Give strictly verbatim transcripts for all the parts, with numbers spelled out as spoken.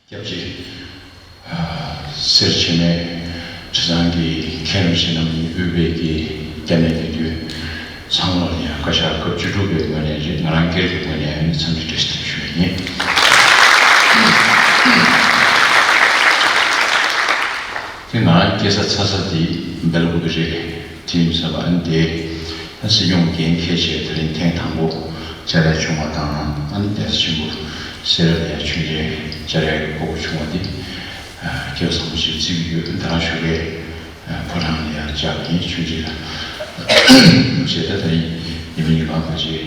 སྐྱབས་རྗེ་སེར་བྱེས་སྨད་དྲི་བཟང་གི་མཁན་རིན་པོ་ཆེ་རྣམ་གཉིས་དབུས་པའི་གི་སྐྱབས་གནས་དགེ་འདུན་ཚང་མ་ལ་ཡང་བཀའ་ཤག་སྐབས་བཅུ་དྲུག་པའི་ངོས་ནས་རེད། ང་རང་སྒེར་གྱི་ངོས་ནས་ཡང་འཚམས་འདྲི་བཀྲ་ཤིས་བདེ་ལེགས་ཞུ་ཡ་ཡིན། དེ་ང་རང་སྐྱེས་ས་འཚར་ས་དེ་སྦེལ་ཀོབ་རེད། དེ་ཡིན་ཟེར་བ་ཨ་ནི་དེ་ཨ་སྲིད་སྐྱོང་འགན་འཁྱེར་བྱས་དེ་རིང་ཐེངས་དང་པོ་བཅར་ཡ་བྱུང་བ་དང་། ཨ་ནི་གདན་ས་ཆེན་པོ་སེ་ར་ལ་ཡ་མཆོད་མཇལ་བཅར་ཡ་གི་གོ་སྐབས་བྱུང་བ་འདི་སྐལ་བ་བཟང་པོ་ཞིག་བརྩི་གི་ཡོད། ད་རང་ཞོགས་ཀས་ཕོ་བྲང་ལ་ཡ་བཅར་ཡིན། མཆོད་མཇལ་ལ་བྱས། ད་ད་རིང་ཉི་མ་ཉིན་གང་ཕལ་ཆེར་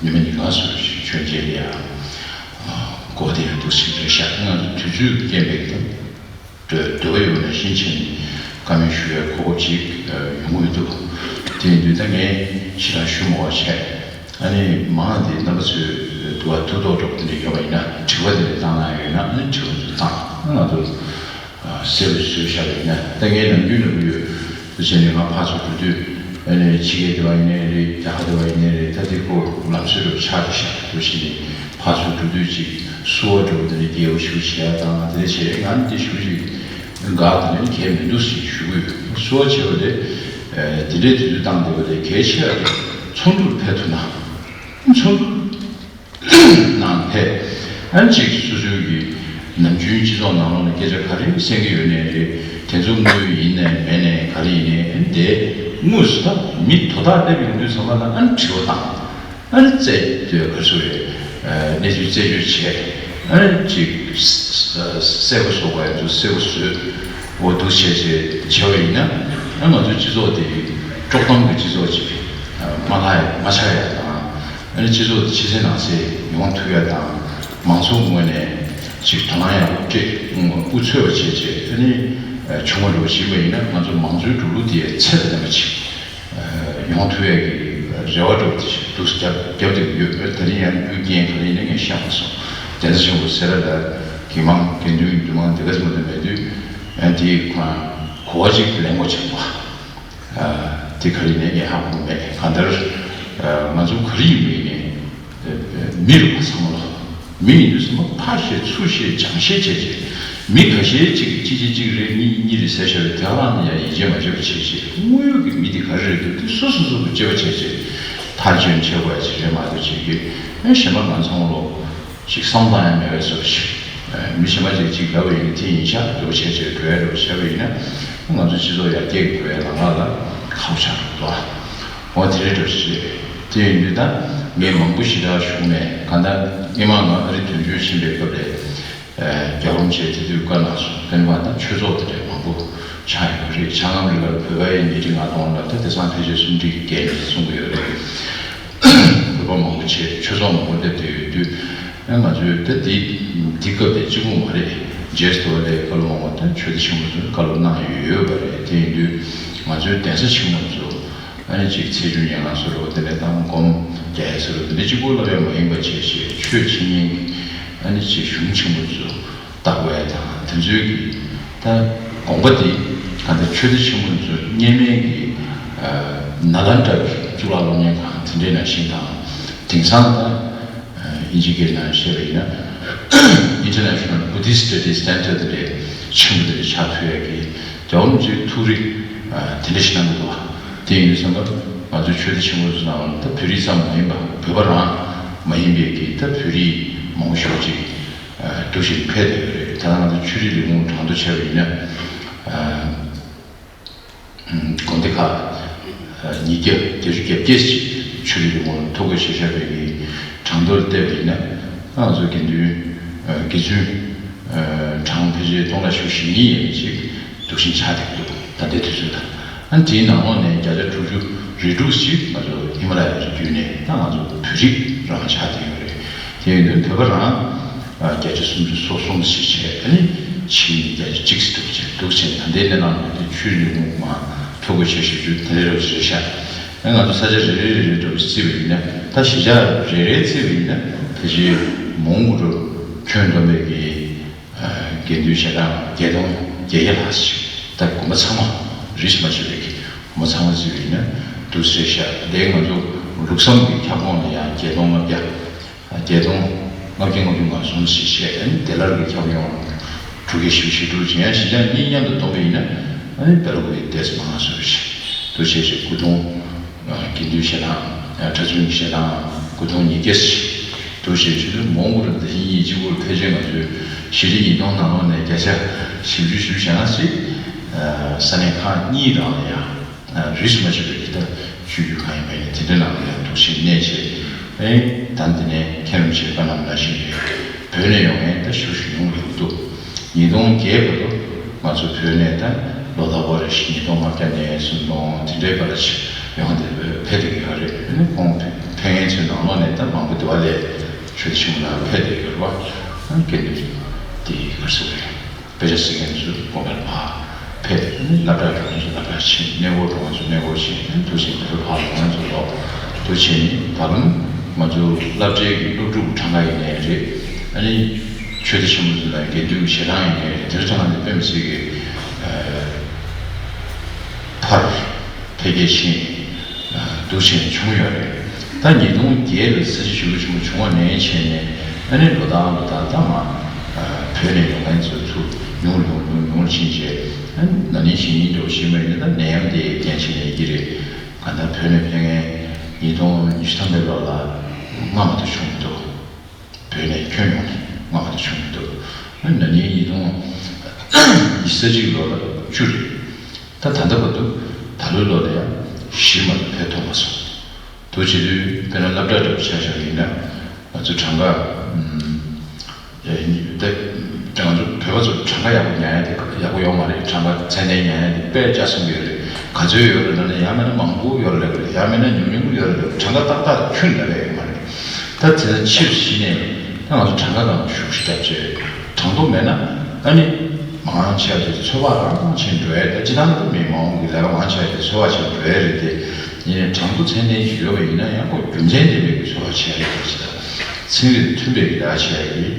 ཉི་མ་ཉིན་གང་སོ་མཆོད་མཇལ་ལ་ཡ་གོ་བདེ་ཡ་འདུག་ཟེར་རེད་ཤག་ང་ཚོ་དུས་ཚོད་རྐྱེན་པས་ད། འདོད་པ་ཡོད་ན་ཤིན་ཆེན་བཀའ་མོལ་ཞུ་བའི་གོ་སྐབས་ཅིག་ཡོང་གི་མི་འདུག་དེ་ཡིན་དུས་ད་ངས་ཞེ་དྲག་ཞུ་མ་དགོས་བྱས། ཨ་ནི་མང་དེ་རྣམ་པ་ཚོས་དུ་བ་དུ་ཐོག་འགྲོ་དེ་འདྲ་ཡོད་པ་ཡིན་ན། དྲི་བ་དེ་འདྲ་བཏང་གནང་ཡོད་ན་ཨ་ནི་དྲི་བ་ཚོ་བཏང་། ང་ཚོ་གསལ་པོ་བཟོས་བཞག་པ་ཡིན་ན། ད་ངས་ནམ་རྒྱུན་ནམ་རྒྱུན་དུ་བྱས་ནས་ང་ཕར་ཚུར་འགྲོ་དུས། ཨ་ནི་ཕྱི་རྒྱལ་དེ་བ་ཡིན་ནའི་རེད། རྒྱ་གར་དེ་བ་ཡིན་ནའི་རེད། ད་དེ་ཁོ་ལམ་སྲོལ་རུ་ཆགས་ཀྱི་ཤག་འདུག་བྱས་ནས་ཕར་ཚུར་འགྲོ་དུས་ཅིག་བསུ་བ་འགྲོ་དེ་ནས་རྒྱལ་པོ་ཞུ་བྱས་དང་དེ་འདྲ་བྱས། ང་ནི་དེ་ཞུ་ཞིག་དགའ་དེ་ནས་གལ་མི་འདུག་ཟེར་ཞུ་གི་ཡོད། བསུ་བ་བྱས་པ་དེ་དེ་འདྲའི་དུས་ཚོད་བཏང་བསྡད་པ་དེ་གལ་ཆེ་བ་དེ་ཚོགས་འདུར་ཕེབས་ཐུབ་ན། ཚོགས་འདུ་ནང་ཕེབས། ཨ་ནི་ཅིག་སོ་སོའི་གི་ནམ་རྒྱུན་སྤྱི་ཚོགས་ནང་ལོགས་ནས་སྐད་ཆ་ག་རེ་གསན་གི་ཡོད་ནའི་རེད། དེ་ཚོ་དངོས་ཡིན་ནའི་མེད་ནའི་ག་རེ་ཡིན་ནའི། ཨ་ནི་དེ་དངོས་སུ་ད་མི་དོ་བདག་སླེབས་ཡོང་དུས་ཚང་མ་ལ་ཨ་ནི་དྲི་བ་བཏང་། ཨ་ནི་རྩད་ག་རེ་ཟེར་རེད། གནས་ཚུལ་རྩད་གཅོད་བྱས། ཨ་ནི་ཅིག་གསལ་པོ་བཟོ་དགོས་ཡ་ཚོ་གསལ་པོ་བཟོས། འོ་འདུག་བྱས་བྱས་བྱས་པ་ཡིན་ན། ཨ་ང་ཚོའི་སྤྱི་ཚོགས་དེ་དཀྲོག་གཏམ་གྱི་སྤྱི་ཚོགས་ཅིག་མ་ལྷག་མ་ཆགས་ཡ་དང་། ཨ་ནི་སྤྱི་ཚོགས་དེ་ཕྱི་གསལ་ནང་གསལ་ཡོང་ཐུབ་ཡ་དང་། མང་ཚོགས་ངོས་ནས་ཅིག་དོ་སྣང་ཡག་པོ་སྤྲད། དབུ་ཚོས་པ་བྱས་བྱས། ཨ་ནི་བྱུང་བ་འགྲོ་བཞིན་པ་ཡིན་ན་ང་ཚོ་མང་གཙོའི་འགྲོ་ལུགས་དེ་ཚད་དང་ལྡན་པ་ཅིག་ཡོང་ཐུབ་ཡ་གི་རེ་བ་འདྲ་བོ་དེ་ཞིག་འདུག་རྒྱབ་རྒྱབ་བསྡད་ཀྱི་ཡོད། ད་རིང་ཡང་རྒྱུ་རྐྱེན་ག་རེ་ཡིན་ན་ངས་ཤེས་མ་སོང་། གདན་ས་ཆེན་པོ་སེ་ར་ལ་གི་མང་དགེ་འདུན་འདུས་མང་དེ་ག་ཚོད་མ་དེ་མེད་དུས། ཨ་ནི་དེའི་ཁོ་རང་གོ་བ་ཅིག་ལེན་དགོས་བྱུང་བ། དེ་ག་རེ་ནས་ངས་ཧ་གོ་མེད། གང་ལྟར་ང་ཚོ་ག་རེ་ཡིན་པ་ཡིན་ནའི་མི་རེད་པ། ཚང་མ་ལ་མི་ཡིན་དུས་ཚང་མ་ཕར་བཤད་ཚུར་བཤད་སྦྱང་བཤད་བྱས་བྱས། མི་ཁ་ཤས་ཅིག་གཅིག་གཅིག་གཅིག་རེད། གཉིས་གཉིས་རེད་ཟེར་བཞག་པའི་དེ་ག་རང་ནས་ཡང་ཡིད་ཆེས་མ་བྱེད་པ་བྱས་བྱས། དངོས་ཡོད་ཀྱི་མི་དེ་ག་རེ་རེད་འདུག་དེ་སོ་སོ་སོ་སོ་དཔྱད་པ་བྱས་བྱས། ཐག་གཅོད་བྱེད་དགོས་ཡ་ཅིག་རེད་མ་གཏོགས་བྱས་ཀྱི། ཨ་གཞན་པ་ང་ཚང་མ་ལོ། ཅིག་བསམ་བཏང་ཡ་མེད་པའི་བཟོ་ཞིག་མི་གཞན་པ་ཅིག་ཅིག་ལབ་པ་ཡིན་ན་དེ་ཡིན་ཤག་འདྲ་བོ་བྱས་བྱས་འགྲོ་ཡ་འདྲ་བོ་བྱས་པ་ཡིན་ན། ང་ཚོ་སྤྱི་ཚོགས་ཡར་རྒྱས་ཀྱི་འགྲོ་ཡ་ལམ་ཁ་ལ་ཁག་པོ་ཆགས་འགྲོ་འདུག་འོ་དེ་འདྲའི་འདྲ་བོ་ཞིག་རེད། དེ་ཡིན་དུས་ད་ངས་མང་པོ་ཞེ་དྲག་ཞུ་གི་མེད། གང་ལྟར་སྔོན་མ་ང་ཨ་རི་དོན་གཅོད་ཕྱིན་པའི་སྐབས་ལ། རྒྱལ་བ་རིན་པོ་ཆེས་དེ་དུས་བཀའ་གནང་སོང་། དེ་ནས་མ་ད་ཆོས་ཚོགས་དེ་འདྲ་མང་པོ་ཆགས་ཡོད་རེད། ཆ་ལམ་རེ་ལ་བོད་པ་ཡི་ཉིས་ཁྲི་ལྔ་སྟོང་ལ་ད་དེང་སང་ཕལ་ཆེར་སུམ་ཁྲི་བརྒལ་ནས་གསུང་གི་ཡོད་རེད། བོད་པ་མང་པོ་བྱས་ཆོས་ཚོགས་མང་པོ་སླེབས་བསྡད་ཡོད་དུས། ཨ་ང་ཚོས་ད་འདི་འདི་སྐབས་དེ་གཅིག་པུ་མ་རེད། རྗེས་སུ་དེ་བ་ལས་བཀའ་སློབ་མང་པོ་ད་ཆོས་སྡེ་ཆེན་པོ་ཚོས་བཀའ་སློབ་གནང་ཡོད་ཡོད་པ་རེད། དེ་ཡིན་དུས་ང་ཚོའི་གདན་ས་ཆེན་པོ་ཚོ། ཨ་ནི་ཅིག་ཚེས་བཅུ་ཉེར་ལྔ་ཟེར་རོ། དེ་ནས་དང་སྒོམ་རྒྱག་ཡས་ཟེར་རོ། དེ་འདྲ་གཅིག་པོ་ལབ་ཡ་མ་ཡིན་པ་བྱས་བྱས་ཆོས་འཆད་ཉན་གྱི་ཨ་ནི་ཅིག་གཞུང་ཆེན་པོ་ཚོ་བལྟ་དགོས་ཡ་དང་། དེ་ཚོའི་གི་ད་དགོངས་པ་འདི་ག་འདྲ་ཆོས་སྡེ་ཆེན་པོ་ཚོ་སྔོན་མའི་གི་ནཱ་ལེནྡྲ་གི་གཙུག་ལག་སློབ་གཉེར་ཁང་དེ་འདྲའི་ནང་བཞིན་དང་། དེང་སང་ད་ཨིན་ཇི་སྐད་ནང་བཤད་པ་ཡིན་ན་International Buddhist Studies Center དེ་འདྲའི་ཆེན་པོ་དེ་འདྲ་ཆགས་ཐུབ་ཡ་གི་རྒྱལ་བ་རིན་པོ་ཆེའི་ཐུགས་རེ་དེ་འདྲ་ཞིག་གནང་གི་འདུག་དེ་ཡིན་དུས་ཙམ་པ་ང་ཚོའི་ཆོས་སྡེ་ཆེན་པོ་ཚོ་ནང་ད་བོད་རིགས་ཙམ་མ་ཡིན་པ། བོད་པ་རང་མ་ཡིན་པའི་གི་ད་བོད་རིགས་མང་པོ་ཞེ་པོ་ཅིག་འདུག་བཞིན་ཕེབས་བསྡད་ཡོད་རེད། ད་ང་ཚོ་ཆོས་རིག་ལས་ཁུངས་གྲངས་ཐོ་བྱས་པ་ཡིན་ན། དགོན་སྡེ་ཁག་ཉིས་བརྒྱ་བརྒྱད་ཅུ་གྱ་བརྒྱད་ཅིག་ཆོས་རིག་ལས་ཁུངས་ཐོ་འགོད་བྱས་བཞག་པའི་གྲངས་ཐོ་ལ་བལྟས་པ་ཡིན་ན། ང་ཚོ་དགེ་འདུན་དགེ་ཚུལ་གྲངས་ཕལ་ཆེར་སྟོང་ཕྲག་བཞི་བཅུ་ཞེ་གཉིས་ཡན་ཅིག་འདུག་བཞིན་ཆགས་བསྡད་འདུག་ད་ལྟའི་དུས་ཚོད་ལ། ཨ་ནི་དེའི་ནང་ལོགས་ནས་བརྒྱ་ཆ་དྲུག་ཅུ་རེ་དྲུག་ཅིག་ང་ཚོ་ཧི་མ་ལ་ཡ་ལ་བརྒྱུད་ནས་ད་ང་ཚོ་བོད་རིགས་རང་ཆགས་བསྡད་ཡོད་རེད། དེ་ཡིན་དུས་བོད་པ་རང་བརྒྱ་ཆ་སུམ་ཅུ་སོ་གསུམ་ཞིག་བྱས། ཨ་ནི་ཕྱིའི་མི་བརྒྱ་ཆ་གཅིག་ཙམ་འདུག་བྱས། འདུག་བྱས་ད་ལྟའི་གནས་སྟངས་ལ་དེ་ཆོས་རིག་ལས་ཁུངས་མ་ཐོ་འགོད་བྱས་བཞག་རྒྱུ་དེ་འདྲ་རེད་ཤག་ཨ་ང་ཚོ་ས་ཆ་རེ་རེ་རེ་རེ་འདྲ་བོ་བརྩིས་པ་ཡིན་ན། ད་གཞིས་ཆགས་རེ་རེ་བརྩིས་པ་ཡིན་ན་ཕལ་ཆེར་མང་པོ་འགྲོ། ཁྱོན་བསྡོམས་པའི་གི་དགེ་འདུན་ཞལ་གྲངས་བརྒྱད་སྟོང་བརྒྱད་བརྒྱ་ལྷག་ཞིག་ད་དགོན་པ་ཚང་མ་རིས་མ་ཆད་པའི་གི་དགོན་པ་ཚང་མ་བརྩིས་པ་ཡིན་ན་འདུག་སེ་རེད་ཤག་དེ་ང་ཚོ་ལུགས་བསམ་གྱི་ཁྱབ་ཁོངས་ལ་ཡང་བརྒྱད་སྟོང་ལྔ་བརྒྱ། བརྒྱད་སྟོང་ལྔ་བརྒྱ་ལྔ་བཅུ་ང་གསུམ་ཞིག་བཤད། ཨ་ནི་དེ་ལར་གྱི་ཁྱབ་ཡོང་ ཕྲུ་གུ་བཞི་བཅུ་ཞེ་དྲུག་ཅིག་ཡང་གཞིས་ཆགས་གཉིས་མཉམ་དུ་བསྡོམས་པ་ཡིན་ན་ཨ་ནི་བེ་ལ་ཀུ་ཡི་ཏེས་མང་སུ་ཞིག་འདུ་བྱེད་ཅིག་སྐུ་གདུང་དགེ་འདུན་ཞལ་ཐང་གྲྭ་བཙུན་ཞལ་ཐང་སྐུ་གདུང་ཉིས་བརྒྱ་ཞིག་འདུ་བྱེད་ཆུ་ཚོད་མོང་གུ་རུ་འདི་ཉིད་གཅིག་པུར་ཕལ་ཆེར་ང་ཚོའི་ཞི་ལི་ཉིས་སྟོང་ནང་ལོགས་ནས་བརྒྱ་ཆ་བཞི་བཅུ་ཞེ་ལྔ་ཞིག་ས་གནས་ཁག་གཉིས་རང་ལ་ཡང་རིས་སུ་མ་ཆད་པའི་གི་ད་ཆོས་བརྒྱུད་གང་ཡིན་པ་ཡིན་དེ་འདྲ་ནང་ལ་ཡང་འདུ་བྱེད་གནས་བྱས་ཨེ་ད་འདི་ནས་མཁན་རིན་པོ་ཆེ་བཀའ་གནང་ནང་བཞིན་རེད། བོད་ནས་ཡོང་མཁན་ད་ཞུ་ཞུ་ཡོང་ཡོང་འདུག་ཉིས་སྟོང་བརྒྱད་བར་དུ་ང་ཚོ་བོད་ནས་ད་ལོ་ཟླ་བ་རེ་བཞིན་ཉིས་སྟོང་ལྔ་བརྒྱ་ནས་སུམ་སྟོང་དེ་འདྲའི་བར་ཞིག་ཡོང་དེ་ཕེབས་བསྡད་ཀྱི་ཡོད་རེད། ཨ་ནི་ཁོང་ཕེབས་མཁན་ཚོའི་ནང་ལོགས་ནས་ད་མང་པོ་འདི་བ་ལས་ཆོས་སྡེ་ཆེན་མོ་ནང་ཕེབས་བསྡད་ཡོད་རེད་བ། ཨ་ནི་དགེ་འདུན་དེ་ག་རེ་ཟེར་དགོས་རེད། དཔེ་ཆ་གཟིགས་མཁན་ཚོ་དགོན་པར་ཕར་ཕེབས། ཨ་ནི་སློབ་གྲྭ་གྲྭ་བ་ཚོ་སློབ་གྲྭར་ཕྱིན། གནས་སྐོར་གྲྭ་བ་ཚོ་གནས་སྐོར་ཕྱིན། ཨ་ནི་དུ་ཞིག་བོད་ཕར་ལོག་མཁན་ཚོ་ལོག་དུ་བྱས་ནས་ད་ལམ་ང་ཚོ་སློབ་གྲྭའི་གི་སློབ་ཕྲུག་གྲངས་ཀ་ཡིན་ནའི་རེད། ཨ་ནི་ཆོས་སྡེ་ཆེན་མོ་ཚོ་ལ་དགེ་འདུན་གྱི་ཞལ་ཐང་ཡིན་ནའི་རེད། དེ་ཚོ་གྲངས་ཀ་འདི་དཔེ་མི་སྲིད་ཀྱི་ཕར་འཕེལ་རྒྱས་ཕྱིན། འདུ་ཤེས་བྱུང་ཡོད་རེད། ད་ཉིས་སྟོང་བརྒྱད་ལ་ས་བྱི་ཞི་བ་ཆེན་པོ་བྱུང་བ་ནས་བྱས་ནས་ཨ་ནི་ལོ་ལྟར་ལོ་ལྟར་ད་མ་བོད་ནས་ཡོང་མཁན་ཚོ་ཚུར་ཉུང་ཉུང་ཉུང་ཉུང་ཕྱིན་བྱས། ཨ་ནི་ན་ནིང་གཞེས་ནིང་འདྲ་བོ་ཞིག་མ་ཡིན་ན་ད་ནད་ཡམས་དེ་རྐྱེན་བྱས་ནས་ཡིན་གྱི་རེད། གང་ལྟར་བོད་ནས་ཕེབས་མཁན་ཉིས་སྟོང་ཉི་ཤུ་ཐམ་པའི་ལོ་ལ་སྔ་མ་དུ་བྱུང་མི་འདུག་བོད་ནས་ཁྱོན་ཡོངས་ནས་སྔ་མ་དུ་བྱུང་མི་འདུག་ཨ་ནི་ན་ནིང་ཉིས་སྟོང་ཉི་ཤུ་རྩ་གཅིག་ལོ་ལ་བཅུ་རེད། ད་ད་ལྟ་བར་དུ་ད་ལོའི་ལོ་ལ་ཡང་བཞི་མ་གཏོགས་ཕེབས་ཐུབ་མ་སོང་། དུ་བྱེད་དུས་དཔེར་ན་སློབ་གྲྭ་འདྲ་པོ་ཆ་བཞག་པ་ཡིན་ན་ང་ཚོ་གྲངས་ཀ་ད་ང་ཚོ་བོད་པ་ཚོ་གྲངས་ཀ་ཡག་པོ་ཉར་ཡ་དེ་ཡག་པོ་ཡོད་མ་རེད། གྲངས་ཀ་ཚད་ལྡན་ཉར་ཡ་དེ་དཔེ་ལྕགས་སྲིན་པོ་ཡོད་རེད། ག་ཚོད་ཡོད་རེད་ལབ་ན་ཡང་མིན་ན་མང་པོ་ཡོད་རེད་ལབ་ཀྱི་རེད། ཡང་མིན་ན་ཉུང་ཉུང་ཡོད་རེད་ལབ། གྲངས་ཀ་ཏག་ཏག་ཁྱོན་ནས་ལབ་ཡ་ཡོད་མ་རེད། ད་དེ་ཕྱིར་གཞི་ནས་ད་ང་ཚོ་གྲངས་ཀ་སྒང་ལ་ཤུགས་ཤིག་བརྒྱབ་བྱས་གྲངས་ཐོ་མེད་ན་ཨ་ནི་མང་ཆེ་བ་དེ་ཚོད་དཔག་རང་ཆེན་འགྲོ་ཡ་རེད། ད་སྤྱི་བཏང་ད་མི་མང་བོ་གི་ལས་ཀ་མང་ཆེ་བ་དེ་ཚོད་དཔག་ཆེན་འགྲོ་ཡ་རེད་དེ། ཡིན་ནའི་གྲངས་ཐོ་ཚད་ལྡན་ཞིག་ཡོད་པ་ཡིན་ན་ཡང་ཁོ་རྒྱུ་མཚན་ལྡན་པའི་གི་ཚོད་དཔག་བྱས་རེད་ཟེར། ད་ཚན་རིག་མཐུན་པའི་གི་ལས་ཀ་བྱས་ཡ་གི་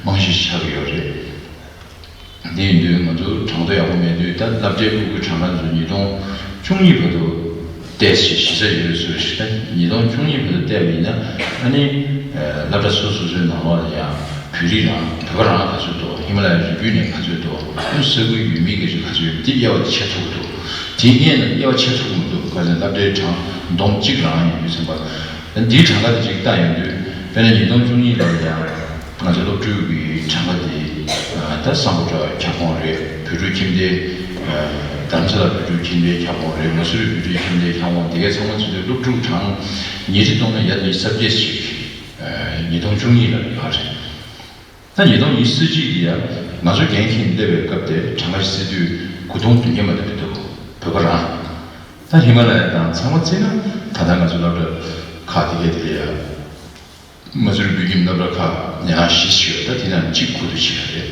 རྨང་གཞི་ཆགས་ཀྱི་ཡོད་རེད། དེ་ཡིན་དུས་ང་ཚོ་གྲངས་ཐོ་ཡག་པོ་མེད་དུས་ད་སློབ་གྲྭའི་ཕྲུ་གུའི་གྲངས་ཀ་ཚོ་ཉིས་སྟོང་བཅུ་གཉིས་བར་དུ་བལྟས་ཤིག་གཞི་རྩ་ཡོད་བཟོས་ཤིག་ད་ཉིས་སྟོང་བཅུ་གཉིས་བར་དུ་བལྟས་པ་ཡིན་ན་ཨ་ནི་སློབ་གྲྭ་སོ་སོ་སོའི་ནང་ལོགས་ལ་ཡང་བོད་རིགས་རང་བོད་པ་རང་ག་ཚོད་འདུག་ཧི་མ་ལ་ཡའི་རི་རྒྱུད་ནས་ག་ཚོད་འདུག་ཨ་ནི་ས་ཁུལ་ཡུལ་མི་སྐད་ཆ་ག་ཚོད་ཡོད་འདི་དབྱེ་བ་དེ་ཕྱེ་ཐུབ་ཀྱི་འདུག་དེ་སྔོན་ལ་དབྱེ་བ་ཕྱེ་ཐུབ་ཀྱི་མི་འདུག་ག་ཚོད་སློབ་གྲྭའི་གྲངས་བསྡོམས་གཅིག་རང་ཡིན་དུས་ཙམ་པ། འདིའི་གྲངས་ཀ་དེ་གཅིག་བལྟ་ཡོང་དུས་དཔེར་ན་ཉིས་སྟོང་བཅུ་གཉིས་ལོར་ཡང་ང་ཚོ་སློབ་ཕྲུག་གི་གྲངས་ཀ་དེ་ད་སམ་བྷོ་ཊ་ཁྱབ་ཁོངས་རེད། བོད་ཕྲུག་ཁྱིམ་སྡེ་རྡ་རམ་ས་ལ་བོད་ཕྲུག་ཁྱིམ་སྡེའི་ཁྱབ་ཁོངས་རེད། མ་སུ་རི་བོད་ཕྲུག་ཁྱིམ་སྡེའི་ཁྱབ་ཁོངས་དེ་གའི་ཚང་མ་ཚུད་དུས་སློབ་ཕྲུག་གྲངས་ཉིས་ཁྲི་སྟོང་ལྔ་བརྒྱ་ཉི་ཤུ་རྩ་བརྒྱད་ཅིག་ཉིས་སྟོང་བཅུ་གཉིས་ལོར་ཡོད་རེད། ད་ཉིས་སྟོང་ཉི་ཤུ་རྩ་གཅིག་འདི་ཡང་ང་ཚོ་འགན་འཁྱེར་སླེབས་པའི་སྐབས་དེ་གྲངས་ཀ་ཞིག་བརྩི་དུས་དགུ་སྟོང་བདུན་བརྒྱ་མ་གཏོགས་མི་འདུག་བོད་པ་རང་། ད་ཧི་མ་ལ་ཡ་དང་ཚང་མ་བརྩིས་ན་ད་ལྟ་ང་ཚོ་སློབ་གྲྭ་ཁག་དེ་གའི་དེ་གའི་ཡ། མ་སུ་རི་བོད་ཁྱིམ་སློབ་གྲྭ་ཁག་ཡན་ལག་བཞི་ཞིག་ཡོད། ད་དེ་ནང་གཅིག་ཁུ་བསྡུ་བྱས་རེད།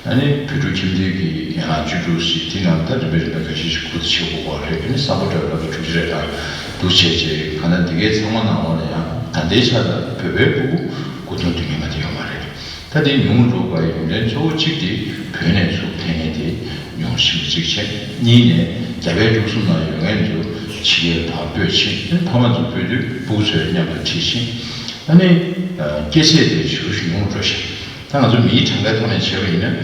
ཨ་ནི་བོད་ཕྲུག་ཁྱིམ་སྡེ་གི་ཡན་ལག་བཅུ་དྲུག་ཞིག་དེ་ནང་ད་རིམ་པས་རིམ་པས་ཁ་ཤས་ཤིག་ཁུ་བསྡུ་བྱེད་དགོས་པ་རེད། ཨ་ནི་སམ་བྷོ་ཊ་སློབ་གྲྭ་དྲུག་ཅུ་རེ་གྲངས་བསྡུ་བྱས་རྗེས་གང་ལྟར་འདི་གའི་ཚང་མ་ནང་ལོགས་ལ་ཡང་ད་ལྟའི་ཆ་ལ་བོད་པའི་ཕྲུ་གུ་དགུ་སྟོང་བདུན་བརྒྱ་མ་གཏོགས་ཡོད་མ་རེད། ད་དེ་ཉུང་རུ་འགྲོ་དགོས་ཡ་ཡོད་མཁན་གཙོ་བོ་གཅིག་དེ་བོད་ནས་ཚུར་ཕེབས་མཁན་དེ་ཉུང་རུ་ཕྱིན་པ་གཅིག་བྱས། གཉིས་ནས་རྒྱ་བལ་འབྲུག་གསུམ་ནང་ཡོད་མཁན་ཚོ་ཕྱི་རྒྱལ་ཕར་སྤོས་ཕྱིན། ཨ་ནི་ཕ་མ་ཚོ་སྤོས་དུས་སྤུ་གུ་ཚོ་མཉམ་དུ་ཁྲིད་ཕྱིན། ཨ་ནི་སྐྱེས་ཚད་དེ་ཞེ་པོ་ཞིག་ཉུང་རུ་འགྲོ་ཤག་ད་ང་ཚོ་མིའི་གྲངས་ཀའི་ཐོག་ནས་བྱས་པ་ཡིན་ན་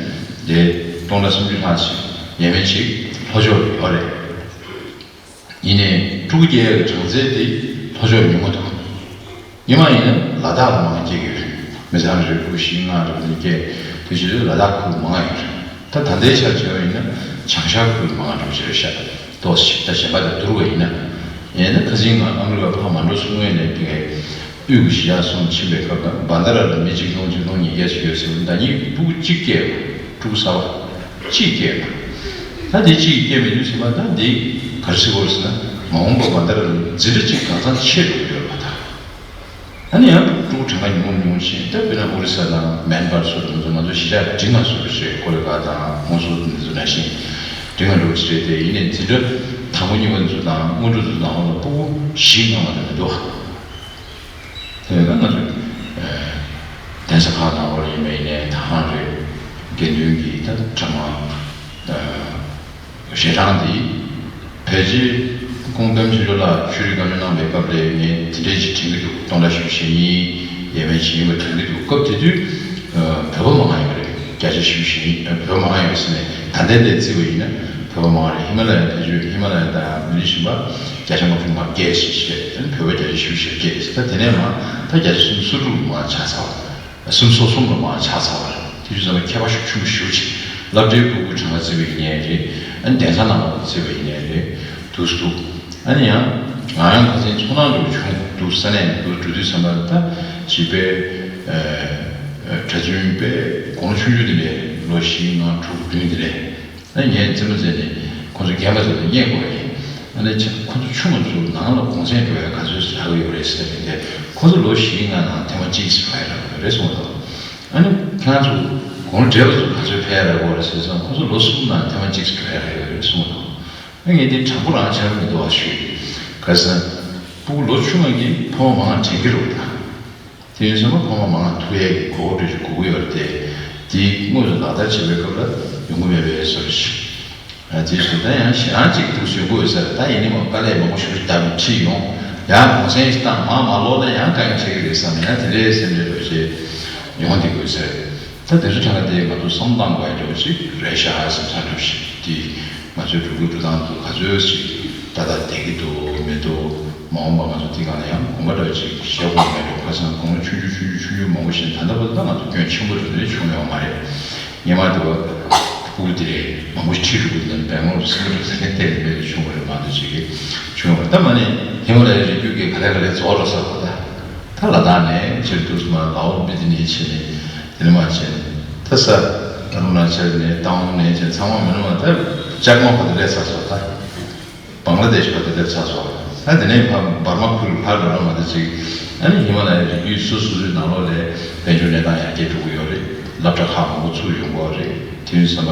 དེ་སྟོང་ཕྲག་སུམ་ཅུ་ལྷག་ཅིག་ཡས་མས་ཅིག་ལྷོ་ཕྱོགས་ལ་ཡོད་རེད། ཡིན་ནའི་ཕྲུ་གུ་སྐྱེ་ཡག་གི་གྲངས་ཚད་དེ་ལྷོ་ཕྱོགས་ཉུང་མ་འདུག་སྔོན་མ་ཡིན་ན་ལ་དྭགས་ལ་མང་སྐྱེ་གི་ཡོད་རེད། མི་ཚང་རེ་དགུ་བཞི་ལྔ་རེ་ནས་སྐྱེ་དེ་བྱེད་དུས་ལ་དྭགས་ཁུལ་མང་ཡོད་རེད། ད་ད་ལྟའི་ཆར་བྱས་པ་ཡིན་ན་བྱང་ཤར་ཁུལ་མང་འགྲོ་བྱེད་རེད་ཤག་ཏོག་ཙམ་ད་གཞན་པ་དང་བསྡུར་བ་ཡིན་ན། ཡིན་ན་ཁ་སང་ང་ཨ་མི་རི་ཀ་ཕར་མ་འགྲོ་ཚུན་ངས་ནས་དེ་གའི་དབུས་ཀྱི་གཞིས་ཆགས་གསུམ་ཕྱིན་པའི་སྐབས་ལ་བན་ད་ར་ལ་མི་གཅིག་སྟོང་གཅིག་སྟོང་ཉིས་བརྒྱ་ཞིག་ཡོད་ཟེར་བ་ཟླ་ཉིན་ཕྲུ་གུ་གཅིག་སྐྱེས་པ་ཕྲུ་གུ་གསར་པ་གཅིག་སྐྱེས་པ། ད་དེ་གཅིག་སྐྱེས་མེད་དུས་ཟེར་བ་ད་འདི་ག་རེ་ཟེར་དགོས་རེད་ཟེར་ན་མ་འོངས་པ་བན་ད་ར་ལ་འཛིན་གྲྭ་གཅིག་གང་ཚང་ཆད་འགྲོ་གི་ཡོད་རེད་པ་ད། ཨ་ནི་ཡང་ཕྲུ་གུ་གྲངས་ཀ་ཉུང་ཉུང་ཕྱིན། ད་དཔེར་ན་ཨོ་རི་ས་དང་མེན་པར་སོགས་ང་ཚོ་ང་ཚོ་གཞིས་ཆགས་འབྲིང་བ་སོགས་རེད། ཀོ་ལི་གྷལ་དང་ཧོང་སུར་འདི་ཚོ་ནང་བཞིན་འབྲིང་བ་འགྲོ་གི་རེད་དེ། ཡིན་ནའི་འཛིན་གྲྭ་དང་པོ་གཉིས་པ་ཚོ་དང་དངོས་གྲུབ་ཚོ་དང་ཧོང་ལ་ཕྲུ་གུ་བཞི་ལྔ་མ་གཏོགས་མི་འདུག་དེ་ཡང་ང་ཚོ་གདན་ས་ཁག་ནང་ལོགས་ཡིན་པ་ཡིན་ནའི་ད་ཧང་རེད། དགེ་འདུན་གྱི་ད་གྲྭ་མང་། ཞལ་གྲངས་འདི་ཕལ་ཆེར་ཁོང་པད་མ་ཆོས་འབྱོར་ལགས་ཆོས་རིག་བཀའ་བློན་གནང་བའི་སྐབས་ལ་ངས་དེ་འདྲའི་ཅིག་དྲན་གྱི་འདུག་སྟོང་ཕྲག་བཞི་བཅུ་ཞེ་གཉིས་ཡས་མས་ཅིག་ཡིན་པ་དྲན་གྱི་འདུག་སྐབས་དེ་དུས་བོད་པ་མང་ཡོད་རེད། བརྒྱ་ཆ་བཞི་བཅུ་ཞེ་གཉིས་བོད་མང་ཡོད་ཟེར་ནས་ད་ལྟའི་ལས་བརྩིས་པ་ཡིན་ན་བོད་པ་མང་རེད། ཧི་མ་ལ་ཡའི་བེད་སྤྱོད་ཧི་མ་ལ་ཡ་དང་མི་རིགས་གཞན་པ་བརྒྱ་ཆ་ལྔ་བཅུ་ང་བརྒྱད་ཞེས་བཤད་བོད་པ་བརྒྱ་ཆ་བཞི་བཅུ་ཞེ་བརྒྱད་ཟེར། ད་དེ་ནས་མ་ད་བརྒྱ་ཆ་སུམ་ཅུ་སོ་དྲུག་ལ་མ་ཆགས་ཚར་བ། སུམ་ཅུ་སོ་གསུམ་ལ་མ་ཆགས་ཚར་བ་རེད། དེ་བཞིན་ཚང་མ་ཁྱད་པར་ཤུགས་ཆེན་པོ་ཞེ་པོ་ཅིག་སློབ་གྲྭའི་སྤུ་གུ་གྲངས་ཀ་བརྩིས་པ་ཡིན་ནའི་རེད། ཨ་ནི་གདན་ས་ནང་ལོགས་བརྩིས་པ་ཡིན་ནའི་རེད། འདུག་སེ་འདུག་ཨ་ནི་ཡང་ང་རང་ཁ་སང་ཚོར་སྣང་འདྲ་བོ་བྱུང་འདུག་ས་གནས་འདུག་འགྲོ་དུས་ཙམ་པ་ད་ཅིག་དཔེ་གྲྭ་བཙུན་དཔེ་དགུང་ལོ་ཆུང་ཆུང་དེ་འདྲས་ལོ་བཞི་ལྔ་དྲུག་བདུན་དེ་འདྲས། ཨ་ངས་རྩེད་མོ་རྩེས་ནས་ཁོ་ཚོ་རྒན་པ་ཚོ་དང་བརྙས་དགོས་རེད། ཨ་ནི་ཁོ་ཚོ་ཆུང་བ་ཚོ་ནང་ལ་གུང་སེང་འགྲོ་ཡ་ག་ཚོད་ཟ་གི་ཡོད་རེད་ཟེར་བས་དེ་ཁོ་ཚོ་ལོ་བཞི་ལྔ་ནང་ཐེངས་མ་གཅིག་ཙམ་འགྲོ་ཡ་རག་ཡོད་རེད་གསུངས་འདུག་ཨ་ནི་ཁྱེད་རང་ཚོ་གུང་ལོ་བགྲེས་པ་ཚོ་ག་ཚོད་ཕེབས་ཡ་རག་གི་རེད་ཟེར་ཙང་ཁོ་ཚོ་ལོ་གསུམ་ནང་ཐེངས་མ་གཅིག་ཙམ་འགྲོ་ཡ་རག་ཡོད་རེད་གསུངས་འདུག་ཨ་ངས་དེ་དྲང་པོ་རང་ཆགས་ཀྱི་མི་འདུག་ཨ་ཞུས། ག་ས་སྤུ་གུ་ལོ་ཆུང་བ་གིས་ཕོ་བ་མང་དྲན་གྱི་རེད་པ། དེ་ཡིན་ཙང་ཕ་མ་མང་ཐུག་ཡས་ཀྱི་གོ་སྐབས་འདྲ་ཞིག་དགོས་ཀྱི་ཡོད་རེད་དེ། དེ་དངོས་སུ་ལག་བསྟར་བྱེད་པའི་སྐབས་ལ་ཡོང་གི་མེད་པའི་བཟོ་འདྲ་ཞིག་ཨ་དེ་བཞིན་ད་ཡང་ཞེ་སྡང་གཅིག་འདུག་ཟེར་དགོས་ཡོད་ས་རེད། ད་ཡིན་ནི་མ་དཀའ་ལས་མང་པོ་ཞིག་བརྒྱབ་ནས་ཁྲིད་ཡོང་། ཡང་གུང་སེང་ཞིག་བཏང་མར་མ་ལོག་ན་ཡང་དཀའ་ངལ་འཕྲད་ཀྱི་རེད་བསམ་ནས་ཡང་དེ་འདྲའི་སེམས་ཁྲལ་འདྲ་བོ་ཞིག་ཡོང་བསྡད་དགོས་ས་རེད། ད་དེ་ཚོ་ཐད་ཀ་དེ་ང་ཚོ་བསམ་བློ་བཏང་དགོས་ཡ་འདྲ་བོ་ཞིག་རེད་ཤག་བསམ་ས་འདྲ་བོ་ཞིག་དེ་ང་ཚོའི་འགྲོ་ཁུལ་འགྲོ་སྟངས་དེ་ག་ཚོད་ཅིག་ཏག་ཏག་བསྡད་ཀྱི་འདུག་མི་འདུག་མ་འོངས་པ་ང་ཚོ་འདི་སྒང་ལ་ཡང་དགོངས་པ་འདྲ་བོ་ཅིག་བཞེས་དགོས་མེད་འགྲོ། ཁ་སང་དགུང་ལོ་ཆུང་ཆུང་ཆུང་ཆུང་ཆུང་མང་པོ་ཞིག་ད་ལྟ་བར་དུ་ད་ང་ཚོ་སྐྱོན་ཆེན་པོ་འདྲ་བོ་ནི་བྱུང་ཡོད་མ་རེད། སྔོན་མ་དེ་བ་སྤུ་གུ་དེ་རེད་མང་པོ་ཞིག་ཁྲིད་འགྲོ་གི་འདུག་ནི་བལ་མོ་རུ་སེམས་པ་འགྲོ་ས་ནས་བལྟས་ནས་མེད་པའི་བྱུང་བ་རེད། མ་འདུག་ཅིག་གིས་བྱུང་བ་རེད། ད་མ་ནི་ཧི་མ་ལ་ཡའི་རི་རྒྱུད་ཀྱི་ག་ལེ་ག་ལེ་རྫོགས་འགྲོ་ས་གོ་ད། ད་ལ་དྭགས་ནས་ཕྱིར་འདུག་སེ་མར་ལའོ་སྦི་ཏི་ནས་ཕྱིན་ནས་དེ་ནས་མར་ཕྱིན་ནས་ད་ས་ཨ་རུ་ན་ཅལ་ནས་ཏང་ནས་ཕྱིན་ཚང་མ་མི་ནུ་མ་ད་ལྕགས་མ་བར་དུ་སླེབས་ཚར་སོང་། ད་བང་ལ་དེ་ཤི་བར་དུ་སླེབས་ཚར་སོང་། ད་དེ་ནས་ཕར་འབར་མ་ཁུལ་ཕར་འགྲོ་ན་མ་ད་ཅིག་ཨ་ནི་ཧི་མ་ལ་ཡའི་རི་རྒྱུད་སོ་སོ་སོའི་ནང་ལོགས་ལ་དཔལ་འབྱོར་གནས་སྟངས་ཡར་རྒྱས་འགྲོ་གི་ཡོད་རེད། སློབ་གྲྭ་ཁག་མང་པོ་ཚུགས་ཡོང་གི་ཡོད་རེད། དེ་ཡིན་ཙང་།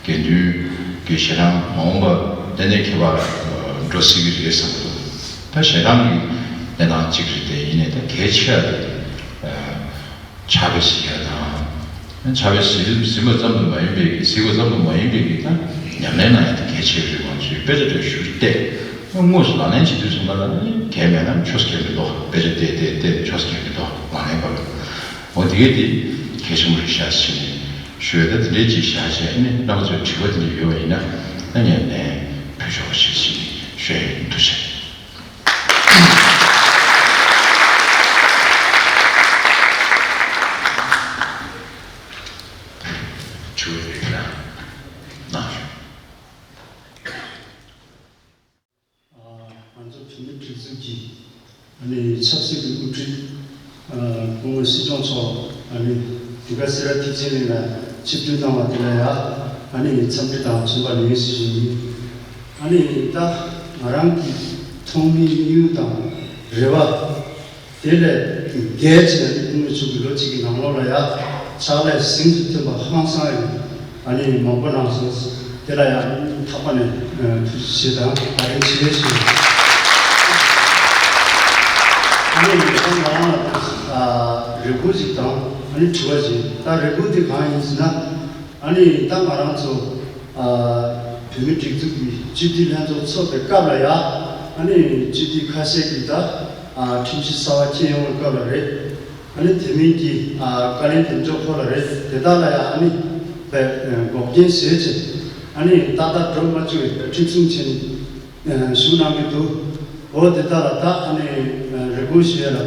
དགེ་འདུན་གྱི་ཞལ་གྲངས་མ་འོངས་པ་ཏན་ཏན་ཁྱད་པར་འགྲོ་སྲིད་ཀྱི་རེད་བསམ་གྱི་འདུག་ད་ཞལ་གྲངས་ཀྱི་གནས་སྟངས་གཅིག་རེད་དེ་ཡིན་ནའི་ད་གལ་ཆེ་བ་དེ་ཕྱག་དཔེ་གཟིགས་ཡ་དང་། ཕྱག་དཔེ་གཟིགས་གཟིགས་པ་ཙམ་དུ་མ་ཡིན་པའི་གཟིགས་པ་ཙམ་དུ་མ་ཡིན་པའི་གི་ད་ཉམས་ལེན་གནང་ཡ་དེ་གལ་ཆེ་བ་རེད། མང་ཆེ་དཔེ་ཆ་འདྲ་ཞུ་བལྟས་དངོས་སུ་ལག་ལེན་བྱེད་དུས་ཙམ་པ་ལ་ནི་གལ་མེད་ན་ཆོས་གལ་མི་འདུག་དཔེ་ཆ་བལྟས་བལྟས་བལྟས་ཆོས་གལ་མི་འདུག་ལག་ལེན་པ་ལ་འོ་དེ་གས་དེ་གལ་ཆེན་པོ་རེད་ཤག་ཟེར་ནས། ཞུས་ད་དེ་འདྲའི་ཅིག་བཞག་བྱས་ནི་རྣམ་པ་ཚོས་དྲི་བ་དེ་འདྲ་ཡོད་པ་ཡིན་ན་ཨ་ངས་ལན་ཕུལ་ཆོག་པ་ཞིག་ཞུས་ཡིན། ཐུགས་རྗེ་ཆེ། ཆུ་རེད་ལ་ན། ང་ཚོ་བོད་མིའི་སྒྲིག་འཛུགས་ཀྱི་ཨ་ནི་ཆབ་སྲིད་ཀྱི་དབུ་ཁྲིད་སྐུ་ངོ་སྲིད་སྐྱོང་མཆོག་ཨ་ནི་དུས་འགའ་སེ་ར་ཐེག་ཆེན་གླིང་ལ་ཆིབས་བསྒྱུར་གནང་བ་དེ་ལ་ཡང་ཨ་ནི་འཚམས་འདྲི་དང་མཆོད་པ་ལེགས་ཞུ་ཞུ་ཡིན། ཨ་ནི་ད་ང་རང་གི་ཐོག་མའི་དམིགས་ཡུལ་དང་རེ་བ། དེ་ལས་བརྒལ་ཕྱིན་ནས་སྐུ་ངོ་མཆོག་གིས་ལོ་གཅིག་གི་ནང་ལོགས་ལ་ཡང་ཕྱག་ལས་གཟེངས་སུ་ཐོན་པ་ཧང་སང་ཡང་ཨ་ནི་མང་པོ་གནང་སོང་། དེ་ལ་ཡང་ཐོག་མ་ནས་ཐུགས་རྗེ་ཆེ་དང་བཀའ་དྲིན་ཆེ་ཞུ། ཨ་ནི་ད་ང་རང་ལ་རེ་སྐུལ་ཞིག་དང་ཨ་ནི་དྲི་བ་ཞིག་ད་རེ་སྐུལ་དེ་གང་ཡིན་ཟེར་ན། ཨ་ནི་ད་ང་རང་ཚོ་ཨ་བོད་མི་སྒྲིག་འཛུགས་ཀྱི་སྤྱི་འཐུས་ལྷན་ཚོགས་ཚོགས་པའི་སྐབས་ལ་ཡ་ཨ་ནི་སྤྱི་འཐུས་ཁ་ཤས་ཀྱིས་ད་ཨ་ཁྲིམས་གཞི་གསར་པ་འཁྱེར་ཡོང་བའི་སྐབས་ལ་རེད། ཨ་ནི་དེ་མིན་གྱི་ཨ་བཀའ་བློན་དོན་གཅོད་ཁོ་ལ་རེད། དེ་དག་ལ་ཡ་ཨ་ནི་བས་འགོག་རྐྱེན་བཟོས་བྱས་ཨ་ནི་ཏག་ཏག་འགྲོ་མ་བཅུག་པའི་ཁྲིམས་སྲུང་བྱས་ནས། ཞུ་གནང་གི་འདུག་འོ་དེ་དག་ལ་ད་ཨ་ནི་རེ་སྐུལ་ཞུ་ཡ་ལ་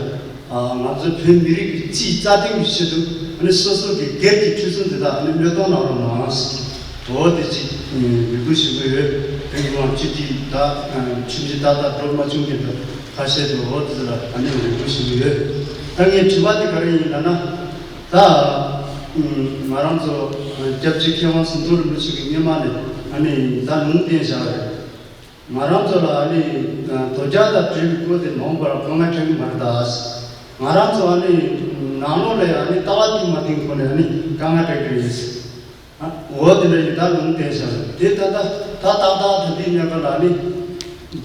ང་ཚོ་བོད་མི་རིགས་ཀྱི་རྩིས་རྩ་བརྟན་གྱི་ཆེད་དུ་ཨ་ནི་སོ་སོ་གི་སྒེར་གྱི་ཁྲིམས་སྲུང་དེ་དག་ཨ་ནི་གནོད་གཏོང་གནང་རོགས་གནང་། འོ་དེ་ཅིག་རེ་སྐུལ་ཞུ་གི་ཡོད། དེ་གི་མ་སྤྱི་འཐུས་ད་ཁྲིམས་གཞི་ཏག་ཏག་འགྲོ་མ་བཅུག་མཁན་དང་ཁ་ཤས་དུ་འོ་དེ་ལ་ཨ་ནི་རེ་སྐུལ་ཞུ་གི་ཡོད། ད་ངའི་དྲི་བ་དེ་ག་རེ་ཡིན་ལབ་ན། ད་ང་རང་ཚོ་སྐྱབས་རྗེ་མཁས་དབང་ཟམ་གདོང་རིན་པོ་ཆེ་གི་སྔོན་མ་ནས་ཨ་ནི་ད་ལུང་བསྟན་བཞག་རེད། ང་རང་ཚོ་ལ་ཨ་ནི་དོལ་རྒྱལ་དང་འབྲེལ་བའི་སྐོར་དེ་མ་འོངས་པར་དཀའ་ངལ་འཕྲད་ཀྱི་མ་རེད་ད། ང་རང་ཚོ་ཨ་ནི་ནང་ལོགས་ལ་ཨ་ནི་ལྟ་བ་གཏིང་མ་གཏིང་ཁོ་ནས་ཨ་ནི་དཀའ་ངལ་འཕྲད་ཀྱི་རེད། འོ་དེ་འདྲ་ཡིན་ད་ལུང་བསྟན་བཞག་དེ་ད་ལྟ་ད་ཏག་ཏག་ད་ལྟའི་གནས་སྐབས་ལ་ཨ་ནི་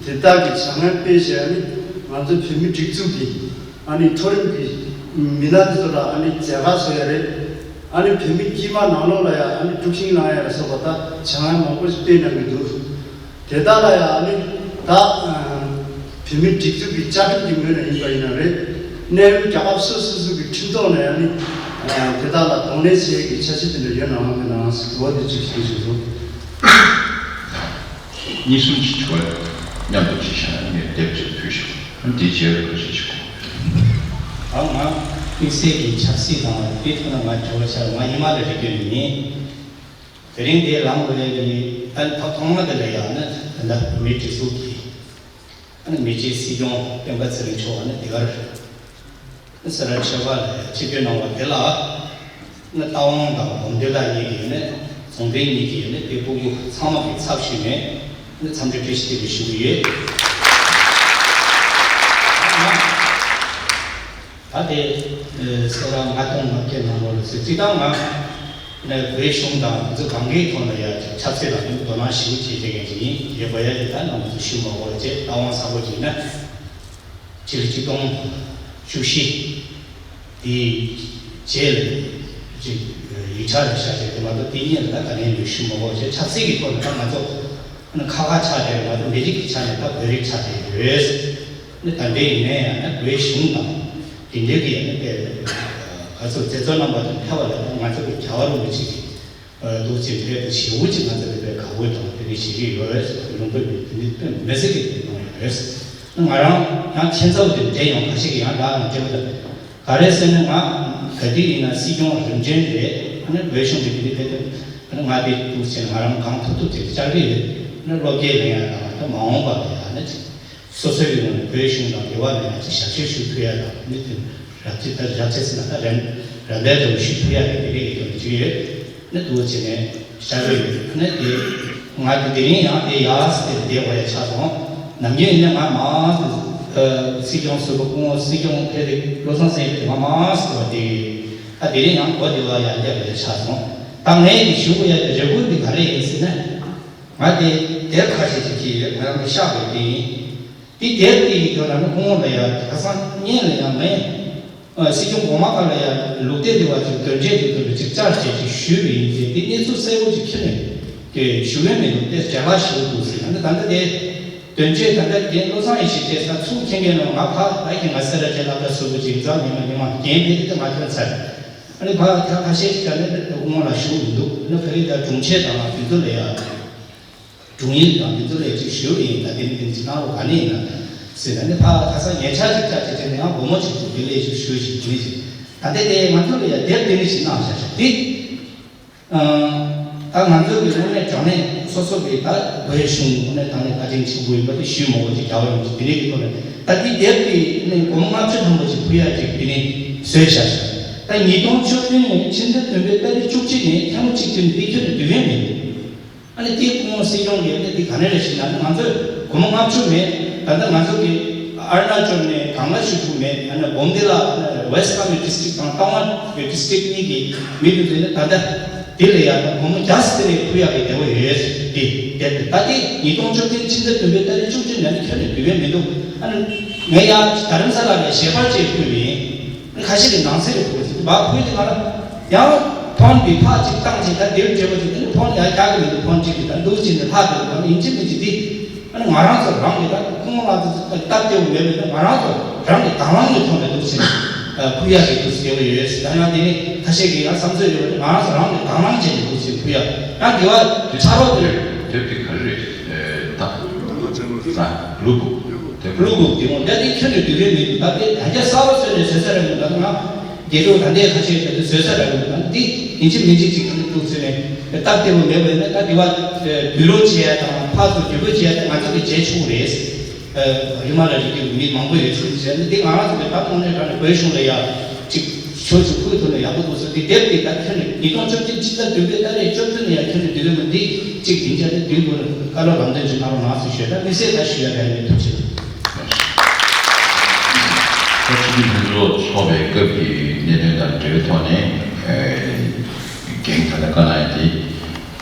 དེ་དག་གི་བྱ་ངན་སྤེལ་བྱས་ཨ་ནི་ང་ཚོ་བོད་མི་སྒྲིག་འཛུགས་ཀྱི་ཨ་ནི་མཐོ་རིམ་གྱི་མི་སྣ་དེ་ཚོ་ལ་ཨ་ནི་མཛད་དཀའ་བཟོ་ཡ་རེད། ཨ་ནི་བོད་མི་དཀྱུས་མ་ནང་ལོགས་ལ་ཡང་ཨ་ནི་དཀྲུག་ཤིང་གནང་ཡ་ལ་སོགས་པ་ད་བྱ་ངན་མང་པོ་ཞིག་སྤེལ་གནང་གི་འདུག་དེ་དག་ལ་ཡང་ཨ་ནི་ད་བོད་མི་སྒྲིག་འཛུགས་ཀྱི་བཅའ་ཁྲིམས་ཀྱི་ངོས་ནས་ཡིན་པ་ཡིན་ན་རེད། གནས་ཡུལ་རྒྱལ་ཁབ་སོ་སོ་སོ་གི་ཁྲིམས་ཐོག་ནས་ཨ་ནི་ ཡང་དེ་དག་ལ་གདོང་ལེན་བྱེད་ཡས་ཀྱི་འཆར་གཞི་དེ་འདྲ་ཡོད་ནའང་མེད་ནའང་ཟེར་དྲི་བ་འདི་གཅིག་ཞུ་ཞུ་གསུངས། གཉིས་གསུམ་གྱི་དྲི་བ་མཉམ་དུ་དྲིས་བཞག་ན་ངས་དེབ་ཅིག་ཕུལ་ཞིག་འདི་རྗེས་ལ་ག་ཞིག་ཞུ། ད་ང་དམིགས་བསལ་གྱི་ཆབ་སྲིད་དང་དེའི་ཐོག་ན་ང་དྲི་བ་ཆགས། ང་ཉི་མ་ལ་རེ་སྐྱོན་ནི་ཡིན། དེ་རིང་འདིར་ལངས་དགོས་ཡས་ཀྱི་ད་ཐོག་ཐོག་མ་དེ་ལ་ཡང་ན་ད་ལྟ་བོད་མིའི་སྒྲིག་འཛུགས་ཀྱི་ཨ་ནི་མི་རྗེ་སྲིད་སྐྱོང་སྤེན་པ་ཚེ་རིང་མཆོག་ཨ་ནི་འདི་གར་ཨ་ནི་སེ་ར་ཆོས་སྒར་ལ་ཆིབས་བསྒྱུར་གནང་བ་དེ་ལ་ཨ་ནི་རྟ་དབང་དང་སྒོམ་སྡེ་ལགས་གཉིས་ཀྱིས་ཨ་ནི་རྫོང་དཔོན་གཉིས་ཀྱིས་ཨ་ནི་དེ་སྤུ་གུ་ཚང་མ་གི་ཚབ་ཞུས་ནས་ཨ་ནི་འཚམས་འདྲི་བཀྲ་ཤིས་བདེ་ལེགས་ཞུ་གི་ཡོད། ད་དེ་ཨ་གསལ་བ་ལྔ་སྟོང་ལྔ་བརྒྱ་ནང་ལོགས་ལ་ཟེར་སྤྱིར་བཏང་ང་ནས་བོད་གཞུང་དང་དེ་ཚོ་གང་གའི་ཐོག་ལ་ཡ་ཆབ་སྲིད་ལ་ནི་དོ་སྣང་ཞེ་པོ་བྱེད་བྱེད་མཁན་ཅིག་ཡིན། ཡོད་པ་ཡ་དེ་ད་རྣམ་པ་ཚོ་ཞུ་མ་དགོས་པ་བྱས། རྟ་དབང་གསར་པ་ཅིག་ཡིན་ན་ཕྱི་ལོ་ཆིག་སྟོང་བཅུ་བཞི་དེའི་རྗེས་ལ་ཅིག་ཡིག་ཆ་རེ་བཞག་བྱས་དེ་མ་གཏོགས་དེ་གཉིས་ལ་ད་ག་ནས་ཡོད་ཞུ་མ་དགོས་པ་བྱས། ཆབ་སྲིད་ཀྱི་ཐོག་ལ་ད་ང་ཚོ་ཁ་ཁ་ཆགས་བསྡད་ཡོད་མ་གཏོགས་མི་རིགས་ཀྱི་ཆ་ནས་ད་བོད་རིགས་ཆགས་བསྡད་ཡོད། ནི་ད་ལྟའི་ཡིན་ནའི་ཡང་ན་བོད་གཞུང་དང་དེ་འབྲེལ་གྱི་ཡང་ན་དཔེ་ག་ཚོད་མཛད་གཙོ་རྣམ་པ་དང་ཕེབས་པ་ལ་ང་ཚོ་གི་རྒྱལ་བ་རིན་པོ་ཆེ་གི་འདུག་ཅེས་དཔེ་དུ་ཞེ་པོ་ཅིག་ང་ཚོ་གི་དཔེ་དགའ་པོ་དང་དེ་འདྲ་ཞིག་གི་ཡོད། ལུང་པ་མི་དེ་འདྲ་དཔེ་མི་སྲིད་ཀྱི་དེ་གནང་ཡོད། ང་རང་ཡང་ཁྱེད་ཚོ་དེ་འདྲ་ཡང་ཁ་ཤས་ཀྱི་ཡང་ལག་ནས་སྤྲད་པ་དང་ག་རེ་ཟེར་ན་ང་ག་དུས་ཡིན་ན་སྲིད་སྐྱོང་རིམ་བྱོན་རེད། ཨ་ནི་བོད་གཞུང་གི་དེ་འདྲ་དཔེ་དུ་ང་དེ་འདུག་ཅེས་ང་རང་གང་ཐུབ་ཐུབ་ཅིག་བཅར་གི་ཡོད། ཨ་ནི་བློ་སྐྱེད་ལེན་ཡ་དང་ད་མ་འོངས་པ་ལ་ཡང་ན་ཅིག་སོ་སོའི་ངོས་ནས་བོད་གཞུང་དང་འབྲེལ་བ་ལ་ཡང་ཅིག་ཞབས་ཞུ་ཞུ་ཐུབ་ཡ་དང་། མི་དེ་རབ་ཅིག་ད་རབ་ཅིག་ཟེར་ན་ད་རན་རན་པའི་འདྲ་བོ་ཞུ་ཐུབ་ཡ་གི་དེ་འདྲའི་གི་དོན་ཅིག་ཡོད། ནི་འདུག་བྱས་ནས་བཅར་གི་ཡོད། ནི་དེ་ང་དེ་དེ་རིང་ཡང་དེ་ཡག་སེ་དེ་བསྡད་དགོས་ཡ་ཆགས་སོང་། ནམ་རྒྱུན་ཡིན་ན་ང་མང་དུ་སྲིད་སྐྱོང་ཟུར་པ་སྐུ་ངོ་སྲིད་སྐྱོང་ཕེབས་ཏེ་བློ་བཟང་སེང་གེ་དེ་ང་མང་དུ་བ་དེ་ད་དེ་རིང་ཡང་གོ་བདེ་བ་ཡར་བསྡད་དགོས་ཡ་ཆགས་སོང་། ད་ངས་དེ་ཞུ་དགོས་ཡ་དེ་རེ་སྐུལ་དེ་ག་རེ་ཡིན་ཟེར་ན། ང་དེ་དེབ་ཁ་ཤས་ཅིག་ཁྱེར་ཡོད། ང་རང་གི་ཤག་པའི་སྟེང་ཡིན། དེ་དེབ་དེ་ཡི་ཐོག་ལ་ནི་སྐུ་ངོ་ལ་ཡང་ཁ་སང་བརྙན་ལ་ཡང་ངས་ཨ་སྲིད་སྐྱོང་གོང་མ་སྒང་ལ་ཡང་ལུགས་བདེ་བདེ་བ་ཅིག་དོན་འབྲས་དེ་ཐོག་ལ་ཅིག་བཅར་བྱས་ཅིག་ཞུས་པ་ཡིན་ཏེ། དེ་གནས་ཚུལ་གསལ་པོ་ཅིག་ཁྱོན་ནས་དེ་ཞུ་གི་མི་འདུག་དེ་འབྲེལ་བ་ཞུ་འདུག་ཟེར་ན། ནི་ད་ལྟ་དེ་དོན་འབྲས་ད་ལྟ་རྒན་བློ་བཟང་ཡེ་ཤེས་དེ་ས་ཚུགས་མཁྱེན་མཁན་ནང་ང་ཕ་ད་ཀྱི་ང་སེ་ར་བྱེས་ལ་ད་ཟུར་པོ་ཅིག་འཛམ་ཉི་མ་ཉི་མ་རྒན་དེ་དེ་ང་ཁྱོད་ཚར། ཨ་ནི་ཕ་ད་ཁ་ཤས་ཅིག་ད་ནི་སྐུ་ངོ་ལ་ཞུ་མི་འདུག་ནི་ཕ་གི་ད་དྲུང་ཆེ་དང་དེ་ཚོ་ལ་ཡ། དྲུང་ཡིག་དང་དེ་ཚོ་ལས་ཅིག་ཞུ་ཡིན། ད་དེ་ནི་དེ་ནི་ཅིག་གནང་རོགས་ག་ནས་ཡིན་ན་ཟེར་ན། ནི་ཕ་ཁ་སང་ཉེ་ཆར་ཅིག་ཅག་ཅིག་བྱས་ནས་ཡང་སྒོར་མོ་ཅིག་ཏུ་དེ་ལས་ཅིག་ཞུ་ཞིག་དེ་ནི་ཅིག་ད་ལྟའི་དེ་ང་ཚོ་ལ་ཡ་དེབ་དེ་ནི་ཞིག་གནང་བཞག་ཤག་དེ། ད་ང་ཚོ་གི་དངོས་གནས་དྲང་གནས་སོ་སོ་གི་ད་བོད་གཞུང་དངོས་གནས་དྲང་གནས་བཀའ་དྲིན་ཆེན་པོ་ཡིན་པ་དེ་ཞུས་མ་དགོས་ཅིག་རྒྱལ་བ་རིན་པོ་ཆེ་དེ་ནི་གི་ཐོག་ནས་ད་དེ་དེབ་དེ་ནི་སྒོར་མོ་ལྔ་བཅུ་ཐམ་པ་ཅིག་ཕུལ་ཡ་ཅིག་དེ་ནི་བཟོས་བཞག་ཤག་ད་ཉིས་སྟོང་བཅུ་བདུན་ནས་ཕྱི་ཟླ་བདུན་པའི་ཏ་རིག་བཅུ་གཅིག་ནས་ཐེངས་མ་གཅིག་དེ་ནི་དེ་ཁྱོན་ནས་བསྡུ་ཡས་མེད། ཨ་ནི་དེ་སྐུ་ངོ་སྲིད་སྐྱོང་གིས་ཨ་ནི་དེ་ག་ནས་རེད་ཞུས་ན། ཨ་ནི་ང་ཚོས་སྒོར་མོ་ལྔ་བཅུ་མེད། ད་ལྟ་ང་ཚོ་གི་ཨ་རུ་ན་ཅལ་ནས་གང་ལ་ཞུ་ཐུབ་མེད། ཨ་ནི་སྒོམ་དེ་ལ་ཨ་ནི་ཝེ་སི་ཀ་མེ་ཌི་སི་ཊིག་དང་ཏང་ཝན་གྱི་ཌི་སི་ཊིག་གཉིས་ཀྱི་མི་དེ་ཚོས་ནི་ད་ལྟ་དེ་ལ་ཡང་ད་སྒོར་མོ་བརྒྱ་ཙམ་དེ་ལས་ཕུལ་ཡག་གི་འདོད་པ་ཡོད། དེ་དེ་ད་དེ་ཉིས་སྟོང་བཅུ་བདུན་ཕྱི་ཟླ་བདུན་པའི་ཏ་རིག་བཅུ་གཅིག་ནས་ནི་ཁྱོན་ནས་བསྡུ་གི་མི་འདུག་ཨ་ནི་ངས་ཡར་རྡ་རམ་ས་ལ་ནས་ཞལ་པར་ཅིག་ཕུལ་བ་ཡིན། ཁ་ཤས་ཀྱིས་ནང་གསེས་ལ་ཕུལ་ཟེར་དུས་བ་ཕུལ་དེ་ང་ལ་ཡང་ཕོན་འདི་ཕར་ཅིག་བཏང་ཅིག་ད་འདིར་འབྲེལ་བ་ཅིག་དེ་ནི་ཕོན་ཡང་རྒྱག་གི་མི་འདུག་ཕོན་ཅིག་གིས་ད་འདུག་ཅིག་ནས་ལྷག་གི་འདུག་ཨ་ནི་ཡིན་གཅིག་མིན་གཅིག་འདི་ཨ་ནི་ང་རང་ཚོ་རང་གིས་ད་ཁོང་ང་ཚོ་སྟབས་བདེ་བོ་མེད་པས་ན་ང་རང་ཚོ་རང་གི་དང་བླངས་ཀྱི་ཐོག་ནས་འདུག་ཅིག་ཕུལ་ཡག་གི་འདུག་ཟེར་བ་ཡོད། ད་ཡང་དེ་ནི་ཁ་ཤས་ཀྱིས་ཡང་བསམ་ཚོད་ཡོད་པ་ང་རང་ཚོ་རང་གི་དང་བླངས་བྱས་ནས་འདུག་ཅིག་ཕུལ་ཡག་ཡང་དེ་བ་ཆ་རོགས་དེ། དེབ་དེ་ག་རེ་རེད། ད་ལུ་བུ་དེ་ལུ་བུ་དེ་མོ་ད་དེ་ཁྱོན་ནས་བསྡུ་གི་མི་འདུག་ད་དེ་ད་ཆ་གསར་པ་བཟོས་ནས་བཟོས་ས་རེད་མོད། ད་ང་དགེ་ཕྲུག་ད་ལྟའི་ཁ་ཤས་ད་དེ་བཟོས་ས་རེད་མོད། ད་འདི་ཡིན་གཅིག་མིན་གཅིག་ཅིག་ད་དེ་འདུག་ཟེར་ནས་སྟབས་བདེ་བོ་མེད་པ་ཡིན་ན་ད་དེ་བ་བསྡུ་རོགས་བྱེད་ཡ་དང་ཕར་ཚུར་བརྒྱུད་སྐུར་བྱེད་ཡ་དེ་ང་ཚོ་གིས་བྱེད་ཆོག་གི་རེད། རི་མ་ལ་རི་རྒྱུད་ཀྱི་མི་མང་པོ་ཡོད་ཚུལ་བྱས་ནས་འདི་ང་རང་ཚོ་གི་ད་དངོས་གནས་དྲང་གནས་བོད་གཞུང་ལ་ཡ་ཅིག་ཕྱོགས་ཅིག་ཁུར་ཐུབ་ན་ཡག་པོ་འདུག་ཟེར། འདི་དེབ་འདི་ད་ཁྱོན་ནས་ཉིས་སྟོང་བཅུ་གཅིག་ཕྱི་ཟླ་བདུན་པའི་ཏ་རིག་བཅུ་བདུན་ནས་ཡ་ཁྱོན་ནས་འདི་ལོ་མ་འདི་གཅིག་འདི་འཆར་ནས་འདིའི་སྐོར་ལ་བཀའ་སློབ་ལམ་སྟོན་ཅིག་གནང་རོགས་གནང་ཟེར་ཞུས། ད་དམིགས་བསལ་ད་ཞུ་ཡ་ག་ཡང་མེད། ཐུགས་རྗེ་ཆེ། ད་སྤྱི་འཐུས་ལྷན་ཚོགས་ཚོགས་པའི་སྐབས་ཀྱི་གནད་དོན་དང་འབྲེལ་བའི་ཐོག་ནས་འགན་ད་ལྟ་བཀའ་གནང་ཡ་དེ་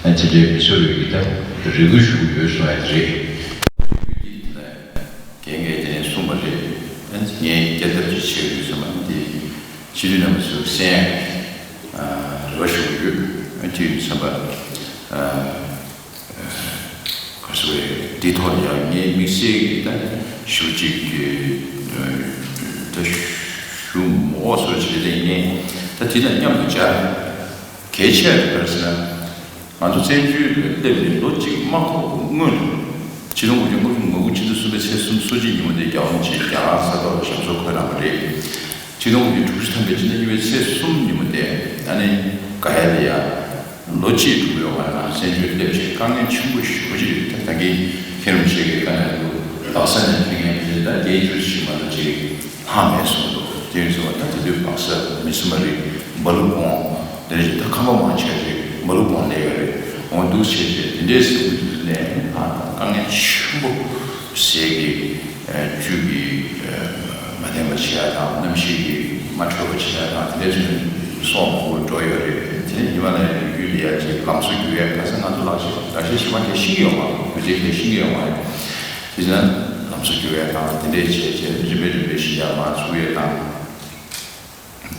དེ་འདྲའི་མི་སོར་བའི་གི་ད་རེ་སྐུལ་ཞུ་གི་ཡོད་གསུང་ཡ་རེད། རྒན་གྱིས་དེ་ནས་གསུངས་པ་རེད། ངས་སྐྱེལ་ཐབས་ཅིག་བྱེད་ཀྱི་ཡོད་ཟེར་མ་འདི་སྤྱི་འཐུས་རྣམ་པ་ཚོས་གསན་ཡ་རེ་བ་ཞུ་གི་ཡོད། དེ་ཡིན་ཙམ་པ་ག་ཚོད་རེད། འདི་ཐོག་ལ་ཡང་ངས་དམིགས་བསལ་གྱི་ད་ཞུ་གཅིག་གི་ད་ཞུ་མོ་སོ་བྱེད་དེ་ངས་ ད་དེ་དང་མཉམ་དུ་སྦྱར། གལ་ཆེ་བ་ག་རེ་ཟེར་ན། ང་ཚོ་བཙན་བྱོལ་ལ་སླེབས་ནས་ལོ་གཅིག་མ་འཁོར་བའི་སྔོན་དུ། ཆིག་སྟོང་དགུ་བརྒྱ་དགུ་བཅུ་གོ་དགུ་ཕྱི་ཟླ་གསུམ་པའི་ཚེས་སོ་གཅིག་ཉིན་མོ་དེ་རྒྱལ་བ་རིན་པོ་ཆེས་རྒྱ་གར་ས་ཐོག་ལ་ཞབས་སོར་འཁོད་གནང་བ་རེད། ཆིག་སྟོང་དགུ་བརྒྱ་དྲུག་ཅུ་ཐམ་པའི་ཕྱི་ཟླ་གཉིས་པའི་ཚེས་གསུམ་ཉིན་མོ་དེ་ཨ་ནི་ག་ཡ་ལ་ཡ། ལོ་གཅིག་འགྲོ་གི་ཡོད་མ་རེད། ང་ཚོ་བཙན་བྱོལ་སླེབས་བྱས་དཀའ་ངལ་ཆེན་པོ་ཞེ་པོ་ཅིག་རེད། ད་ད་གིན་མཁན་རིན་པོ་ཆེ་གིས་བཀའ་གནང་འདུག། སྦག་ས་ནས་ཕེབས་མཁན་དེ་ད་བརྒྱད་ཅུ་ཞིག་མ་གཏོགས་ཅིག་ལྷག་མེད་གསུངས་འདུག། དེ་ཡིན་ཙང་ད་དེ་དུས་སྦག་ས་མི་སུ་མ་རེད། སྦ་ལུ་གོང་དེ་འདྲ་ཞིག་ད་ཁང་པ་མང་ཆེ་ཞིག་སྦ་ལུ་གོང་སླེབས་ཡོད་རེད། འོ་འདུག་བྱས་བྱས་དེ་འདྲའི་ཟེར་དུས་ནས་ཨ་དཀའ་ངལ་ཆེན་པོ་ཟས་ཀྱི་ཨ་བཅུད་ཀྱི་ཨ་མ་བརྟན་པ་བྱེད་ཡ་དང་། གནམ་གཤིས་ཀྱི་མ་འཕྲོད་པ་བྱེད་ཡ་དང་། དེ་འདྲ་བྱས་ནས་སྲོག་མང་པོ་འགྲོ་ཡོད་རེད། དེ་ནས་ཉི་མ་ལ་ཡ་རྒྱུད་ལ་ཡ་ཅིག་ལམ་བཟོ་རྒྱུ་ཡ་ཁ་སང་ང་ཚོ་ལག་ཤེས་ལག་ཤེས་ཞིག་མ་གལ་ཤེས་ཀྱི་ཡོད་མ་རེད། རྒྱུ་རྫས་གལ་ཤེས་ཀྱི་ཡོད་མ་རེད། དེ་བྱས་ན་ལམ་བཟོ་རྒྱུ་ཡ་དང་། དེ་འདྲ་བྱས་བྱས་རིམ་པས་རིམ་པས་ཞིག་ཡ་མ་ཚུགས་ཡ་དང་།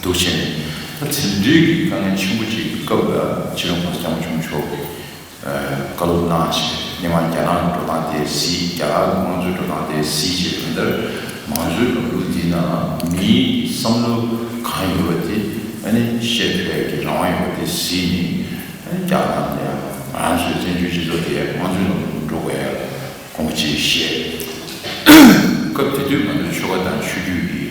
འདུག་བྱས་ནས་ད་དེ་འདྲའི་གི་དཀའ་ངལ་ཆེན་པོ་ཅིག་གི་སྐབས་ལ་ཕྱི་ལོ་གོང་ས་སྐྱབས་མགོན་ཆེན་པོ་མཆོག་གིས་ཨ་བཀའ་སློབ་གནང་བྱས། སྔོན་མ་རྒྱ་ནག་གི་འགྲོ་སྟངས་དེ་གཟིགས། རྒྱ་གར་གྱི་དམངས་གཙོའི་འགྲོ་སྟངས་དེ་གཟིགས་བྱས། གང་ལྟར་མང་གཙོའི་ལམ་ལུགས་འདི་ནང་མིའི་བསམ་བློ་གང་ཡོད་པ་དེ་ཨ་ནི་བཤད་ཕོད་ཀྱི་རང་དབང་ཡོད་པ་དེ་གཟིགས་ནས། ཨ་ནི་རྒྱ་ནག་ནས་ཡང་ང་ཚོའི་བཙན་བྱོལ་སྤྱི་ཚོགས་དེ་དམངས་གཙོའི་ལམ་ལུགས་འགྲོ་དགོས་ཡ་དགོངས་པ་ཅིག་བཞེས། སྐབས་དེ་དུས་ང་ཚོའི་ཆོལ་ཁ་དང་ཆོས་བརྒྱུད་ཀྱི་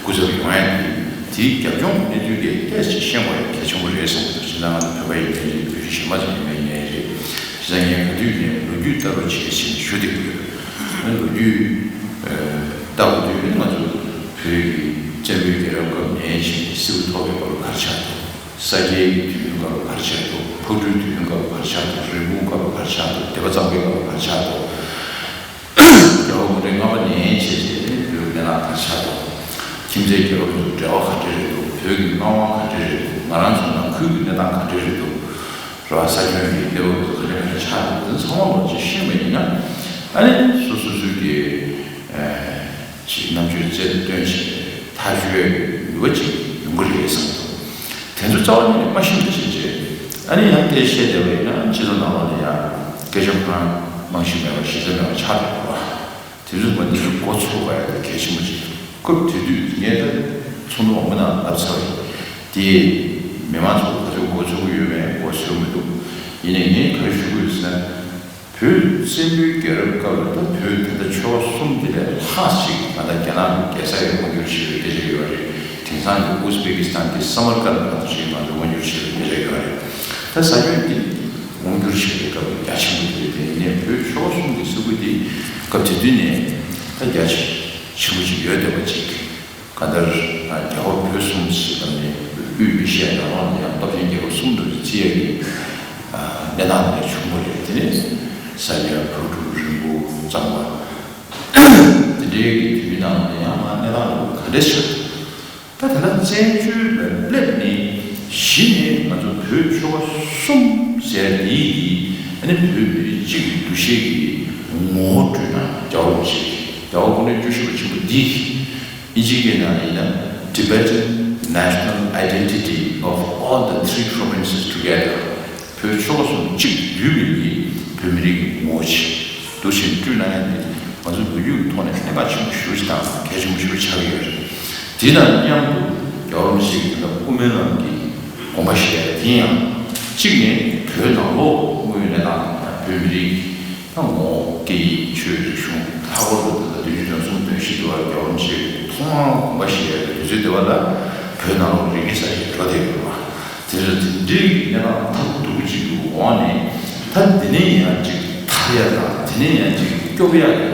སྐུ་ཚབ་ཡོང་ཡ་དེ། དེའི་རྒྱབ་ལྗོངས་གནས་ཚུལ་དེ་ཏོག་ཙམ་ཤེས་དགོས་ཡ་གལ་ཆེན་པོ་རེད་བསམ་གྱི་འདུག། བྱས་ཙང་ང་ཚོ་བོད་པ་ཡིན་ནའི་རེད། བོད་རིགས་གཞན་པ་ཚོ་ཡིན་ནའི་རེད། བྱས་ཙང་ངས་ག་དུས་ནས་ལོ་རྒྱུས་ལྟ་རྟོག་བྱེད་བཞིན་ཞུ་བསྡད་ཀྱི་ཡོད། ལོ་རྒྱུས་ལྟ་བ་དུས་ང་ཚོ་བོད་ཀྱི་བཙན་པོའི་རྒྱལ་རབས་སྐབས་ནས་བྱས་ནས་སིལ་བུ་ཐོག་གི་སྐབས་ལ་ག་རེ་ཆགས་འདུག། ས་སྐྱའི་དུས་ཡུན་སྐབས་ལ་ག་རེ་ཆགས་འདུག། ཕག་གྲུའི་དུས་ཡུན་སྐབས་ལ་ག་རེ་ཆགས་འདུག། རིན་སྤུངས་སྐབས་ལ་ག་རེ་ཆགས་འདུག། སྡེ་པ་གཙང་པོའི་སྐབས་ལ་ག་རེ་ཆགས་འདུག། རྒྱལ་བ་དགུང་གྲངས་ལྔ་པ་ནས་བྱས་བྱས་ནས་བོད་ཀྱི་གནས་སྟངས་ག་རེ་ཆགས་འདུག། ཁྱིམ་མཚེས་རྒྱལ་ཁབ་དང་འབྲེལ་བ་ག་འདྲ་རེད་འདུག། བོད་ཀྱི་མངའ་དབང་ག་འདྲ་རེད་འདུག། ང་རང་ཚོ་ནང་ཁུལ་གྱི་གནས་སྟངས་ག་འདྲ་རེད་འདུག། རེད་བ། ས་ཁྱོན་གྱི་གནས་བབ་དེ་ཚོ་ག་འདྲ་ག་འདྲ་ཆགས་འདུག། དེ་ཚང་མ་ལོག་ཅིག་ཤེས་པ་ཡིན་ན། ཨ་ནི་སོ་སོ་སོའི་གི་ཨ་ཅིག་རྣམ་དཔྱོད་རྩལ་སྟོན་བྱས་ཐག་གཅོད་ཡ་གི་ནུས་པ་ཅིག་ཡོང་གི་རེད་བསམ་འདུག། དེ་ཚོ་རྩ་བ་ཉིད་ནས་མ་ཤེས་པ་བྱས་བྱས། ཨ་ནི་ཡང་དེ་བཤད་བསྡད་པ་ཡིན་ན་སྤྱི་ཚོགས་ནང་ལོགས་ལ་ཡང་སྐད་ཆ་ཁོ་རང་རྨང་གཞི་མེད་པ་གཞི་རྩ་མེད་པ་ཆགས་འགྲོ་གི་རེད་བ། དེ་ཚོ་མ་འདི་ཚོ་འགོ་ཚུགས་པ་ཡང་གལ་ཆེན་པོ་ཅིག། སྐབས་དེ་དུས་ངས་ད་ཚོགས་འདུ་མང་པོ་ནང་ལབ་ཚར་བ་ཡིན། དེ་མི་མང་ཚོ་ག་ཚོད་འགོ་ཚུགས་ཀྱི་ཡོད་མེད་འགོ་ཚུགས་མི་འདུག། ཡིན་ནའི་ངས་ག་རེ་ཞུ་གི་ཡོད་ཟེར་ན། བོད་བཙན་པོའི་རྒྱལ་རབས་སྐབས་ལ་ད་བོད་ད་ལྟ་ཆོལ་ཁ་གསུམ་དེ་ལས་ལྷག་ཅིག་ང་ད་རྒྱ་ནག་གི་རྒྱལ་ས་ཡང་དབང་བསྒྱུར་བྱས་པའི་སྐད་ཆ་ཡོད་རེད། དེང་སང་གི་ཨུ་ཛི་བེ་ཀི་སི་ཐན་གྱི་སམ་མར་ཀན་བར་དུ་ཞིག་ང་ཚོ་དབང་བསྒྱུར་བྱས་པའི་སྐད་ཆ་ཡོད་རེད། ད་ས་ཁྱོན་འདི་དབང་བསྒྱུར་བྱས་པའི་སྐབས་ལ་རྒྱ་ཆེན་པོ་དེ་རེད། དེ་ནས་བོད་ཆོལ་ཁ་གསུམ་གྱི་ས་ཁུལ་འདི་སྐབས་དེ་དུས་ནས་ད་རྒྱ་ཆེ་ཆེན་པོ་ཞིག་ཡོད་བསྡད་པ་ཅིག། གང་ལྟར་རྒྱ་བོད་གསུམ་ཞེས་བཏང་ནས་དབུས་མི་ཤེས་ནང་ལོགས་ནས་ཡང་སྟོབས་ཆེན་རྒྱལ་ཁབ་གསུམ་དུ་བརྩི་ཡ་གི་གནས་སྟངས་དེ་བྱུང་བ་རེད། དེ་ནས་ས་སྐྱ་ཕག་གྲུ་རིན་སྤུངས་གཙང་པ་དེ་འདྲའི་གི་དུས་ནང་ལ་ཡང་མ་གནས་སྟངས་དེ་ག་འདྲ་ཞིག། ད་དེ་ལ་བཙན་བྱོལ་ལ་སླེབས་ནས་གཞི་ནས་ང་ཚོ་བོད་ཆོལ་ཁ་གསུམ་ཟེར་འདི་གི་ཨ་ནི་བོད་མི་རིགས་གཅིག་གི་འདུ་ཤེས་ཀྱི་ངོ་བོ་བསྐྲུན་ན། རྒྱལ་བ་རིན་པོ་ཆེ་རྒྱལ་བ་དགུང་གྲངས་བཅུ་བཞི་པ་ཆེན་པོ་འདི་གིས། ཨིན་ཇིའི་སྐད་ནང་ལ་ཡིན་ན། Tibetan National Identity of All the Three Provinces Together། བོད་ཆོལ་ཁ་གསུམ་གཅིག་ཏུ་བསྡུས་པའི་བོད་མི་རིགས་ཀྱི་ངོ་བོ་ཅིག་འདུ་ཤེས་བསྐྲུན་གནང་ཡ་འདི་ང་ཚོ་ལོ་རྒྱུས་ཀྱི་ཐོག་ནས་གནད་འགག་ཆེན་པོ་ཞེ་པོ་ཅིག་དང་གལ་ཆེན་པོ་ཞེ་པོ་ཆགས་ཀྱི་ཡོད་རེད། དེ་དང་མཉམ་དུ་རྒྱལ་བ་རིན་པོ་ཆེ་གིས་དེ་ལ་དབུ་མའི་ལམ་གྱི་དགོངས་པ་བཞེས་ཡ་དེ་ཡང་གཅིག་ནས་བོད་ནང་ལོགས་དངོས་ཡོད་གནས་སྟངས་དང་། བོད་མི་རིགས་ད་ངོ་བོ་སྐད་ཡིག་ཆོས་རིག་གཞུང་། ལྷག་པར་དུ་ད་ལྟ་བདུན་ཅུ་དོན་གསུམ་དོན་བཞི་དེ་བར་རྒྱལ་བ་རིན་པོ་ཆེ་ཐོག་མར་དགོངས་པ་བཞེས་ཡ་དུས་ཚོད་དེ་བ་ལ་བོད་ནང་ལོགས་རིག་གནས་གསར་བརྗེ་འགྲོ་བསྡད་ཡོད་པ། དེ་འདྲ་དེ་འདྲའི་གནས་སྟངས་ཐབས་སྡུག་ཅིག་གི་འོག་ནས། ད་འདི་ནས་ཡང་ཅིག་ཐར་ཡ་དང་། འདི་ནས་ཡང་ཅིག་སྐྱོབ་ཡ་གི་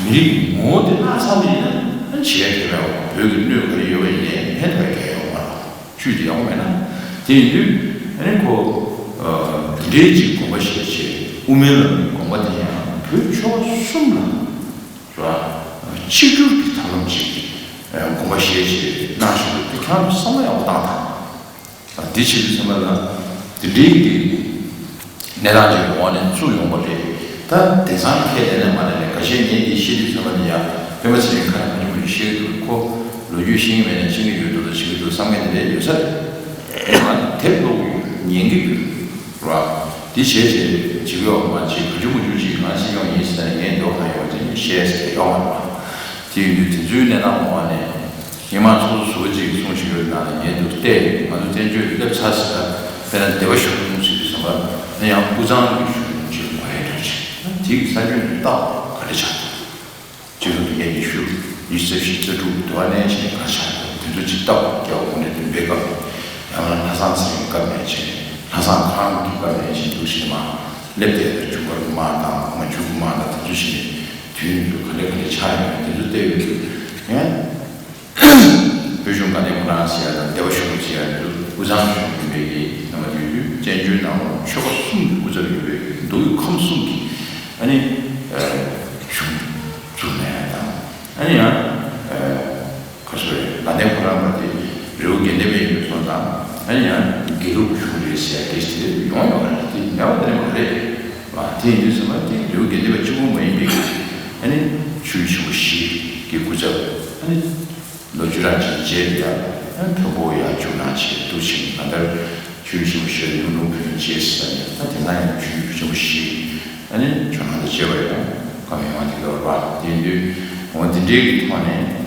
མི་རིགས་ཀྱི་ངོ་བོ་དེ་བརླག་ཚར་བ་ཡིན་ན་བྱེད་ཡ་གལ་མེད་པ། བོད་ཀྱི་སྣོད་ག་རེ་ཡོད་པ་ཡིན་ནའི་ཕན་ཐོགས་ཡ་གལ་ཡོད་མ་རེད། བཅུད་དེ་ཡག་པོ་མེད་ན། དེ་ཡིན་དུས་ཨ་ནི་ཁོ་ཨ་འདི་འདྲའི་ཅིག་དགོངས་པ་བཞེས་བྱས། དབུ་མའི་ལམ་གྱི་དགོངས་པ་དེ་ཡང་བོད་ཆོལ་ཁ་གསུམ་ལ། རེད་བ། གཅིག་གྱུར་གྱི་ཐབས་ལམ་ཅིག་ཨ་དགོངས་པ་བཞེས་བྱས་གནང་བཞིན་པ་དེ་ཁྱེད་རང་ཚོ་བསམ་བློ་ཡག་པོ་བཏང་དང་། ཨ་འདི་བྱེད་དུས་ཙམ་པ་ལ་འདི་འདྲའི་གི་གནས་སྟངས་ཅིག་གི་འོག་ནས་བཙུགས་ཡོང་བ་རེད། ད་དེང་སང་ཁས་ལེན་ནས་མ་ལེན་ནས་ཁ་ཤས་ངས་འདི་བཤད་དུས་ཙམ་པ་ལ་ཡ། སྤེན་པ་ཚེ་རིང་ཁ་ནས་མ་ཉུང་བ་ཞིག་བཤད་ཀྱི་འདུག། ཁོ་ལོ་རྒྱུས་ཤེས་ཀྱི་མེད་ནས་ཤེས་ཀྱི་ཡོད་འདུག་ད་བྱེད་ཀྱི་འདུག་བསམ་མཁན་དེ་འདྲ་ཡོད་ས་རེད། ང་དེབ་ཀློག་གི་ཡོད། ཉན་གྱི་ཡོད། ར། འདི་བྱས་བྱས་བྱེད་ཀྱི་ཡོད་མ་བྱེད་ག་ཅུ་མ་ཅུ་ཅིག་ང་སྲིད་སྐྱོང་ཡིན་ཟེར་ནས་ངས་འདོད་ཁ་ཡོད་ཅེས་བཤད་ཟེར་ཡོད་མ་རེད་པ། དེ་ཡིན་དུས་དེ་ཚོའི་གནས་སྟངས་འོག་ནས་ ཉི་མ་ཚོགས་གཙོ་ཟུར་པ་ཅིག་གིས་གསུངས་བཞིན་ཡོད་ནང་ལ་ངས་འདུག་བལྟས། ང་ཚོ་བཙན་བྱོལ་དུ་སླེབས་ཚར་ཟེར། དཔེར་ན་སྡེ་པ་གཞུང་ཟེར་དུས་ཙམ་པ་ནི་ཡང་དབུས་གཙང་གི་གཞུང་ཅིག་དགོས་ཡ་འདྲ་ཅིག་དེ་གི་ས་ཁྱོན་དུ་བལྟ་བ་ག་རེ་ཆགས་འདུག་སྤྱི་ལོ་ཉིས་སྟོང་ཉི་ཤུ། ཉི་ཤུ་རྩ་བཞི་རྩ་དྲུག་དུ་བ་ནས་བྱས་ག་ཆགས་འདུག་དེ་ཚོ་ཅིག་བལྟ་བ། རྒྱལ་བ་དགུང་གྲངས་བདུན་པའི་སྐབས། ཡང་ན་ལྷ་བཟང་ཚེ་རིང་སྐབས་ནས་བྱས། ལྷ་བཟང་ཁང་གི་སྐབས་ནས་བྱས་འདུག་ཞེས་མ་སླེབས་དེ་ལ་འབྱུང་བ་དམག་དང་མ་འཇུག་དམག་དང་དེ་ཚོ་བྱས་ནས་དུས་ཡུན་དུ་ག་འདྲ་ག་འདྲ་ཆགས་ཡོད་མེད་དེ་ཚོ་བལྟས་ཡོད་དུས་ཡང་། བོད་གཞུང་དགའ་ལྡན་ཕོ་བྲང་ཟེར་ཡ་དང་སྡེ་པ་གཞུང་ཟེར་ཡ་འདུག་དབུས་གཙང་གཞུང་ཡིན་པའི་གི་རྣམ་པ་ཡོད་དུས་བཙན་བྱོལ་ནང་ལ་ཆོལ་ཁ་གསུམ་གྱི་སྐུ་ཚབ་ཡོད་པའི་མདོ་དབུས་ཁམས་གསུམ་གྱི་ཨ་ནི་གཞུང་བཙུགས་ནས་དང་ཨ་ནི་ཡང་ཁ་སོ་རེ་དགའ་ལྡན་ཕོ་བྲང་པ་དེ་རི་བོ་དགེ་ལྡན་པ་ཡིན་པའི་སོང་དང་ཨ་ནི་ཡང་དགེ་ལུགས་གཞུང་རེད་ཟེར་ཡ་དེ་དེ་ཡོང་ཡོང་རེད། དེ་ནས་བ་དེ་མ་རེད་བ། དེ་ཡིན་དུས་ཙམ་པ་དེ་རི་བོ་དགེ་ལྡན་པ་གཅིག་པུ་མ་ཡིན་པའི་ཨ་ནི་ཆོས་ཆེན་པོ་བཞི་གི་སྐུ་ཚབ་ཨ་ནི། ལོ་བཅུ་ཕྲག་གཅིག་རྗེས་ལ་ཡང་བོན་པོ་ཡར་བཅུག་གནང་བྱས་འདུག་ཕྱིན། ད་ལྟར་ཆོས་ཆེན་པོ་བཞི་ལུང་དྲུང་བོན་རྗེ་ཟེར་ནས་ད་དེ་སྔ་ཡང་ཆོས་ཆེན་པོ་བཞི་ཨ་ནི་ཇོ་ནང་དང་བཅས་པ་ཡང་གང་ཡོང་བ་དེ་འདྲ་བ། དེ་ཡིན་དུས་འོ་དེ་འདྲའི་གི་ཐོག་ནས་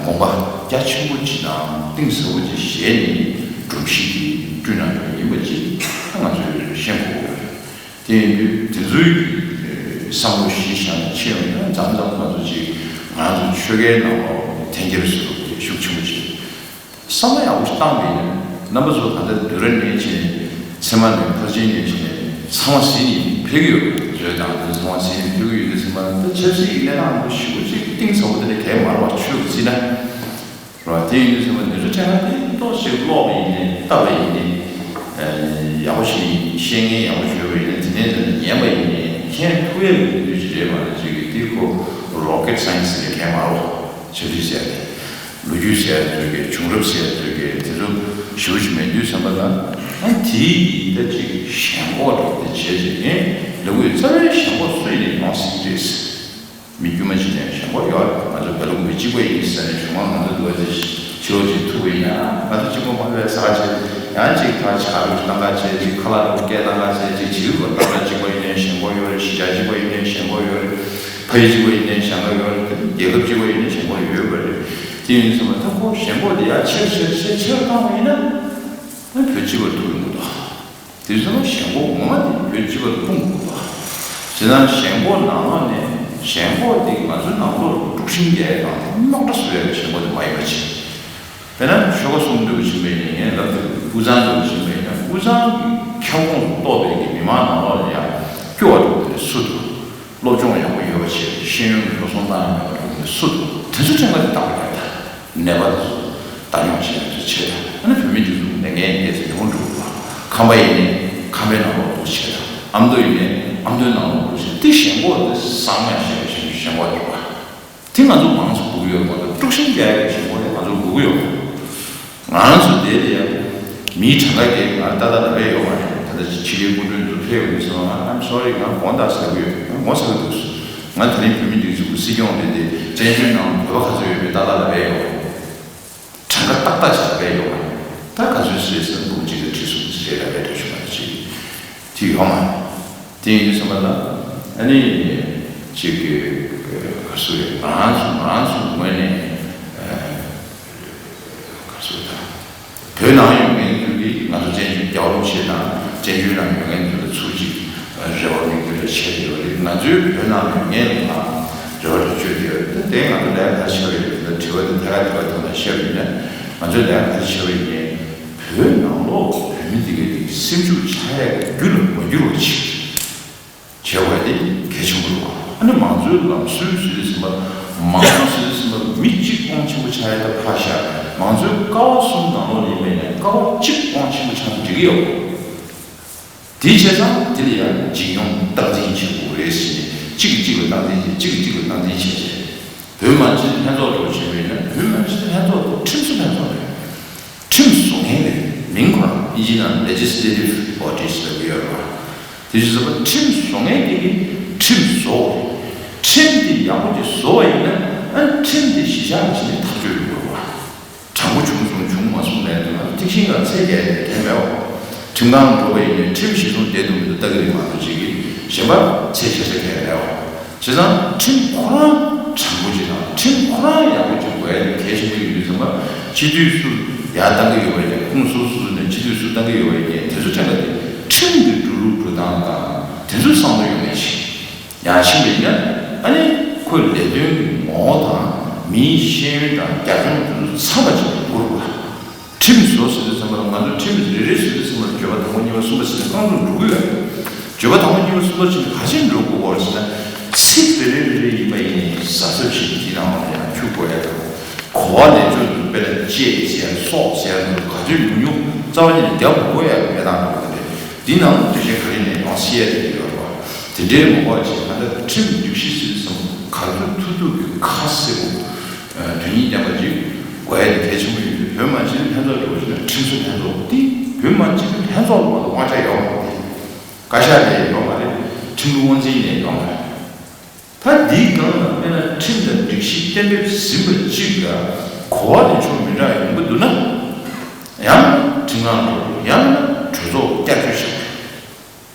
དགོངས་པ་རྒྱ་ཆེན་པོ་ཅིག་དང་གཏིང་ཟབ་པོ་ཅིག་བཞེས་ནས་སྒྲོམ་གཞི་དེ་བསྐྲུན་གནང་བ་ཡིན་པ་ཅིག་ད་ང་ཚོས་ཤེས་དགོས་ཀྱི་ཡོད་རེད། དེ་ཡིན་དུས་དེ་ཚོའི་གི་བསམ་བློ་གཞི་བཞག་ནས་ཕྱིན་ཡོང་ན་མཚམས་མཚམས་ང་ཚོ་ཅིག་ང་ཚོ་ཆོལ་ཁའི་ནང་ལོགས་འཐེན་འཁྱེར་བཟོ་རྒྱུ་དེ་ཤུགས་ཆེན་པོ་ཅིག་བསམ་བློ་ཡག་པོ་ཞིག་བཏང་བ་ཡིན་ན་རྣམ་པ་ཚོ་ད་ལྟ་བསྡུས་གྲྭ་ནས་བྱས་ནས་ཚད་མ་ནས་ཕར་ཕྱིན་ནས་བྱས་ནས་ཚང་མ་ཟིན་ནས་ཕེབས་ཀྱི་ཡོད་རེད། བཟོས་དང་དེ་ཚང་མ་ཟིན་ནས་ཕེབས་ཀྱི་ཡོད་དུས་ཙམ་པ་ད་ཆབ་སྲིད་ཀྱི་གནས་སྟངས་འདི་ཞེ་པོ་ཅིག་གཏིང་ཟབ་པོ་དེ་འདྲ་གས་མ་རེད་བ། ཆོས་ཀྱི་རྩིས་ན། རེད་བ། དེ་ཡིན་དུས་ཙམ་པ་འདི་ཚོ་དྲན་ན་དེ་ཏོག་ཙམ་ཀློག་པ་ཡིན་ནའི་ལྟ་བ་ཡིན་ནའི་ཡག་པོ་ཞིག་ཤེས་མཁན་ཡག་པོ་ཞིག་ཡོད་པ་ཡིན་ན་དེ་ནས་དེ་ནས་ཉན་པ་ཡིན་ནའི་མཁྱེན་ཐུབ་ཡག་གི་དུས་ཅིག་རེད་མ་གཏོགས་ཅིག་གི་དེ་ཁོ་rocket science་ཟེར་མཁན་མ་རེད། ཆབ་སྲིད་ཟེར་ཡག་དེ་ལོ་རྒྱུས་ཟེར་ཡག་དེ་ཚོ་གི་བྱུང་རབས་ཟེར་ཡག་དེ་ཚོ་གི་དེ་ཚོ་ཞེ་པོ་ཅིག་མེད་དུས་ཙམ་པ་ལ་ཨ་དེའི་ད་ཅིག་ཞེན་ཁོག་རེད་དེ་བྱས་ཅིག་ཡིན་ལབ་དགོས། རྩ་བའི་ཞེན་ཁོག་སུ་ཡིན་ནའི་ཡོང་སྲིད་ཀྱི་རེད། མི་དཀྱུས་མ་ཅིག་ནས་ཞེན་ཁོག་ཡོད་རེད། ང་ཚོ་བོད་ལུགས་མི་གཅིག་པ་ཡིན་ཟེར་ནས་གཞུང་མང་ང་ཚོ་འདུག་པ་ཅིག་ཕྱི་ལོགས་ཅིག་ཐུག་པ་ཡིན་ན་ང་ཚོ་གཅིག་པ་མ་རེད་ཟེར་བྱས་ཡང་ཅིག་ཕར་ཆག་རུ་བཏང་ག་བྱས་ཅིག་ཁ་ལག་རུ་སྐད་བཏང་ག་བྱས་ཅིག་བྱེད་དགོས། ཏང་གཅིག་པ་ཡིན་ནའི་ཞེན་ཁོག་ཡོད་རེད། གཞིས་ཆགས་གཅིག་པ་ཡིན་ནའི་ཞེན་ཁོག་ཡོད་རེད། ཕ་ཡུལ་གཅིག་པ་ཡིན་ནའི་ཞེན་ཁོག་ཡོད་རེད། རྒྱལ་ཁབ་གཅིག་པ་ཡིན་ནའི་ཞེན་ཁོག་ཡོད་པ་རེད། དེ་ཡིན་ཙང་ད་ཁོ་ཞེན་ཁོག་དེ་ཡར་ཆེར་ཆེར་ཆེར་ཆེར་བཏང་བ་ཡིན་ན་ཨ་བོད་སྤྱི་པར་ཐུག་ཡོང་གི་འདུག་དེ་ཚོ་ཞེན་ཁོག་ངོ་མ་དེ་བོད་སྤྱི་པ་ལ་སྤུངས་དགོས་པ། བྱས་ཙང་ཞེན་ཁོག་ནང་ལོགས་ནས་ཞེན་ཁོག་དེ་ང་ཚོའི་ནང་ལོགས་ལ་དཀྲུག་ཤིང་རྒྱག་ཡག་དང་རྙོག་དྲ་བཟོ་ཡག་གི་ཞེན་ཁོག་དེ་མ་ཡིན་པ་བྱས། དཔེར་ན་ཆོལ་ཁ་གསུམ་འདྲ་བོ་ཕྱིན་པ་ཡིན་ན་ངས་ལབ་དུས་དབུས་གཙང་འདྲ་བོ་ཕྱིན་པ་ཡིན་ན་དབུས་གཙང་གི་ཁྱབ་ཁོངས་སུ་གཏོགས་པའི་གི་མི་མང་ནང་ལོགས་ལ་ཡང་སྐྱོ་བ་འདྲ་བོ་དེ་སུ་འདུག་སློབ་སྦྱོང་ཡག་པོ་ཡོད་པ་བྱས་ཤེས་ཡོན་གྱི་འགྲོ་སོང་བཏང་ཡག་མེད་པ་འདྲ་བོ་དེ་སུ་འདུག་དེ་ཚོ་ཕྲན་ཁ་དེ་བརྟག་པ་རྒྱག་ད། ནད་པ་དེ་ཚོ་བདག་སྐྱོང་བྱེད་ཡག་ཚོ་བྱེད་དང་། ཨ་ནི་བོད་མི་དེ་ཚོ་ལས་འགན་ཡིན་ཏེ་ཚོ་ཉོ་འགྲོ་དགོས་པ། ཁམས་པ་ཡིན་ནའི་ཁམས་པའི་ནང་ལོགས་འདུག་བྱེད་དང་། ཨ་མདོ་ཡིན་ནའི་ཨ་མདོའི་ནང་ལོགས་འདུག་བྱེད། དེ་ཞེན་ཁོག་དེ་བསམ་ཡག་ཤེས་པའི་ཞེན་ཞེན་ཁོག་རེད་པ། དེ་ང་ཚོ་མང་ཚོགས་སྒུག་གི་ཡོད་མ་གཏོགས་དཀྲུག་ཤིང་རྒྱག་ཡག་གི་ཞེན་ཁོག་དེ་ང་ཚོ་སྒུག་གི་ཡོད་མ་རེད། ང་རང་ཚོ་དེ་ལ་ཡང་མིའི་གྲངས་ཀ་གིས་ང་ཏག་ཏག་ལབ་པ་ཡོད་མ་རེད། ད་ལྟ་ཕྱི་རྒྱལ་སྐུ་མགྲོན་ཚོ་ཕེབས་ཡོང་དུས་ཙམ་པ་ང་I'm sorry ང་དགོངས་དག་ཟེར་གི་ཡོད། ང་ངོ་ཚ་གི་འདུག་ང་ད་རིང་བོད་མི་འདི་ཚོ་གི་སྲིད་སྐྱོང་དེ་དེ་བཙན་བྱོལ་ནང་བོད་པ་ག་ཚོད་ཡོད་པའི་ཏག་ཏག་ལབ་པ་ཡོད་མ་རེད། གྲངས་ཀ་ཏག་ཏག་ཅིག་ལབ་པ་ཡོད་མ་རེད། ད་ག་ཚོད་རེད་ཟེར་ན་འབུམ་གཅིག་དང་ཁྲི་གསུམ་ཅིག་རེད་ལབ་པའི་འགྲོ་ཆུ་མ་རེད་ཅིག་དེ་ཡོད་མ་རེད། དེ་ཡིན་དུས་ཙམ་པ་ལ་ཨ་ནི་ཅིག་གི་ག་ཚོད་རེད། ང་རང་ཚོ་ང་རང་ཚོ་ངོས་ནས་ག་ཚོད་ད། བོད་ནང་ཡོད་མཁན་ཚོ་གིས་ང་ཚོ་བཙན་བྱོལ་རྒྱལ་བ་རིན་པོ་ཆེ་དང་བཙན་བྱོལ་ནང་ཡོད་མཁན་ཚོ་ལ་ཚུར་ཅིག་རེ་བ་མིག་དཔེ་འདྲ་བྱས་ཡོད་རེད། ང་ཚོའི་བོད་ནང་ཡོད་མཁན་ལ་རེ་བ་འདྲ་བཅོལ་གྱི་ཡོད་རེད། དེ་ང་ཚོ་ལས་ཀ་ག་རེ་བྱས་པ་ཡོད་རེད། དྲི་བ་དེ་ཐད་ཀར་དྲི་བ་ཐོག་ནས་བཤད་པ་ཡིན་ན་ང་ཚོའི་ལས་ཀ་ག་རེ་བྱས་པ་ཡིན་ནའི་བོད་ནང་ལོགས་བོད་མི་འདི་གའི་སེམས་ཤུགས་ཆག་ཡག་གི་རྒྱུ་ལ་མ་འགྱུར་བ་ཅིག་བྱེད་དགོས་དེ་གལ་ཆེན་པོ་རེད་བ། ཨ་ནི་མང་གཙོའི་ལམ་སྲོལ་ཟེར་དུས་ཙམ་པ་མང་གཙོ་ཟེར་དུས་ཙམ་པ་མི་གཅིག་དབང་ཆེན་པོ་ཆགས་ཡ་ད་ཕར་བཞག་མང་གཙོའི་ཀ་བ་གསུམ་ནང་ལོགས་ལ་ཡིན་པ་ཡིན་ན་ཀ་བ་གཅིག་དབང་ཆེན་པོ་ཆགས་ན་འགྲིག་གི་ཡོད། དེ་བྱས་ཙང་དེ་ལ་ཡང་ཇི་ཡོང་སྟངས་འཛིན་བྱེད་དགོས་རེད་ཟེར་ནས་གཅིག་གིས་གཅིག་ལ་སྟངས་འཛིན་བྱེད་གཅིག་གིས་གཅིག་ལ་སྟངས་འཛིན་བྱེད་བྱས། བོད་མི་མང་སྤྱི་འཐུས་ལྷན་ཚོགས་འདྲ་བོ་བྱས་པ་ཡིན་ན་བོད་མི་མང་སྤྱི་འཐུས་ལྷན་ཚོགས་དེ་ཁྲིམས་བཟོ་ལྷན་ཚོགས་རེད། ཁྲིམས་བཟོ་མཁན་རེད། མིང་ཁོ་རང་ཨིན་ཇི་ནང་legislative bodies་ལབ་ཀྱི་ཡོད་རེད་བ། དེ་བཞིན་བཟོ་པ་ཁྲིམས་བཟོ་མཁན་དེ་གིས་ཁྲིམས་བཟོ་དགོས་རེད། ཁྲིམས་དེ་ཡག་པོ་ཅིག་བཟོ་བ་ཡིན་ན་ཨ་ཁྲིམས་དེ་གཞི་བཞག་བྱས་ནས་ཐག་གཅོད་ཡོང་དགོས་རེད་བ། དྲང་པོ་བྱུང་སོང་བྱུང་མ་སོང་ལབ་དུས་ང་ཚོ་ཐིག་ཤིང་ལ་ཚད་བརྒལ་ཏེ་གལ་མེད་བ། ཁྲིམས་ཁང་འགྲོ་བ་ཡིན་ནའི་ཁྲིམས་གཞི་བཟུང་བསྡད་འདུག་མི་འདུག་ལྟ་གི་རེད་མ་གཏོགས་ཅིག་གིས་གཞན་པ་ཚད་ཆེ་ས་གལ་མེད་བ། བྱས་ཙང་ཁྲིམས་ཁོ་རང་དྲང་པོ་ཅིག་དང་ཁྲིམས་ཁོ་རང་ཡག་པོ་ཅིག་དགོས། གལ་ཆེན་པོ་ཡིན་དུས་ཙམ་པ་སྤྱི་འཐུས་སུ་ཡར་བཏང་གི་ཡོད་པ་ཡིན་ན། ཁོངས་སོ་སོ་ནས་སྤྱི་འཐུས་སུ་བཏང་གི་ཡོད་པ་ཡིན་ན། དེ་ཚོ་ཕྲན་ཀ་དེ་ཁྲིམས་ཀྱི་འགྲོ་ལུགས་འགྲོ་སྟངས་དང་དེ་ཚོ་བསམ་བློ་ཡོང་ནས་ཤིག་ཡང་ཕྱིན་པ་ཡིན་ན། ཨ་ནི་ཁོའི་ལས་དོན་གྱི་ངོ་བོ་དང་མིའི་ཤེས་ཡོན་དང་རྒྱབ་ལྗོངས་དེ་ཚོ་ཚང་མ་ཅིག་འགྱུར་དགོས། ཁྲིམས་བཟོ་ཟེར་དུས་ཙམ་པ་ལ། ང་ཚོ་ཁྲིམས་རེ་རེ་བཟོ་དུས་ཙམ་པ་ལ་བརྗོད་པ་དང་པོ་གཉིས་པ་གསུམ་པ་ཟེར་ནས་རྐང་ཚུགས་འགྲོ་གི་ཡོད་རེད། བརྗོད་པ་དང་པོ་གཉིས་པ་གསུམ་པ་ཟེར་ནས་ག་ཅིག་འགྲོ་དགོས་པ་ཟེར་ན། ཚིག་རེ་རེ་རེ་རེ་ཡིན་པ་ཡིན་ནའི་གཟབ་གཟབ་བྱེད། དེའི་ནང་ལ་ཡང་འཁྱུག་དགོས་ཡ་དང་། གོ་བ་ལེན་ཕྱོགས་དེ་ཚོ། དཔེར་ན་བཅད་ཟེར་ཡ་སོགས་ཟེར་ཡ་དེ་ཚོ་ག་ཚོད་ཉུང་ཉུང་རྩ་བ་ཉིད་ནས་རྒྱབ་མི་དགོས་ཡ་གི་གནས་སྟངས་འགྲོ་གི་རེད། དེའི་ནང་ལ་འགྲེལ་བཤད་ག་རེ་ནས་ཡོང་སྲིད་ཡ་དེ་ཡོད་རེད་པ། དེ་འདྲའི་མ་གོ་བ་ཅིག་ད་ལྟ་ཁྲིམས་སྒྲིག་གཞི་ཟེར་དུས་ཙམ་པ་ག་ཚོད་ཐུབ་ཐུབ་ཀྱི་ཁ་གསལ་པོ། ཨ། དོན་སྙིང་ལྡན་པ་ཅིག་དགོས་ཡ་དེ་གལ་ཆེན་པོ་ཡིན་དུས། བོད་མི་མང་སྤྱི་འཐུས་ལྷན་ཚོགས་འདྲ་བོ་ཞིག་ན་ཁྲིམས་བཟོ་ལྷན་ཚོགས་དེ་བོད་མི་མང་སྤྱི་འཐུས་ལྷན་ཚོགས་ལ་མ་གཏོགས་དབང་ཆ་ཡོད་མ་རེད། བཀའ་ཤག་ནས་ཡོད་མ་རེད། ཁྲིམས་ལུགས་དབང་འཛིན་ནས་ཡོད་མ་རེད། ད་འདིའི་སྒང་ལ་དཔེར་ན་ཁྲིམས་དང་སྒྲིག་གཞི་གཏན་འབེབས་ཟིན་པ་གཅིག་ལ་གོ་བ་ལེན་ཕྱོགས་མི་འདྲ་བ་ཡོང་གི་འདུག་ན། ཡང་ཁྲིམས་ཁང་འགྲོ་དགོས། ཡང་ན་གྲོས་ཚོགས་བསྐྱར་བཅོས་བྱེད་དགོས།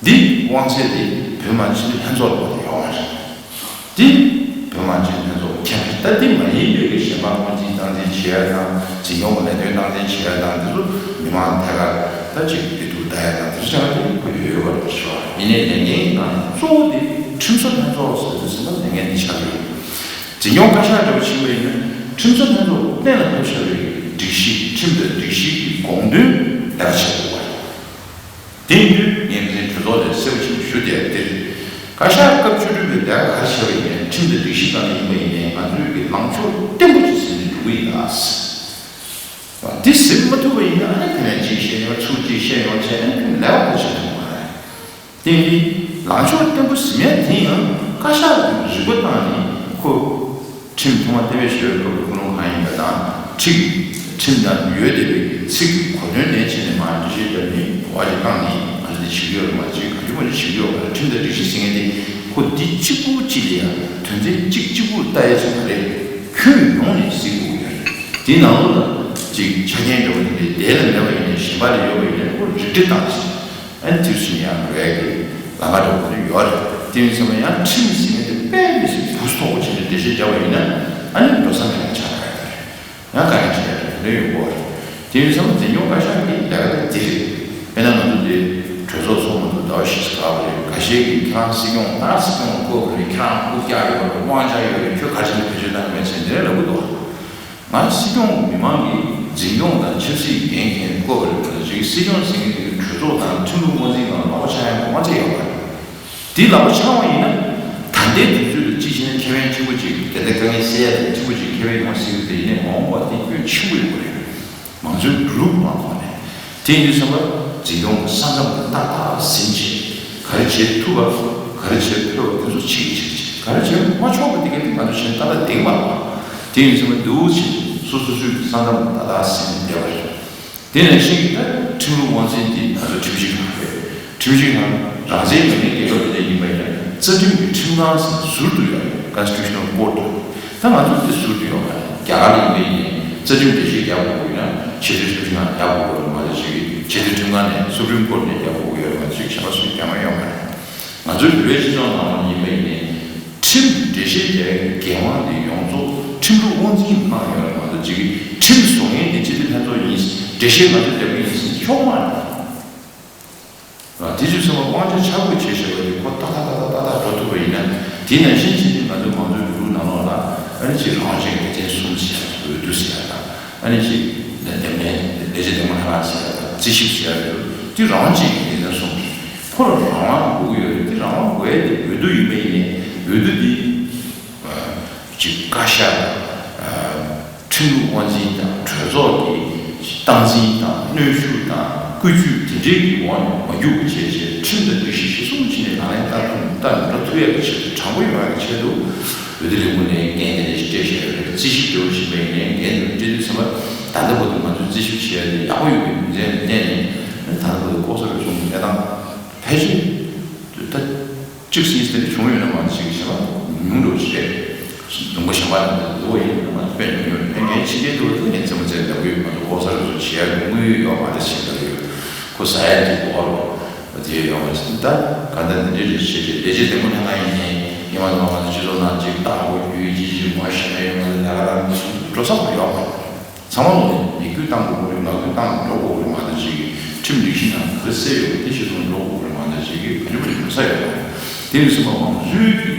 འདི་དབང་ཚད་དེ་བོད་མི་མང་སྤྱི་འཐུས་ལྷན་ཚོགས་ལ་ཡོད་མ་རེད། འདི་བོད་མི་མང་སྤྱི་འཐུས་ལྷན་ཚོགས་ཁྱད་པར། ད་འདི་མ་ཡིན་པའི་གི་གཞན་པ་དབང་འཛིན་སྟངས་འཛིན་བྱེད་ཡ་དང་། འཛིན་སྐྱོང་གི་ལས་དོན་སྟངས་འཛིན་བྱེད་ཡ་དང་། འདི་ཚོ་མི་མང་ཐད་ཀར་ད་ཅིག་བདེ་སྡུག་ལྟ་ཡ་དང་། འདི་ཚོ་ཆ་ཚང་དེ་ཁོ་ཡོད་ཡོད་པ་རེད་ཤག་ཡིན་ནའི་ལས་འགན་གང་གཙོ་བོ་དེ་ཁྲིམས་བཟོ་ལྷན་ཚོགས་ཟེར་དུས་ཙམ་པ་ལས་འགན་འདི་ཆགས་ཡོད། འཛིན་སྐྱོང་བཀའ་ཤག་འདྲ་བོ་ཕྱིན་པ་ཡིན་ན། ཁྲིམས་བཟོ་ལྷན་ཚོགས་གཏན་ལ་ཕབ་བཞག་པའི་སྒྲིག་གཞི། ཁྲིམས་དང་སྒྲིག་གཞི་གི་དགོངས་དོན་ལག་བསྟར་བྱེད་དགོས་པ་རེད། དེ་ཡིན་དུས་ངས་ཁ་སང་གྲོས་ཚོགས་ནས་གསལ་པོ་ཞིག་ཞུ་བསྡད་པ་དེ་རེད། བཀའ་ཤག་སྐབས་བཅུ་དྲུག་པའི་དེ་ག་རེ་བྱས་པ་ཡིན་ནའི། ཁྲིམས་དང་སྒྲིག་གཞི་སྒང་ནས་ཡིན་པ་ཡིན་ནའི། ང་ཚོས་ཀྱི་ལངས་ཕྱོགས་བརྟན་པོ་ཅིག་ཟིན་ནས་འགྲོ་གི་ཡིན་ལ། འདི་ཟིན་མ་ཐུབ་པ་ཡིན་ན། ཨ་ནི་དེ་ནས་གཅིག་བཤད་ཡོང་། ཚུར་གཅིག་བཤད་ཡོང་བྱས། ཨ་ནི་ལས་ཀ་བྱེད་ཐུབ་མ་རེད། དེ་ཡིན་དུས་ལངས་ཕྱོགས་བརྟན་པོ་ཟིན་ཡ་དེ་ཡང་བཀའ་ཤག་གི་རིག་པ་བཏང་ནས། ཁོ་ཁྲིམས་ཐོག་མ་གཏན་འབེབས་ཞུ་བའི་སྐབས་ལ་ཀུན་སློང་གང་ཡིན་པ་དང་། ཁྲིམས་ཁྲིམས་ནང་ཡོད་བསྡད་པའི་ཚིག་གི་གོ་དོན་ལེན་བྱས་ནས་མར་འགྲེལ་བཤད་བརྒྱབ་ནས་གོ་བ་ཞིག་བཏང་ནས། ང་ཚོ་འདི་བྱེད་ཀྱི་ཡོད་རེད་མ་བྱེད་ག་རེ་མ་རེད་བྱེད་ཀྱི་ཡོད་པ་རེད། ཁྲིམས་དང་སྒྲིག་གཞི་ཟེར་མཁན་དེ་ཁོ་འདི་གཅིག་པུ་གཅིག་ལ་ཡང་དོན་ཚན་གཅིག་གཅིག་པུར་ལྟ་ཡ་ཅིག་མ་རེད། ཁྱོན་ཡོངས་ནས་གཟིགས་དགོས་ཀྱི་རེད། དེའི་ནང་ལོགས་ལ་ཅིག་ཆ་རྐྱེན་འདྲ་བོ་དེ་འདྲའི་འདས་ལ་མེད་པ་ཡིན་ནའི། གཞན་པ་ལ་ཡོད་པ་ཡིན་ནའི་ཁོ་རིགས་འགྲེ་བཏང་ཞིང་། ཨ་ནི་དེ་བཞིན་ཡང་འགྲོ་ཡ་གི་ལམ་ཁ་འདྲ་བོ་དེ་ཡོད་རེད། དེ་ཡིན་ཙང་ཡང་ཁྲིམས་ཟེར་མཁན་དེ་དཔེ་མི་སྲིད་གུ་དོག་པོ་བྱས་ནས་འགྲེལ་བཤད་བརྒྱབ་པ་ཡིན་ན། ཨ་ནི་འགྲོ་ས་མེད་པ་ཆགས་ཡ་རེད། ཡང་དཀའ་ངལ་འཕྲད་ཡ་རེད། ལས་ཡོང་གི་རེད། དེ་ཡིན་ཙང་འཛིན་སྐྱོང་བཀའ་ཤག་གི་ལས་ཀ་དེ་འདི་རེད། དཔེར་ན་ང་ཚོ་འདི་གྲོས་ཚོགས་ཚོགས་མ་ཐུབ་ཟླ་བ་བཞི་ཙམ་འགོར་བ་རེད། འགའ་ཤས་ཀྱིས་ཁྱེད་རང་སྲིད་སྐྱོང་ད་སྲིད་སྐྱོང་བསྐོས་པ་རེད། ཁྱེད་རང་དབུ་རྒྱག་ཡོད་རེད། དབང་ཆ་ཡོད་རེད། ཁྱོད་ག་རེ་བྱས་ནས་བེད་སྤྱོད་གཏང་གི་མེད་ཟེར་འདི་འདྲ་ལབ་ཀྱི་འདུག་ང་སྲིད་སྐྱོང་མི་མང་གིས་འཛིན་སྐྱོང་དང་ཆབ་སྲིད་འགན་འཁྱེར་བསྐོས་པ་རེད། ད་ཅིག་སྲིད་སྐྱོང་ཟེར་མཁན་དེ་གི་གྲོས་ཚོགས་དང་ཁྲིམས་ལུགས་དབང་འཛིན་སྒང་ལ་ལག་པ་འཆང་ཡ་གོ་མ་ཚད་ཡོད་པ་རེད། དེ་ལག་པ་འཆང་བ་ཡིན་ན། ད་ལྟའི་དུས་ཚོད་ལ་གཅིག་བྱས་ན་ཁེ་ཕན་ཆེན་པོ་ཅིག་དེ་འདྲ་དཀའ་ངལ་སེལ་ཡ་དང་ཆེན་པོ་ཅིག་ཁེ་ཕན་ཡོང་སྲིད་ཀྱི་རེད། ཡིན་ནའི་མ་འོངས་པ་དེ་སྐྱོན་ཆེན་པོ་ཡོང་གི་རེད། མང་གཙོའི་འགྲོ་ལུགས་མ་ཁོ་ནས། དེ་ཡིན་དུས་ཙམ་པ་འཛིན་སྐྱོང་གི་ས་མཚམས་དེ་ཏག་ཏག་ཟིན་བྱས། ག་རེ་བྱེད་ཐུབ་པ། ག་རེ་བྱེད་ཕོད་པ་དེ་ཚོ་བྱེད་ཀྱི་བྱེད་ཀྱི། ག་རེ་བྱེད་མ་ཆོག་པ་དེ་ག་དེ་ང་ཚོ་བྱས་ན་ཏག་ཏག་བསྡད་ཀྱི་མ་རེད་པ། དེ་ཡིན་ཙམ་པ་འདུག་བྱས་སོ་སོ་སོའི་ས་མཚམས་ཏག་ཏག་ཟིན་བསྡད་པ་རེད། དེ་ནང་བཞིན་གྱི་ད་ཁྲིམས་ལུགས་དབང་འཛིན་དེ་ང་ཚོ་ཁྲིམས་ཞིབ་ཁང་རེད། ཁྲིམས་ཞིབ་ཁང་རང་བཙན་མི་སྣའི་རྒྱལ་ཁབ་དེ་འདྲ་ཡིན་པ་ཡིན་ན། རྩ་ཁྲིམས་ཀྱི་ཁྲིམས་ཁང་ཟེར་ཟུར་དུ་ཡོད་རེད། Constitutional Court། ད་ང་ཚོ་དེ་ཟུར་དུ་ཡོད་མ་རེད། རྒྱ་གར་ལ་ཡིན་པ་ཡིན་ནའི་རྩ་ཁྲིམས་འགྲེལ་བཤད་རྒྱག་དགོས་ཀྱི་ཡོད་ན་ཆེས་མཐོའི་ཁྲིམས་ཞིབ་ཁང་རྒྱག་དགོས་ཀྱི་ཡོད་རེད་མ་གཏོགས། ཅིག་ཆེས་མཐོའི་ཁྲིམས་ཁང་ནས་Supreme Court ནས་རྒྱག་དགོས་ཀྱི་ཡོད་རེད་མ་གཏོགས། ཅིག་གཞན་པ་སུས་རྒྱག་མ་ཡོང་མ་རེད། ང་ཚོའི་བོད་པའི་སྤྱི་ཚོགས་ནང་ལ་ཡིན་པ་ཡིན་ནའི། ཁྲིམས་ཀྱི་འགྲེལ་བཤད་རྒྱག་ཡག་གི་འགན་དབང་དེ་ཡོངས་རྫོགས་ཁྲིམས་ལུགས་དབང་འཛིན་གྱིས་གནང་ཡོད་རེད་མ་གཏོགས། ཅིག་ཁྲིམས་བཟོ་མཁན་དེ་སྤྱི་འཐུས་ལྷན་ཚོགས་ཡིན། འགྲེལ་བཤད་ང་ཚོས་རྒྱབ་ཀྱི་ཡིན་ཟེར་ཆོག་མ་རེད། དེ་བྱས་ཙང་དབང་ཆ་ཆ་བགོས་བྱས་བཞག་པ་དེ་ཁོ་ཏག་ཏག་ཏག་ཏག་ཏག་ཏག་འགྲོ་ཐུབ་པ་ཡིན་ན། དེ་ནང་བཞིན་བྱས་ཏེ་ང་ཚོའི་མང་གཙོའི་ལུགས་ནང་ལོགས་ལ་ཨ་ནི་ཅིག་རང་དབང་ཅན་སྡེ་ཚན་གསུམ་ཟེར་ཡ། འོས་བསྡུ་ཟེར་ཡ་དང་། ཨ་ནི་ཅིག་འདེམས་ལྷན་ལས་བྱེད་འདེམས་ངོ་ལྷན་ཁང་ཟེར་ཡ་དང་། རྩིས་ཞིབ་ཟེར་ཡ་རེད། དེ་རང་དབང་ཅན་གྱི་སྡེ་ཚན་གསུམ་རེད། ཁོ་ལ་རང་དབང་དགོས་ཀྱི་ཡོད་རེད། དེ་རང་དབང་དགོས་ཡ་དེ་འོས་བསྡུ་ཡིན་པ་ཡིན་ནའི། འོས་བསྡུ་དེ་ཅིག་བཀའ་ཤག་དང་། ཁྲིམས་ལུགས་དབང་འཛིན་དང་། གྲོས་ཚོགས་ཀྱི་སྟངས་འཛིན་དང་། གནོན་ཤུགས་དང་། བཀོད་ཇུས་དེ་འདྲའི་གི་འོག་ནས་མ་རྒྱུག་པ་བྱས་བྱས། ཁྲིམས་དང་སྒྲིག་གཞི་གཞིར་བཟུང་བྱས་ནས་ལག་ལེན་བསྟར་ཐུབ། བསྟར་འགྲོ་ཐུབ་ཡ་གི་ཆེད་དུ། དྲང་པོ་ཡོང་ཡ་གི་ཆེད་དུ་འོས་བསྡུ་ལས་ཁུངས་ནས་འགན་དེ་འདྲ་ཞིག་སྤྲད་བཞག་ཡོད་རེད། རྩིས་ཞིབ་འདྲ་བོ་ཞིག་ཡིན་པ་ཡིན་ནའི། འགན་དེ་སྤྲད་དུས་ཙམ་པ་ད་ལྟ་བར་དུ་ང་ཚོས་རྩིས་ཞིབ་བྱས་ཏེ་ཡག་པོ་ཡོད་པའི་རྒྱུ་མཚན་ལ་བརྟེན་ནས། ད་ལྟ་བར་དུ་ལྐོག་ཟ་རུལ་སུངས་ཀྱི་གནས་སྟངས་ཕལ་ཆེར་ད་གཅིག་གཉིས་དེ་འདྲ་བྱུང་ཡོད་ན་མ་གཞི་གཞན་པ་ཉུང་འགྲོ་ཞིག་རེད། ལུང་པ་གཞན་པ་ལ་འདི་འདུག་ཡིན་ན་མ་དཔེ་ཉུང་ཉུང་རེད། ངས་ཕྱི་རྒྱལ་དུ་བ་དུ་ངས་རྩེད་མོ་རྩེ་འདྲ་པོ་ཡོད་མ་གཏོགས། ལྐོག་ཟ་རུལ་སུངས་བྱེད་ཡ་དངོས་ཡོད་ཡོད་མ་རེད་ཞེས་ལབ་ཡོད། ཁོ་ཟ་ཡ་དེ་གོ་བ་རོ་དེ་ཡོད་ཡོད་མ་རེད། ད་ག་འདྲ་འདི་འདྲ་རེད་ཞེས་བྱས་ལས་བྱེད་འདེམས་ངོ་ལྷན་ཁང་ཡིན་ནའི་ཡིན་མ་གཏོགས། ང་ཚོ་སྤྱི་ཚོགས་ནང་ཅིག་ལྟ་བ་རྒྱུ་ཡི་ཅི་ཞིག་ངོ་ཤེས་ན་ཡོད་མ་རེད། ལས་ཀ་རང་མི་སུ་ འགྲོ་ས་ཡོད་མ་རེད། ཚང་མ་ལོ་ནས་ཉེས་སྐྱོན་བཏང་དགོས་རེད། ངག་སྐྱོན་བཏང་འགྲོ་དགོས་རེད། མ་གཏོགས་ཅིག་ཁྲིམས་སྒྲིག་གཞི་ནང་ག་རེ་གསལ་ཡོད་པ་དེ་ཤེས་སོང་འགྲོ་དགོས་རེད། མ་གཏོགས་ཅིག་ག་འདྲ་མ་འགྲོ་ས་ཡོད་མ་རེད། དེ་ནི་སེམས་པ་མང་ཚོད་ཀྱི་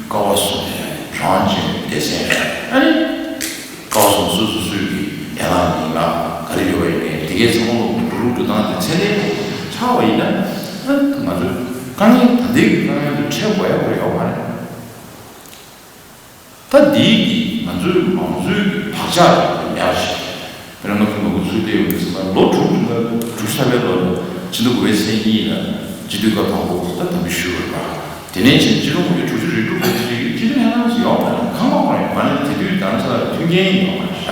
ཀ་བ་བཟོ་ནས་རང་གཅེས་སྡེ་ཚན་ཨ་ནི་ཀ་བ་བཟོ་སོ་སོ་སོའི་གི་ཡན་ལག་ཡིན་ལ་ག་རེ་ཡོད་པ་ཡིན་ནའི་དེ་གའི་ཚང་མ་ལོ་འགྲོ་ལུགས་འགྲོ་སྟངས་དེ་ཚད་ལྡན་ཆགས་པ་ཡིན་ན་ཨ་ང་ཚོས་དཀའ་ངལ་ད་ལྟའི་གི་དཀའ་ངལ་དེ་འཕྲད་དགོས་ཡ་ཡོད་མ་རེད། ད་འདིའི་གི་ང་ཚོའི་མང་གཙོའི་གི་བག་ཆགས་ཉར་ཞིག་དཔེར་ན་ང་ཚོ་ནོར་བུ་ཚུལ་ལྡན་ཡོད་ཟེར་ན་ལོ་དྲུག་ཅུ་ལ་དྲུག་ཅུ་ཐམ་པའི་ལོ་ལ་སྤྱི་ཟླ་དགུ་པའི་ཚེས་གཉིས་ལ་སྤྱི་འཐུས་སྐབས་དང་པོ་ད་དམ་འབུལ་ཞུས་པ་རེད་པ། དེ་ནས་ཕྱིན་སྤྱི་ནོར་གྱི་དྲུག་ཅུ་རེ་དྲུག་གི་སྤྱི་འཐུས་ལྷན་ཁང་ཞིག་ཡོང་བ་རེད། ཁང་པ་ཁོ་རང་ཡོད་མ་རེད། དེ་དུས་རྡ་རམ་ས་ལ་མཐུན་རྐྱེན་ཡོད་མ་རེད་ཤག་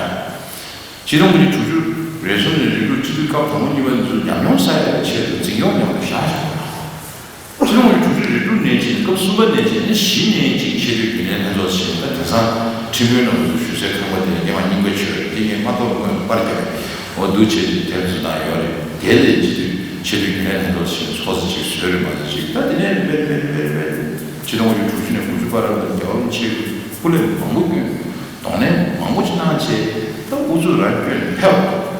སྤྱི་ནོར་གྱི་དྲུག་ཅུ་རེ་གསུམ་ནས་རེ་དྲུག་སྤྱི་འཐུས་སྐབས་དང་པོ་གཉིས་པ་འདི་ཚོ་ཉམས་མྱོང་བསགས་ཡག་གི་ཆེད་དུ་འཛིན་སྐྱོང་མཉམ་དུ་བཞག་བཞག་པ་རེད། ཕྱི་ལོ་ཉིས་སྟོང་དྲུག་ཅུ་རེ་དྲུག་ནས་བྱས་ནས་སྐབས་གསུམ་པ་ནས་བྱས་ནས་བཞི་ནས་ཅིག་ཆེས་མཐོའི་རྒྱུན་ལས་ལྷན་ཚོགས་ཟེར་ད་དེང་སང་ཁྲིམས་དཔོན་རྣམས་ཚོ་ཞུ་སའི་ཁང་པ་དེ་ནས་སྐྱེ་བ་སྙིང་པ་ཆོས་དེ་ངས་མ་གཏོགས་མི་པར་རྒྱབ་པའི་འོ་འདུག་བྱས་ཏེ་དེར་ཚུད་བཏང་ཡོད་རེད། དེ་ལས་ཅི་དུས་ཆེས་མཐོའི་རྒྱུན་ལས་ལྷན་ཚོགས་ཟེར་ཚོགས་ས་ཅིག་བཟོས་རེད་མ་གཏོགས་ཅིག་ད་དེ་ནས་རེད་རེད་རེད་རེད། ཕྱི་ལོ་ཉིས་སྟོང་དྲུག་ཅུ་ནས་དགུ་བཅུ་བར་ལ་རྒྱལ་བ་རིན་པོ་ཆེས་སྐུ་ལས་མང་པོ་བསྐྱོན། གདོང་ལེན་མང་པོ་ཅིག་གནང་བྱས་ད་ཨུ་ཚུགས་རང་བསྐྱོན་ཕེབས།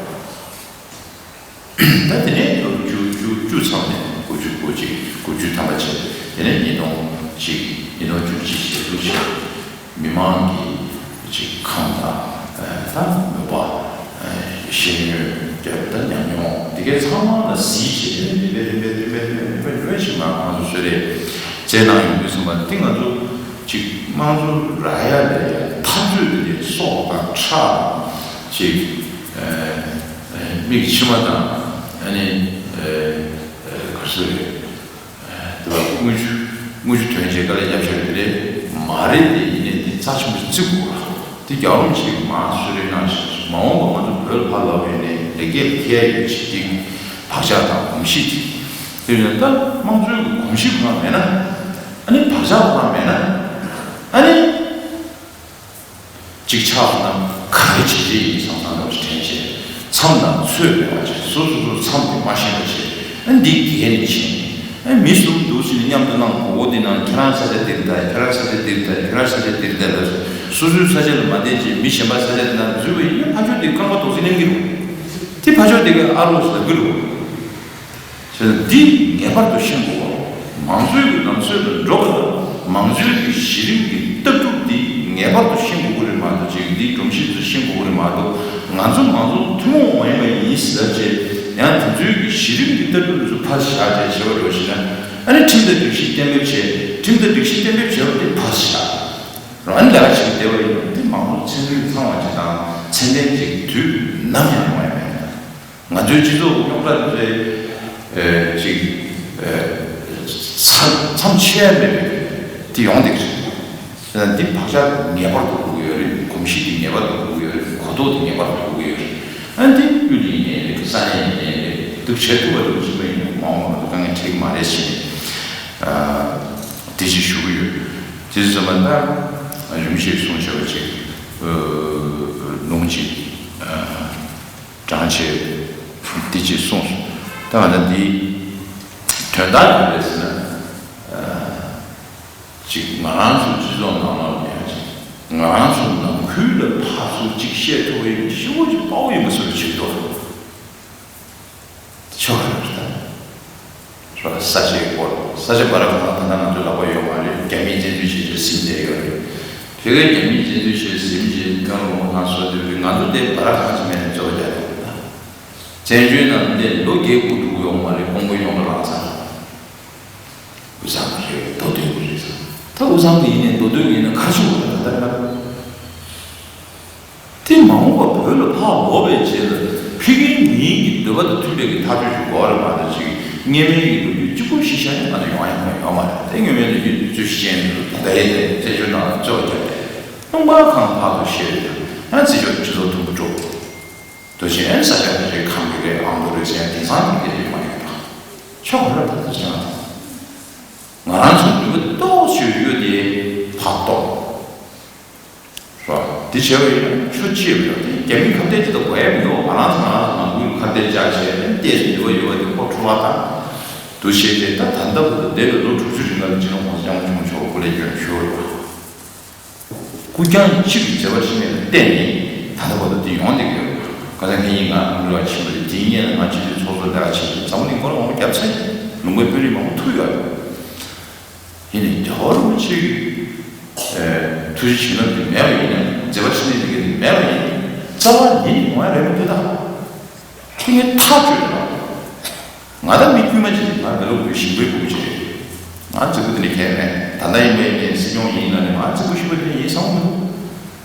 ད་དེ་ནས་ལོ་བཅུ་བཅུ་བཅུ་ཚང་ནས་དགུ་བཅུ་དགུ་གཅིག་དགུ་བཅུ་ཐམ་པ་བྱས། དེ་ནས་ཉིས་སྟོང་གཅིག་ཉིས་སྟོང་བཅུ་གཅིག་བྱས་འདུག་བྱས། མི་མང་གི་ཅིག་ཁམས་དང་ད་མོས་པ་ཤེས་ཡོན་རྒྱབ་ད་ཉམས་མྱོང་འདི་གའི་ཚང་མ་ལ་གཟིགས་བྱས་རིམ་པས་རིམ་པས་རིམ་པས་རིམ་པས་རིམ་པས་ཞིག་ང་ང་ཚོ་གསོལ་རས་བསྩལ་གནང་ཡོང་དུས་ཙམ་པ་འདི་ང་ཚོ་ཅིག་དམངས་གཙོ་རག་ཡ་ལས་འཐབ་རྩོད་འདི་ནས་སྲོག་དང་ཁྲག་དང་ཅིག་མིག་མཆི་མ་དང་ཨ་ནི་ག་རེ་ཟེར་རེད། དེ་བ་དངུལ་ཆུ་དངུལ་ཆུ་ཐོན་བྱས་དཀའ་ལས་རྒྱབ་བཞག་རེད་དེ་རེད་མ་རེད། དེ་ཡིན་ནའི་དེ་རྩ་ཆེན་པོ་བརྩི་དགོས་ར། དེ་རྒྱལ་བ་རིན་པོ་ཆེས་མར་གསོལ་རས་གནང་བཞིན་མ་འོངས་པ་ང་ཚོ་བོད་ལ་ཕར་ལོག་པའི་ནས་ལེགས་སྐྱེས་ལ་ཁྱེར་ཡོད་ཅིག་དེ་བག་ཆགས་དང་གོམས་གཤིས་དེ་དེ་ཡིན་ད་དམངས་གཙོའི་གོམས་གཤིས་ཁོ་རང་མེད་ན་ཨ་ནི་བག་ཆགས་ཁོ་རང་མེད་ན་ཨ་ནི། གཅིག་ཆགས་སོང་ན་ག་རེ་བྱེད་ཀྱི་ཡིན་བསམ་བསམ་འདྲ་བོ་ཞིག་དྲན་བྱས། མཚམས་དང་ཚོད་མེད་པ་བྱས་སོ་སོ་སོ་མཚམས་དེ་མ་ཤེས་པ་བྱས། ཨ་འདི་འགལ་ནས་ཕྱིན། ཨ་མི་གསུམ་འདུག་ཟེར་ནས་མཉམ་དུ་གནང་གོ་འོ་འདི་ནང་ཁྱེད་རང་ས་ཆ་འདིར་ད་ཁྱེད་རང་ས་ཆ་འདིར་ད་ཁྱེད་རང་ས་ཆ་འདིར་ད་ལ་སོ་སོའི་ས་ཆ་ལ་མ་བསྡད་ཅིག་མི་གཞན་པ་ས་ཆ་འདི་ནང་འཛུལ་བ་ཡིན་ན་ཕར་ཕྱོགས་འདི་རྐང་པ་རྡོག་རྫིས་ལེན་གྱི་རེད། དེ་ཕར་ཕྱོགས་འདི་ག་ཨ་རོགས་ལབ་ཀྱི་རེད། བྱས་ན་འདི་ངེས་པར་དུ་ཤེས་དགོས་པ། མང་གཙོའི་གི་ལམ་སྲོལ་ལ་འགྲོ་བ་དང་མང་གཙོའི་གི་གཞི་རིམ་གྱི་ལྟ་གྲུབ་འདི་ངེས་པར་དུ་ཤེས་དགོས་ཀྱི་རེད་མ་གཏོགས་ཅིག་འདིའི་སྒྲོམ་གཞི་འདི་ཤེས་དགོས་ཀྱི་རེད་མ་གཏོགས་ང་ཚོ་མང་གཙོ་ཐུན་མོང་མ་ཡིན་པ་ཡིན་ཟེར་བྱས་ཡང་དེ་ཚོའི་གི་གཞི་རིམ་གྱི་ལྟ་གྲུབ་འདི་ཚོ་ཕར་བཞག་བྱས་བྱས་པ་རེད་བ་ཞེ་ན། ཨ་ནི་ཁྲིམས་དང་སྒྲིག་གཞི་གཏན་འབེབས་བྱས་ཁྲིམས་དང་སྒྲིག་གཞི་གཏན་འབེབས་བྱས་པ་འདི་ཕར་བཞག་རང་ལས་ཀ་བྱེད་བསྡད་པ་ཡིན་ན་འདི་མང་གཙོ་ཚན་རིག་ཚང་བ་ཅིག་དང་ཚད་ལྡན་ཅིག་དུས་ནམ་ཡང་ཡོང་ཡ་མེད། ང་ཚོའི་སྤྱི་ཚོགས་རྙོག་དྲ་འདི་ཚོའི་ཅིག་མཚམས་མཚམས་ཆད་ཡ་མེད་པའི་དེ་ཡོང་བསྡད་ཀྱི་རེད། འདི་བག་ཆགས་ངེས་པར་དུ་དགོས་ཀྱི་ཡོད་རེད། གོམས་གཤིས་འདི་ངེས་པར་དུ་དགོས་ཀྱི་ཡོད་རེད། གོ་རྟོགས་འདི་ངེས་པར་དུ་དགོས་ཀྱི་ཡོད་རེད། ཨ་འདི་དབུས་ནས་ཡིན་ནའི་རེད། ས་གནས་ཡིན་ནའི་རེད། འདུག་བྱེད་ཐུབ་པ་འདུག་བྱེད་པ་ཡིན་ན་མ་འོངས་པ་ང་ཚོ་དཀའ་ངལ་འཕྲད་ཀྱི་མ་རེད་ཟེར་ནས་དེ་ཅིག་ཞུ་གི་ཡོད། དེ་ཚོ་ཙམ་པ་ད་རིན་པོ་ཆེས་གསུངས་བཞག་པ་ཅིག་ལུང་ཅིག་དྲང་ཆེ་འདི་ཅེས་གསུངས་སོང་། ད་ང་ད་འདི་དོན་དག་ག་རེ་ཟེར་ན། ཅིག་ང་རང་ཚོ་སྤྱི་ཚོགས་ནང་ལ་ཡང་ཅིག་ང་རང་ཚོ་ནང་ཁུལ་ལ་ཕར་ཚུར་ཅིག་བཤད་ཐུབ་པ་ཡིན་ཞེ་པོ་ཅིག་དཔའ་བོ་ཡིན་པ་བཟོ་འདྲ་བྱེད་འདུག་ཆོག་ག་རེད་ད། རོ་ས་ཆའི་སྐོར་ས་ཆ་བར་གང་ལ་ད་ལྟ་ང་ཚོ་ལག་པ་ཡོད་མ་རེད། རྒྱ་མིས་བཙན་འཛུལ་བྱས་བྱས་ཟིན་བསྡད་ཡོད་རེད། དེ་གའི་རྒྱ་མིས་བཙན་འཛུལ་བྱས་ཟིན་བྱས་ཀང་ལོང་ཁང་སོགས་དེ་རིགས་ང་ཚོ་དེ་བར་གང་ཅི་མེད་ནས་གཙོ་བོ་རྒྱག་དགོས་ད། བཙན་བྱོལ་ནང་འདས་ལོ་བརྒྱད་དགུ་འགྲོ་གི་ཡོད་མ་རེད། ཀོང་པོ་ཡོངས་ལ་རང་ཚ་དབུས་གཙང་རེད། མདོ་སྟོད་རེད། ད་དབུས་གཙང་དེ་ཡིན་ནས་མདོ་སྟོད་ཡིན་ན་ག་རེ་བྱུང་བ་རེད་ད་ལྟ་ང་། དེ་མ་འོངས་པ་བོད་ལ་ཕར་ལོག་པའི་རྗེས་ལ་ཕ་གིའི་མིའི་གི་འདོད་པ་དང་མཐུན་པའི་གི་ཐག་གཅོད་ཞིག་དགོས་རེད་མ་གཏོགས་ཅིག་སྔོན་མའི་གི་ལོ་རྒྱུས་གཅིག་པུ་ཤི་ཤ་ཡང་ང་ཚོ་ཡོང་ཡ་ཡོང་མ་རེད། དེ་སྔོན་མའི་ལོ་རྒྱུས་རྩོད་གཞི་ཅན་དུ་ད་ལྟའི་དེ་བཙན་བྱོལ་ནང་ལ་རྩོད་པ་བརྒྱབ་སྟེ་སྣང་བ་གང་ཕར་ཚུར་བཤད་རེད། ཡང་བརྩི་ཆོག་སྤྱི་ཚོགས་མཐུན་པོ་འགྲོ་དུ་ཆེན་ས་ཆ་རེ་ཁམས་ཀྱི་རེད། ཨང་དུ་རེད་ཟེར་ཡང་དེང་སང་གི་དེ་རེད་མ་རེད་པ། ཆོག་རེད་ད་དུ་ཆེན་ང་རང་ཚོ་ནུས་པ་ཏོག་ཙམ་ཡོད་དེ་ཕར་གཏོང་། རོ། འདི་བྱས་པ་ཡིན་ན་ཆོས་ཅེས་པ་ཡོད་དེ་རྒྱ་མིའི་ཁ་གཏད་ཅི་ལྟ་དགོས་ཡ་མི་འདུག་ང་རང་ཚོ་ང་རང་ཚོ་ནང་ཁུལ་ཁ་གཏད་བཅག་བྱས་ཏན་ཏན་ནུས་པ་ཡོད་པ་དེ་ཁོ་འཁྲུལ་བ་དང་། འདུ་ཤེས་དེ་ད་ད་ལྟ་བར་དུ་འདས་པའི་ལོ་དྲུག་ཅུ་རིང་ལ་སྤྱི་ནོར་༸གོང་ས་༸སྐྱབས་མགོན་ཆེན་པོ་མཆོག་སྐུ་ལས་བསྐྱོན་ཞུ་བ་རེད། སྐུ་རྐྱང་གཅིག་གི་མཛད་པ་ཆེན་མོ་ལ་བརྟེན་ནས་ ད་ལྟ་བར་དུ་དེ་ཡོང་བསྡད་ཀྱི་ཡོད། ཁ་སང་ཁ་ཉིན་ང་ཨ་མི་རི་ཀ་ཕྱིན་པ་རེད། དེའི་སྔོན་ལ་ང་སྤྱི་འཐུས་ཚོགས་གཙོ་ལས་ཀ་བྱེད་དུས་འཛམ་བུ་གླིང་སྐོར་མང་པོ་བརྒྱབ་ཚར་ཡིན། ལུང་པའི་དཔོན་རིགས་མང་པོ་ཐུག་ཡོད་རེད། ཡིན་ནའི་རྒྱལ་བ་རིན་པོ་ཆེ་གི་ཐུགས་རྗེ་བྱིན་རླབས་དེ་མེད་པ་ཡིན་ན། མཛད་པ་འཕྲིན་ལས་དེ་ག་དེ་མེད་པ་ཡིན་ན། རྩ་བ་ཉིད་ནས་ཡོང་ཡ་རེད་མི་འདུག་ད། ཁྱེད་ངས་ཐག་གཅོད་རེད་པ། ང་ད་མི་དཀྱུས་མ་ཅིག་རེད། ང་འདི་ལོ་བུ་ཞིང་པའི་ཕྲུ་གུ་ཅིག་རེད། ང་རྫིག་པོ་དེ་ནས་གལ་མེད། ད་ལྟ་ཡིན་པ་ཡིན་ནའི་སྲིད་སྐྱོང་ཡིན་ན་ནི་ང་རྫིག་པོ་ཞིག་པ་དེ་ཡིན་བསམ་གྱི་མི་འདུག།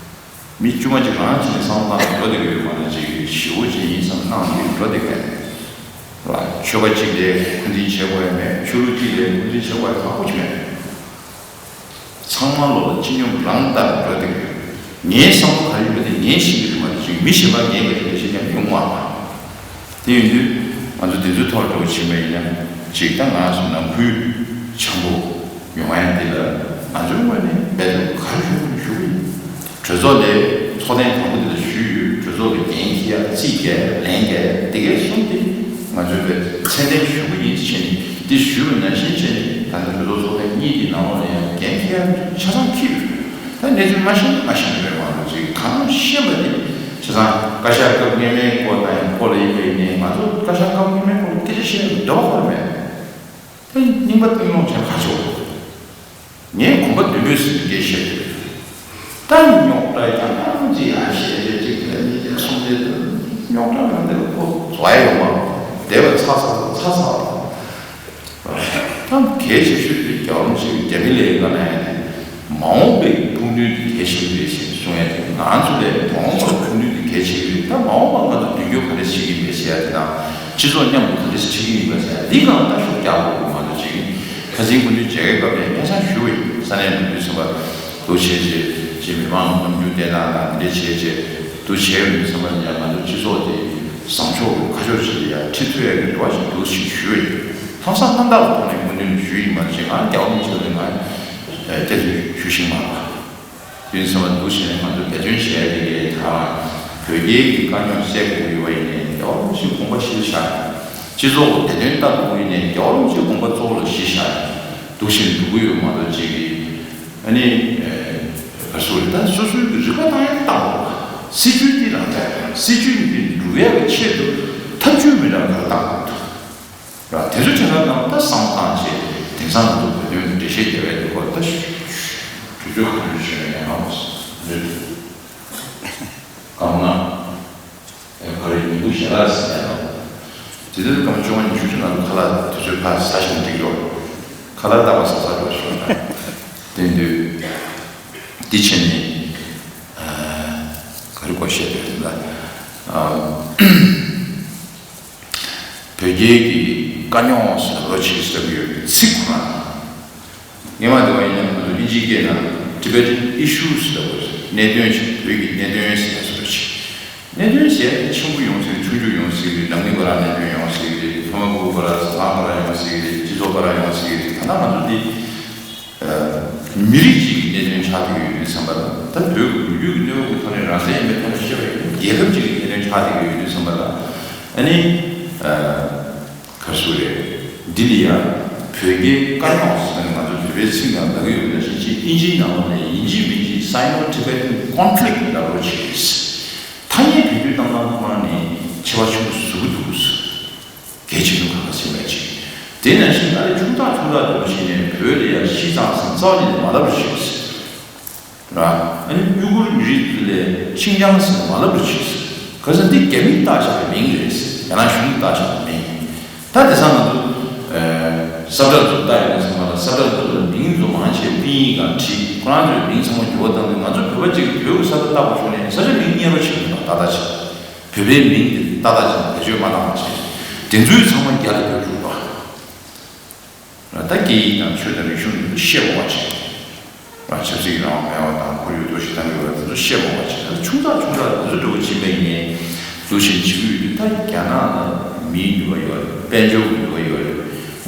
མི་དཀྱུས་མ་ཅིག་རང་བྱས་ནས་བསམ་བློ་བཏང་ནས་འགྲོ་བསྡད་ཀྱི་ཡོད་པ་ན། ཅིག་ཞི་བོ་ཅིག་ཡིན་བསམ་གནང་གི་འགྲོ་བསྡད་མཁན་རེད་པ། ཆོལ་ཁ་གཅིག་ལ་མཁོ་འཛིན་བྱེད་དགོས་ཡ་མེད། ཆོས་ལུགས་གཅིག་ལ་མཁོ་འཛིན་བྱེད་དགོས་ཡ་ཁག་པོ་ཅིག་མེད། ཚང་མ་བློ་ལ་སྤྱི་སྙོམས་རང་ལྟར་འགྲོ་བསྡད་ཀྱི་ཡོད། ངའི་བསམ་བློ་ག་རེ་ཡོད་པ་དེ་ངས་ཤེས་ཀྱི་རེད་མ་གཏོགས། ཅིག་མི་གཞན་པ་ངས་ག་རེ་བཤད་ཀྱང་ཡོང་མ་རེད། དེ་ཡིན་དུས་ང་ཚོ་དེ་ཚོའི་ཐོག་འགྲོ་བྱེད་པ་ཡིན་ན། ཅིག་ད་ང་ཚོ་ནང་ཁུལ་འཆམ་པོ་ཡོང་ཡ་འདི་ལ་ང་ཚོའི་ངོས་ནས་འབད་བརྩོན་ག་རེ་ཞུ་དགོས་ཞུ་གི་ཡིན། གྲོས་ཚོགས་ལས་ཚོགས་ཐེངས་དང་པོ་འདི་ལ་ཞུས་ཡོད། གྲོས་ཚོགས་ལ་འགན་འཁྱེར་ཡ། རྩིས་རྒྱག་ཡ། ལན་རྒྱག་ཡ། དེ་གའི་གསུམ་དེ་ང་ཚོའི་བས་ཚད་ལྡན་ཞུ་གི་ཡིན་ཟེར་བྱས་ནས། འདི་ཞུས་པ་ནང་བཞིན་བྱས་ནས་ད་ལྟ་གྲོས་ཚོགས་ཚོགས་ཐེངས་གཉིས་ཀྱི་ནང་ལོགས་ལ་ཡང་འགན་འཁྱེར་ཡ་ཆ་ཚང་འཁྱེར་ཡོད། ད་གནས་ཚུལ་མ་ཤེས་ན་མ་ཤེས་པ་རེད་མ་གཏོགས། ཅིག་གང་ཤེས་པ་དེ་ཆ་ཚང་བཀའ་ཤག་སྐབས་སྔོན་མའི་སྐོར་དང་སྐོར་ལ་ཡིན་པ་ཡིན་ནའི། ང་ཚོ་བཀའ་ཤག་སྐབས་སྔོན་མའི་སྐོར་ལ་སྐད་ཆ་བཤད་ཡ་འདོད་པ་ཁོ་རང་མེད། ད་རྙིང་པ་སྟོང་ལོང་བྱས་ཁ་ཕྱོགས། ངས་གོམ་པ་མདུན་སྤོས་ཟིན་སྐད་བཤད་དེ། ད་རྙོག་དྲ་ཀྱང་ཅི་ཡང་བཤད་རེད། གཅིག་དེ་གཉིས་དེ་གསུམ་དེ། རྙོག་དྲ་ནང་དེ་ལ་ཁོ་བཟོ་ཡ་ཡོང་བ་བསྡད་པ་ཚ་ཚ་ཚ་ཚ། ད་གལ་ཆེ་ཤོས་དེ་རྒྱལ་བ་རིན་པོ་ཆེ་གི་རྒྱ་མི་ལའི་ཀ་ནས་མ་འོངས་པའི་ཕུགས་འདུན་དེ་གལ་ཆེ་གི་རེད་ཞེས་གསུང་ཡ་དེ། ང་ཚོ་ལས་མ་འོངས་པའི་ཕུགས་འདུན་དེ་གལ་ཆེ་གི་རེད། ད་མ་འོངས་པ་ང་ཚོ་མདུན་སྐྱོད་ག་འདྲས་བྱེད་ཀྱི་ཡིན་པས་ཟེར་ཡ་དེ་དང་། སྤྱི་ཚོགས་མཉམ་དུ་ག་འདྲས་བྱེད་ཀྱི་ཡིན་པ་ཟེར་ཡ་འདི་སྒང་ལ་ད་ཤུགས་རྒྱག་དགོས་ཀྱི་མ་གཏོགས། ཅིག་ཁ་སང་སྐུ་མདུན་མཇལ་ཁའི་སྐབས་ནས་སྙན་སེང་ཞུས་པ་ཡིན། ས་གནས་ནང་དུ་ཚུད་པ་འདུག་བྱས་རྗེས་ཅིག་མི་མང་མཉམ་རྒྱུག་བསྡད་སྟངས་དང་དེ་འདྲས་བྱས་རྗེས་འདུག་བྱས་ཡོད་ནས། ཚང་མ་ཡང་ང་ཚོ་སྤྱི་ཚོགས་དེ་བཟང་ཕྱོགས་ཀྱི་ཁ་ཕྱོགས་ཅིག་ལ་ཡང་ཁྲིད་ཐུབ་ཡ་གི་རེ་བ་ཞིག་འདུག་ཞེས་ཞུས་པ་ཡིན། ལྷག་བསམ་རྣམ་དག་གི་ཐོག་ནས་སྐུ་མདུན་ལ་ཞུས་ཡིན་མ་གཏོགས། ཅིག་ང་རྒྱལ་བ་རིན་པོ་ཆེ་ལ་ང་སྐྱབས་འཇུག་ཞུ་ཤེས་མ་རེད། དེ་ཚང་མ་འདུག་བྱས་ནས་ང་ཚོ་འབད་བརྩོན་བྱས་ཏེ། ད་བོད་རྒྱའི་གི་དཀའ་རྙོག་སེལ་དགོས་ཡོད་པ་ཡིན་ནའི་རྒྱལ་བ་རིན་པོ་ཆེའི་དགོངས་པ་གཞིར་བཞག། སྤྱི་ཚོགས་ཀྱི་བདེ་དོན་ལྟ་དགོས་ཡིན་ནའི་རྒྱལ་བ་རིན་པོ་ཆེའི་དགོངས་པ་གཙོ་བོ་ལ་གཞི་བཞག་འདུག་བྱས་ནས་འགྲོ་གི་ཡོད་མ་གཏོགས། ཅིག་གི་ཨ་ནི་ག་རེ་ཟེར་དགོས་རེད། ད་སོ་སོའི་གི་རིག་པ་བཏང་ཡག་བཏང་དགོས། སྲིད་ཇུས་འདི་རང་འཇགས། སྲིད་ཇུས་འདི་འགྲུབ་ཡག་གི་ཆེད་དུ་ཐབས་ཇུས་མི་འདྲ་བ་ག་རེ་བཏང་དགོས་འདུག་ར། དེ་ཚོ་ཁྱེད་རང་རྣམས་ད་བསམ་བློ་བཏང་བྱས། དེང་སང་ང་ཚོ་བོད་དོན་འགྲེལ་བཤད་རྒྱག་པའི་སྐོར་ད་ཞུ་ཞུ་ཞུ་གྲོས་ཆོད་ག་ཚོད་བྱས་ཡང་ཧ་མ་སོང་། རེད། གང་ན་ཨེ་ག་རེ་ཉིན་གུང་ཞལ་ལག་ཟེར་ཡང་། དེ་དུས་སྐར་མ་བཅོ་ལྔ་ཉི་ཤུ་ནང་ལ་ཁ་ལག་དུས་ཚོད་ཕར་ཟ་ཞིང་འགྲིག་འགྲོ། ཁ་ལག་རྟག་པར་ཟ་ཟ་འགྲོ་ཞུ་ན། དེ་དུས་འདི་བྱས་ནས་ཨ་ག་རེ་སྐོར་བཤད་དགོས་རེད་ལ། ཨ། བོད་རྒྱའི་གི་དཀའ་རྙོག་ཟེར་ལབ་རོགས་བྱེད་ཟེར་གྱི་ཡོད་པའི་ཚིག་ཁོ་ན། སྔོན་མ་དེ་བ་ཡིན་ན་ང་ཚོ་དབྱིན་ཇིའི་སྐད་ནང་Tibetan issues ལབ་དགོས་རེད། གནད་དོན་ཞིག་བོད་ཀྱི་གནད་དོན་ཟེར་ཡ་བཟོ་འདྲ་ཞིག་གནད་དོན་ཟེར་ཡ་དེ་ཆེན་པོ་ཡོང་སྲིད། ཆུང་ཆུང་ཡོང་སྲིད་རེད། ནང་མི་བར་གནད་དོན་ཡོང་སྲིད་རེད། ཕ་མ་བུ་བར་བཟའ་ཚང་བར་ཡོང་སྲིད་རེད། སྤྱི་ཚོགས་བར་ཡོང་སྲིད་རེད། ད་ལྟ་ང་ཚོ་འདི། མི་རིགས་གཅིག་གི་གནད་དོན་ཆགས་བསྡད་ཡོད་དུས་ཙམ་པ་ལ། ད་བོད་ཀྱི་ལོ་རྒྱུས་ཀྱི་གནས་བབ་ཀྱི་ཐོག་ནས་རང་བཙན་ཡིན་པའི་ཐོག་ནས་བཤད་པ་ཡིན་ན། རྒྱལ་ཁབ་གཅིག་གི་གནད་དོན་ཆགས་བསྡད་ཡོད་དུས་ཙམ་པ་ལ། ཨ་ནི་ག་རེ་ཟེར་དགོས་རེད། འདི་ལ་ཡང་བོད་རྒྱའི་དཀའ་རྙོག་ཟེར་ནས་ང་ཚོ་བོད་པའི་ཚིག་ནང་ལབ་ཀྱི་ཡོད་པ་ནང་བཞིན་ཅིག་དབྱིན་ཇིའི་ནང་ལོགས་ནས་ཡིན་གཅིག་མིན་གཅིག་Sino-Tibetan conflict ལབ་རོགས་བྱེད། ཐ་སྙད་བེད་སྤྱོད་བཏང་སྟངས་ཁོ་རང་ནས་ཁྱད་པར་ཆེན་པོ་བཟོ་གི་འདུག་གལ་ཆེན་པོ་ཁ་ཁ་ཕྱིན་པ་ཅིག་དེ་ནང་བཞིན་ཨ་རི་ཆུང་ཐག་ཆུང་ཐག་དེ་འདྲ་ཞིག་ནས་བོད་ལ་ཡང་ཤི་ཙང་ཟེར་རྩ་བ་ཉིད་ནས་མ་ལབ་རེ་བྱེད་ཟེར། ར། ཨ་ནི་ཡུ་གུར་མི་རིགས་ཚོ་ལ་ཤིན་ཅང་ཟེར་མ་ལབ་རེ་བྱེད་ཟེར། ག་ཟེར་འདི་རྒྱ་མིས་བཏགས་བཞག་པའི་མིང་རེད་ཟེར། རྒྱ་ནག་གཞུང་གིས་བཏགས་བཞག་པའི་མིང་། ད་དེང་སང་ང་ཚོ་ས་བཀྲ་ཚོ་ལྟ་ཡོང་ཙང་མ་ལ། ས་བཀྲ་ཚོ་ལ་མིང་ཚོ་མང་ཆེ་ཕིན་ཡིག་སྒང་བྲིས། ཁོ་རང་ཚོའི་མིང་ཚང་མ་འགྱུར་བ་བཏང་དུས། ང་ཚོ་བོད་པ་གཅིག་གིས་བོད་ཀྱི་ས་ཆ་ལྟ་བ་བྱུང་ནས་ས་ཆ་མིང་གཉེར་རོགས་བྱེད་ཀྱི་འདུག་ད་ལྟ་ཆ། བོད་པའི་མིང་དེ་ཏག་ཏག་ཅིག་བེད་སྤྱོད་མ་བཏང་བ་བྱས། དེ་ཚོའི་ཚང་མ་རྒྱ་ལ་བསྒྱུར་བཅུག་པ། ད་སྐད་ཡིག་དང་ཆོས་དང་རིག་གཞུང་དེ་ཚོ་བཤད་དགོས་པ་བྱས། ཆབ་སྲིད་ཀྱི་རང་དབང་མེད་པ་དང་ཁོར་ཡུག་གཏོར་བཤིག་བཏང་གི་ཡོད་པ་དེ་ཚོ་བཤད་དགོས་པ་བྱས། ད་ཆུང་ཙག་ཆུང་ཙག་དེ་ཚོ་འགྲོ་བ་ཕྱིན་པ་ཡིན་ནའི་འདུག་བཞིན་བྱེད་ཀྱི་ཡོད་དུས། ད་རྒྱ་ནག་ལ་མིའི་ནུས་པ་ཡོད་རེད། དཔལ་འབྱོར་གྱི་ནུས་པ་ཡོད་རེད།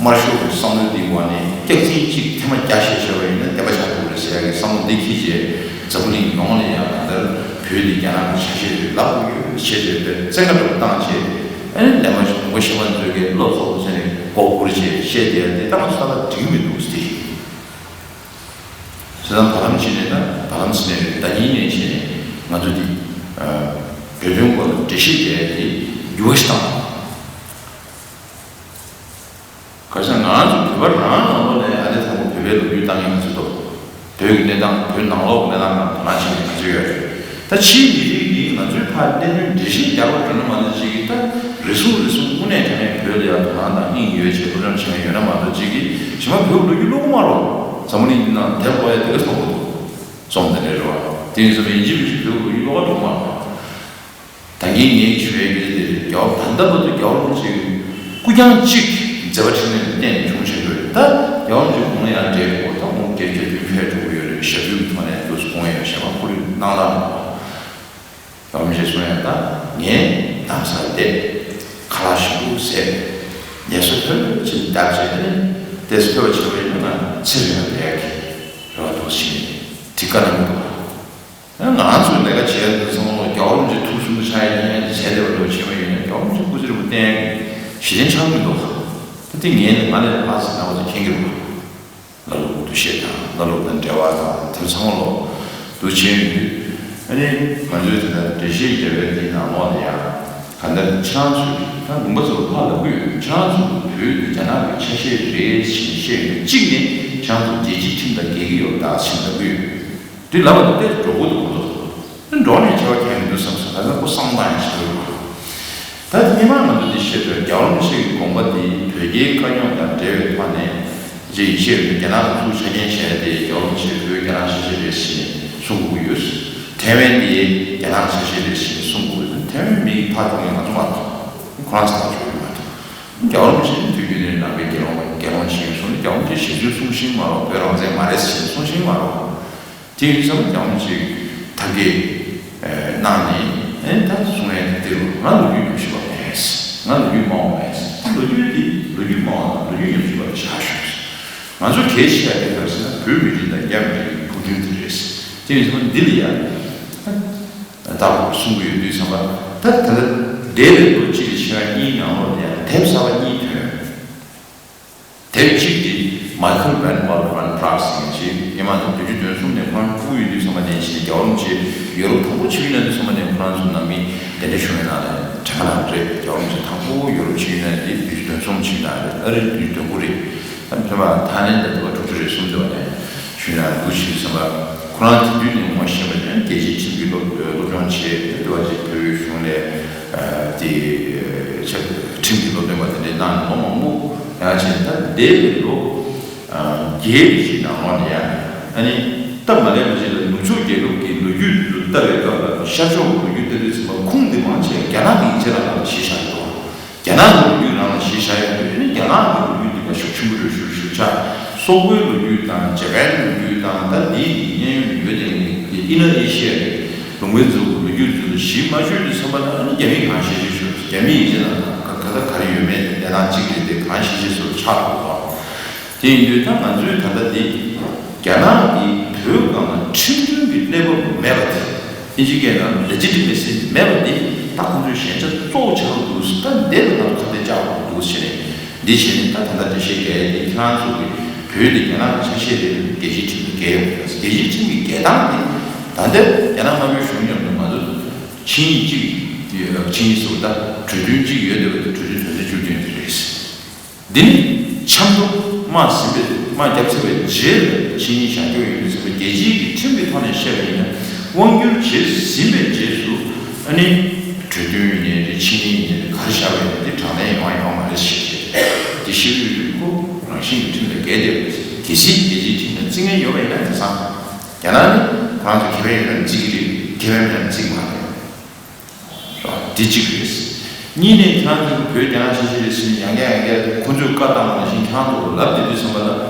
དམར་ཤོག་གི་བསམ་བློ་འདིའི་འོག་ནས་སྐྱག་རྫུན་གཅིག་ཐེངས་མ་བརྒྱ་བཤད་བཤད་པ་ཡིན་ན་བདེན་པ་ཆགས་ཐུབ་རེད་ཟེར་ཡག་གི་བསམ་བློ་འདི་འཁྱེར་བྱས། འཛམ་བུ་གླིང་ཡོངས་ལ་ཡང་ད་ལྟ་བོད་འདི་རྒྱ་ནག་གི་ཆ་ཤས་རེད་ལབ་དགོས་ཀྱི་ཡོད་བྱས་བྱས་པའི་བཙན་བཀའ་འདྲ་པོ་བཏང་བྱས། ཨ་ནི་ལས་མ་ཞིག་ལུང་པ་གཞན་པ་ཚོས་ཀྱིས་བློ་ཚོགས་ཟེར་ནས་མགོ་སྒུར་བྱས་བཤད་བསྡད་ཡ་དེ་ད་ང་ཚོ་ད་ལྟ་འགྲིག་གི་མི་འདུག་ཟེར། བྱས་ཙང་བར་ལམ་ཕྱིན་ནས། ད་བར་ལམ་ཕྱིན་ནས་ཟླ་གཉིས་ནས་བྱས་ནས་ང་ཚོ་འདི་ བོད་དོན་སྐོར་ལ་འགྲེལ་བཤད་རྒྱག་ཡ་དེ་འགྱུར་བ་ཞིག་བཏང་། ག་ས་ང་ཚོ་བོད་པ་རང་ནང་ལོགས་ནས་ཨ་ནེ་ཚང་མ་བོད་པའི་ལོ་རྒྱུས་བཏང་མཁན་ང་ཚོ་འདུག་བོད་ཀྱི་གནས་སྟངས། བོད་ནང་ལོགས་ཀྱི་གནས་སྟངས་ནང་དོ་སྣང་བྱེད་མཁན་ང་ཚོ་ཡོད་རེད། ད་ཕྱིའི་མི་རིགས་ཀྱིས་ང་ཚོའི་ཕར་གནད་དོན་འགྲེལ་བཤད་རྒྱག་པར་འགྲོ་ན་མ་གཏོགས་ཅིག་གིས་ད་རེ་ཟུང་རེ་ཟུང་དངོས་གནས་དྲང་གནས་བོད་ལ་ཡང་དོ་སྣང་དང་དབྱིངས་ཡོད་ཅེས་སློབ་སྦྱོང་བྱེད་མཁན་ཡོད་ན་མ་གཏོགས་ཅིག་གིས་གཞན་པ་བོད་ཀྱི་ལོ་རྒྱུས་ཀློག་གི་མ་རེད། འཛམ་བུ་གླིང་འདི་ནང་དེབ་ཀློག་ཡ་དེ་ག་ཚོད་མང་པོ་འདུག་སོང་དེ་འདྲ་རེད་བ། དེ་ཡིན་ཙང་ཡིན་གཅིག་མིན་གཅིག་བོད་ཀྱི་ལོ་རྒྱུས་ཀློག་ག་འགྲོ་གི་མ་རེད། ད་གིན་ངས་ཞུ་ཡས་ཀྱི་དེ་རེད། རྒྱལ་བ། ད་ལྟ་བར་དུ་རྒྱལ་བ་རིན་པོ་ཆེ་གི་སྐུ་རྐྱང་གཅིག་མཛད་པ་འཕྲིན་ལས་ལ་བརྟེན་ནས་བྱུང་བཞིན་ཡོད་རེད། ད་རྒྱལ་བ་རིན་པོ་ཆེ་དགུང་ལོ་ཡར་བགྲེས་པོ་དང་དགུང་བརྒྱད་ཅུ་དོན་ཕེབས་འགྲོ་གི་ཡོད་རེད། ཞབས་ཞུ་གི་ཐོག་ནས་དུས་སུ་དགོངས་ཡོད་གཞན་པ་ཁོ་རང་གནང་སྟངས་རེད། རྒྱལ་བ་རིན་པོ་ཆེ་གསུང་ཡ་ད་ངས་གདམ་ས་བསྡད། ཁ་ལག་ཞིམ་པོ་བཟས། ངལ་གསོ་ཐོབ་ཕྱིན་བསྡད་བྱས་ནས་ཏོག་ཙམ་ཕེབས་པ་བྱས་པ་ཡིན་ན་ང་ཚེ་རིང་བསྡད་ཡག་གི་རེ་བ་འདུག་ཟེར་ནས་དེ་བཀའ་གནང་གི་འདུག་ང་ཚོས་ལས་ཀ་བྱེད་ཡ་འདི་ཚང་མ་རྒྱལ་བ་རིན་པོ་ཆེ་ཐུགས་སུན་པོ་ཆགས་ཡ་ཡིན་ཡ་བྱས་བསྡད་པ་འདྲ་བོ་བྱས་པ་ཡིན་ན་རྒྱལ་བ་རིན་པོ་ཆེ་སྐུ་ཚེ་རིང་པོ་བརྟན་ཡ་གི་གཞི་རྟེན་ཆགས་ཀྱི་མི་འདུག་ད་དེ་ངས་ནི་ང་ལས་ལྷག་ཟེར་ན་བ་ཚོ་མཁྱེན་གྱི་རེད་བ། ལ་ལུ་འདུ་ཤེས་དང་ལ་ལུ་དང་འབྲེལ་བ་དང་དེ་ཚང་མ་ལོ་འདུ་བྱས་ཡོད་དུས། ཨ་ནི་ང་ཚོའི་དེ་ལྟར་འགྲེལ་བཤད་རྒྱབ་པའི་དེའི་ནང་ལོགས་ལ་ཡང་གང་ལྟར་ཁྱེད་རང་ཚོས་ད་ལུང་པ་ཚོ་ལ་ཕར་ལབ་ཀྱི་ཡོད། ཁྱེད་རང་ཚོ་བོད་དེ་རྒྱ་ནག་གི་ཆ་ཤས་རེད་ཅེས་བཤད་ཡོད། གཅིག་ནས་ཁྱེད་རང་ཚོ་རྒྱལ་སྤྱིའི་ཁྲིམས་དང་འགལ་གྱི་ཡོད་ད་ཅེས་ལབ་ཀྱི་ཡོད། དེ་ལབ་པ་དང་ཏོག་ཙམ་འགྲོ་དགོས་འདུག་ཁོང་ཚོ། འགྲོ་ནས་ཆེ་བ་གལ་མི་འདུག་བསམ་སོང་། ད་ལྟ་ཁོ་བསམ་བཏང་ཡང་ཞིག་རེད་བ། ད་དེ་སྔོན་མ་ང་ཚོ་འདི་བཤད་དུས་རྒྱལ་བ་རིན་པོ་ཆེ་གི་དགོངས་པ་འདི་བོད་རྒྱའི་དཀའ་རྙོག་དང་འབྲེལ་བའི་ཐོག་ནས་ཅིག་བཤད་ཡོད། རྒྱ་ནག་གི་ཚུར་ཆ་རྐྱེན་བྱས་ཏེ་རྒྱལ་བ་རིན་པོ་ཆེ་བོད་རྒྱ་ནག་ཆ་ཤས་རེད་ཟེར་ནས་གསུང་དགོས་ཀྱི་ཡོད། ཐའེ་ཝན་འདི་རྒྱ་ནག་ཆ་ཤས་རེད་ཟེར་ནས་གསུང་དགོས་ཀྱི་ཡོད། ཐའེ་ཝན་མི་ཡིས་ཕར་བསྐྱོན་མཁན་ང་ཚོ་མ་གཏོགས་ཁོ་རང་ཚོ་ཕར་བསྐྱོན་གྱི་མ་གཏོགས། རྒྱལ་བ་རིན་པོ་ཆེ་ནི་དུས་རྒྱུན་ནས་ནང་པའི་དགེ་སློང་དགེ་སློང་ཞིག་ཡིན་སོང་ནས་རྒྱལ་བ་རིན་པོ་ཆེས་ཞེ་ཚུལ་གསུང་ཤེས་མ་རེད། བོད་རང་བཙན་མ་རེད་ཟེར་ནས་གསུང་ཤེས་མ་རེད། དེ་ཡིན་ཙང་རྒྱལ་བ་རིན་པོ་ཆེས་ཐབས་ཀྱིས་གནང་ནས་ཨེ་ད་གསུང་ཡས་དེ་དེ་རུ་ང་ལོ་རྒྱུས་ཉམས་ཞིབ་པ་མེད། ང་ལོ་རྒྱུས་སྨྲ་བ་མེད། ད་ལོ་རྒྱུས་དེ་ལོ་རྒྱུས་སྨྲ་བ་དང་ལོ་རྒྱུས་ཉམས་ཞིབ་པ་ལ་བཞག་ཞུ། ང་ཚོ་གལ་ཆེ་ཡ་དེ་ག་རེ་ཟེར་ན་བོད་མི་རིགས་དང་རྒྱ་མི་རིགས་ཀྱི་ཕུགས་འདུན་དེ་རེད། དེ་ཡིན་ཙང་འདི་ལ་ཡ་ད་ལྟ་བུ་གསུང་གི་ཡོད་དུས་ཙམ་པ་ད་ད་ལྟ་འདས་པའི་ལོ་གཅིག་ལས་ཕྱི་ལོ་གཉིས་ནང་ལོགས་ལ་ཡ་དེབ་གསར་པ་གཉིས་ཐོན། དེབ་གཅིག་དེ་མའི་ཁལ་ཝན་ཝལ་ཝན་པྲག་ཟེར་མཁན་ཅིག་སྔོན་མ་དང་བདུན་ཅུ་དོན་གསུམ་ནས་ཁོ་རང་ཕྲུ་གུ་ཡིན་དུས་ཙམ་པ་ནས་བྱས་ནས་རྒྱལ་བ་རིན་པོ་ཆེ་ཡོ་རོབ་དང་པོ་ཆིབས་ཡོང་དུས་ཙམ་པ་ནས་ཁོ་རང་ཚོ་ནང་མི་གདན་འདྲེན་ཞུ་མཁན་ནང་ལ་དྲན་པ་ནང་རེད། རྒྱལ་བ་རིན་པོ་ཆེ་དང་པོ་ཡོ་རོབ་ཆིབས་ཡོང་ནས་དེ་བདུན་ཅུ་དོན་གསུམ་ཆིབས་ནང་རེད། ཨ་རི་བདུན་ཅུ་དོན་དགུ་རེད། ཨ་ནི་ཕྱི་མ་ཐའི་ལེན་ད་དུ་བ་དྲུག་ཅུ་རེ་གསུམ་དུ་བ་ནས་ཞུས་ན་འདུག་ཞུས་ཙམ་པ་ཁོ་རང་དེ་དུས་ནས་ངོ་ཤེས་པ་ཅན་རྒྱལ་སྤྱིའི་ཁྲིམས་ཀྱི་སློབ་སློབ་སྦྱོང་བྱས་དུ་བ་ཅིག་བོད་གཞུང་ལས་དེ་ཁྲིམས་ཀྱི་སློབ་སྟོན་པ་དེ་འདྲའི་གནང་ནས་ལོ་མང་པོ། ཡང་ཕྱིན་ད་འདས་པའི་ལོ་བརྒྱད་ཅིག་ནང་ལོགས་ནས་ཡང་ཨ་ནི་སྟབས་མ་ལེགས་པ་ཅིག་ལ་ནུབ་ཕྱོགས་རྒྱལ་ཁབ་ཀྱི་ལོ་རྒྱུས་ལ་ལྟ་བའི་སྐབས་ལ་ཤར་ཕྱོགས་ཀྱི་ལོ་རྒྱུས་ལྟ་དུས་ཙམ་པ་ཁུངས་འདི་མང་ཆེ་རྒྱ་ནག་གི་ཡིག་ཆ་ནང་ལ་གཞི་བཞག་ཡོད། རྒྱ་ནག་གི་ལོ་རྒྱུས་ནང་ལ་གཞི་བཞག་ཡོད་དུས་ཨ་ནི་རྒྱ་ནག་གི་ལོ་རྒྱུས་འདི་མ་ཤུགས་ཆེན་པོ་རེད་ཞུ་ཞུ་ཆ། སོག་པོའི་ལོ་རྒྱུས་དང་ཇ་པན་ལོ་རྒྱུས་དང་ད་འདིའི་གི་གཡས་གཡོན་ནས་ཡོད་དེ་ནི་ཨི་ན་ཨེ་ཤི་ཡ་རེད། ལུང་པའི་འཛུགས་ལོ་རྒྱུས་ཚོ་ལ་གཞི་མ་བཅོལ་དུས་ཙམ་པ་ལ་ཨ་ནི་རྒྱ་མིས་གང་ཤེས་ཤེས་ཞུ། རྒྱ་མིའི་ཡིན་གཅིག་ལ་ག་ག་ད་ག་རེ་ཡོད་མེད་དེ་གནས་སྟངས་གཅིག་རེད་དེ་གང་ཤེས་ཤེས་ཚོ་ལ་ཆགས་འགྲོ་གི་འདུག་དེ་ཡིན་དུས་ད་ང་ཚོས་ད་ལྟ་འདི་རྒྱ་ནག་གིས་བོད་སྒང་ལ་ཁྲིམས་མཐུན་གྱི་གནས་བབ་མེད་པ་དེ་ཨིན་ཇི་སྐད་ནང་ལེ་ཇི་ཊི་མེ་སི་མེད་པ་འདི་ད་ཁོང་ཚོའི་ཞན་ཆ་གཙོ་བོ་ཆགས་འདུག་ད་འདི་ལ་ང་ཚོ་ཁ་གཏད་བཅག་དགོས་འདུག་ཟེར་ནས། འདི་བྱས་ནས་ད་ད་ལྟ་འགྲེལ་བཤད་རྒྱག་ཡས་དེ་ཁྱེད་རང་ཚོ་གི་བོད་དེ་རྒྱ་ནག་གི་ཆ་ཤས་རེད། རྒྱལ་སྤྱིའི་ཁྲིམས་ཀྱི་འགལ་ཡོད་པ་རེད། རྒྱལ་སྤྱིའི་ཁྲིམས་ཀྱི་འགལ་སྟངས་དེ་ད་ལྟ་རྒྱ་ནག་དམར་པོའི་གཞུང་མཉམ་དུ་ང་ཚོ་ཆིངས་ཡིག་གཅིག་ཆིངས་ཡིག་ཟེར་བ་ད་གྲོས་མཐུན་གཅིག་ཡོད་བསྡད་པ་དེ་གྲོས་མཐུན་དོན་ཚན་བཅུ་བདུན་དེ་རེད། འདི་ནི་ཆབ་མདོ་དམག་ཟིན་པའི་དམག་བརྒྱབ་ཚར་བའི་རྗེས་ལ་ཆིངས་ཡིག་བཞག་རྒྱུ་ཡིན་པས་ཟེར་བ་རྒྱལ་སྤྱིའི་གི་ཁྲིམས་ཀྱི་ཐོག་ནས་བཤད་པ་ཡིན་ན་དབང་བསྒྱུར་བྱས་ཟིན་པའི་རྗེས་སུ་ཨ་ནི་གྲོས་མཐུན་ཡིན་ནའི་རེད། ཆིངས་ཡིག་ཡིན་ནའི་རེད། ག་རེ་བཞག་པ་ཡིན་ན་དེ་དྲང་བདེན་ཡོང་ཡོང་མ་རེད་ཞེས་བཤད། དེ་ཤེས་ཀྱི་ཡོད་དུས་ཁོ་རང་བཞིན་གྱི་ཁྲིམས་དང་འགལ་བསྡད་པ་རེད། གལ་སྲིད་རྒྱལ་སྤྱིའི་ཁྲིམས་དང་བརྩི་མཁན་ཡོད་པ་ཡིན་ན་དེང་སང་རྒྱ་ནག་ནི་ཁོ་རང་ཚོ་ཁེ་ཕན་ཡོད་ན་བརྩི་གི་རེད། ཁེ་ཕན་མེད་ན་བརྩི་གི་མ་རེད། དེ་གཅིག་རེད། གཉིས་ནས་ཁྱེད་རང་ཚོས་བོད་རྒྱ་ནག་ཆ་ཤས་རེད་ཟེར་ནས་ཡང་བསྐྱར་ཡང་བསྐྱར་ཁོ་ཚོས་བཀའ་བཏང་བ་ནང་བཞིན་ཁྱེད་རང་ཚོ་ལབ་བསྡད་དུས་ཙམ་པ་ལ།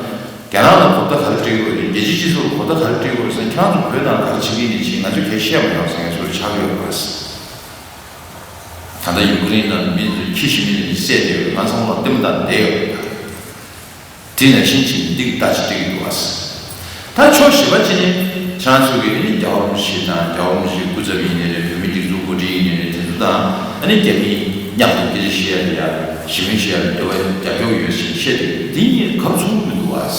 རྒྱ་ནག་ལ་གོ་བརྡ་ག་རེ་སྤྲད་དགོས་རེད། རྒྱལ་སྤྱིའི་སྤྱི་ཚོགས་ལ་གོ་བརྡ་ག་རེ་སྤྲད་དགོས་རེད་ཟེར་ན་ཁྱེད་རང་ཚོ་བོད་ནང་ག་རེ་བྱེད་ཀྱི་ཡིན་ནས་བྱེད། ང་ཚོས་གལ་བཤད་མ་ཡོང་ཟེར་མཁན་ཚོར་ཆགས་ཀྱི་ཡོད་པ་རེད། ད་ལྟ་ཡུ་ཀེ་རེན་ནང་མི་ཚོས་ཁྱི་ཤི་མི་ཚོས་བསད་བསྡད་ཡོད། ང་ཚང་མ་ལ་ལྟད་མོ་ལྟ་བསྡད་ཡོད་རེད། དེ་ནང་བཞིན་བྱས་ནས་འདི་གི་ལྟ་ཅི་སྤྲད་ཀྱི་འདུག་ཨ། ད་ཕྱོགས་བཞི་པ་ཅིག་ནི་ཁྱེད་རང་ཚོ་གི་ཨ་ནི་རྒྱལ་བ་རིན་པོ་ཆེ་དང་རྒྱལ་བ་རིན་པོ་ཆེའི་སྐུ་ཚབ་ཡིན་ནའི་རེད། བོད་མི་སྒྲིག་འཛུགས་འགོ་ཁྲིད་ཡིན་ནའི་རེད། དེ་ཚོ་དང་ཨ་ནི་རྒྱ་མིའི་མཉམ་དུ་སྐད་ཆ་བཤད་ཡ་ལ་ཡ་ཞི་མོལ་བྱེད་ཡ་ལ་འབྲེལ་བ་རྒྱབ་སྐྱོར་ཡོད་ཞེས་བཤད་དེ་འདི་གཉིས་གབ་མཚུངས་མི་འདུག་ཨ།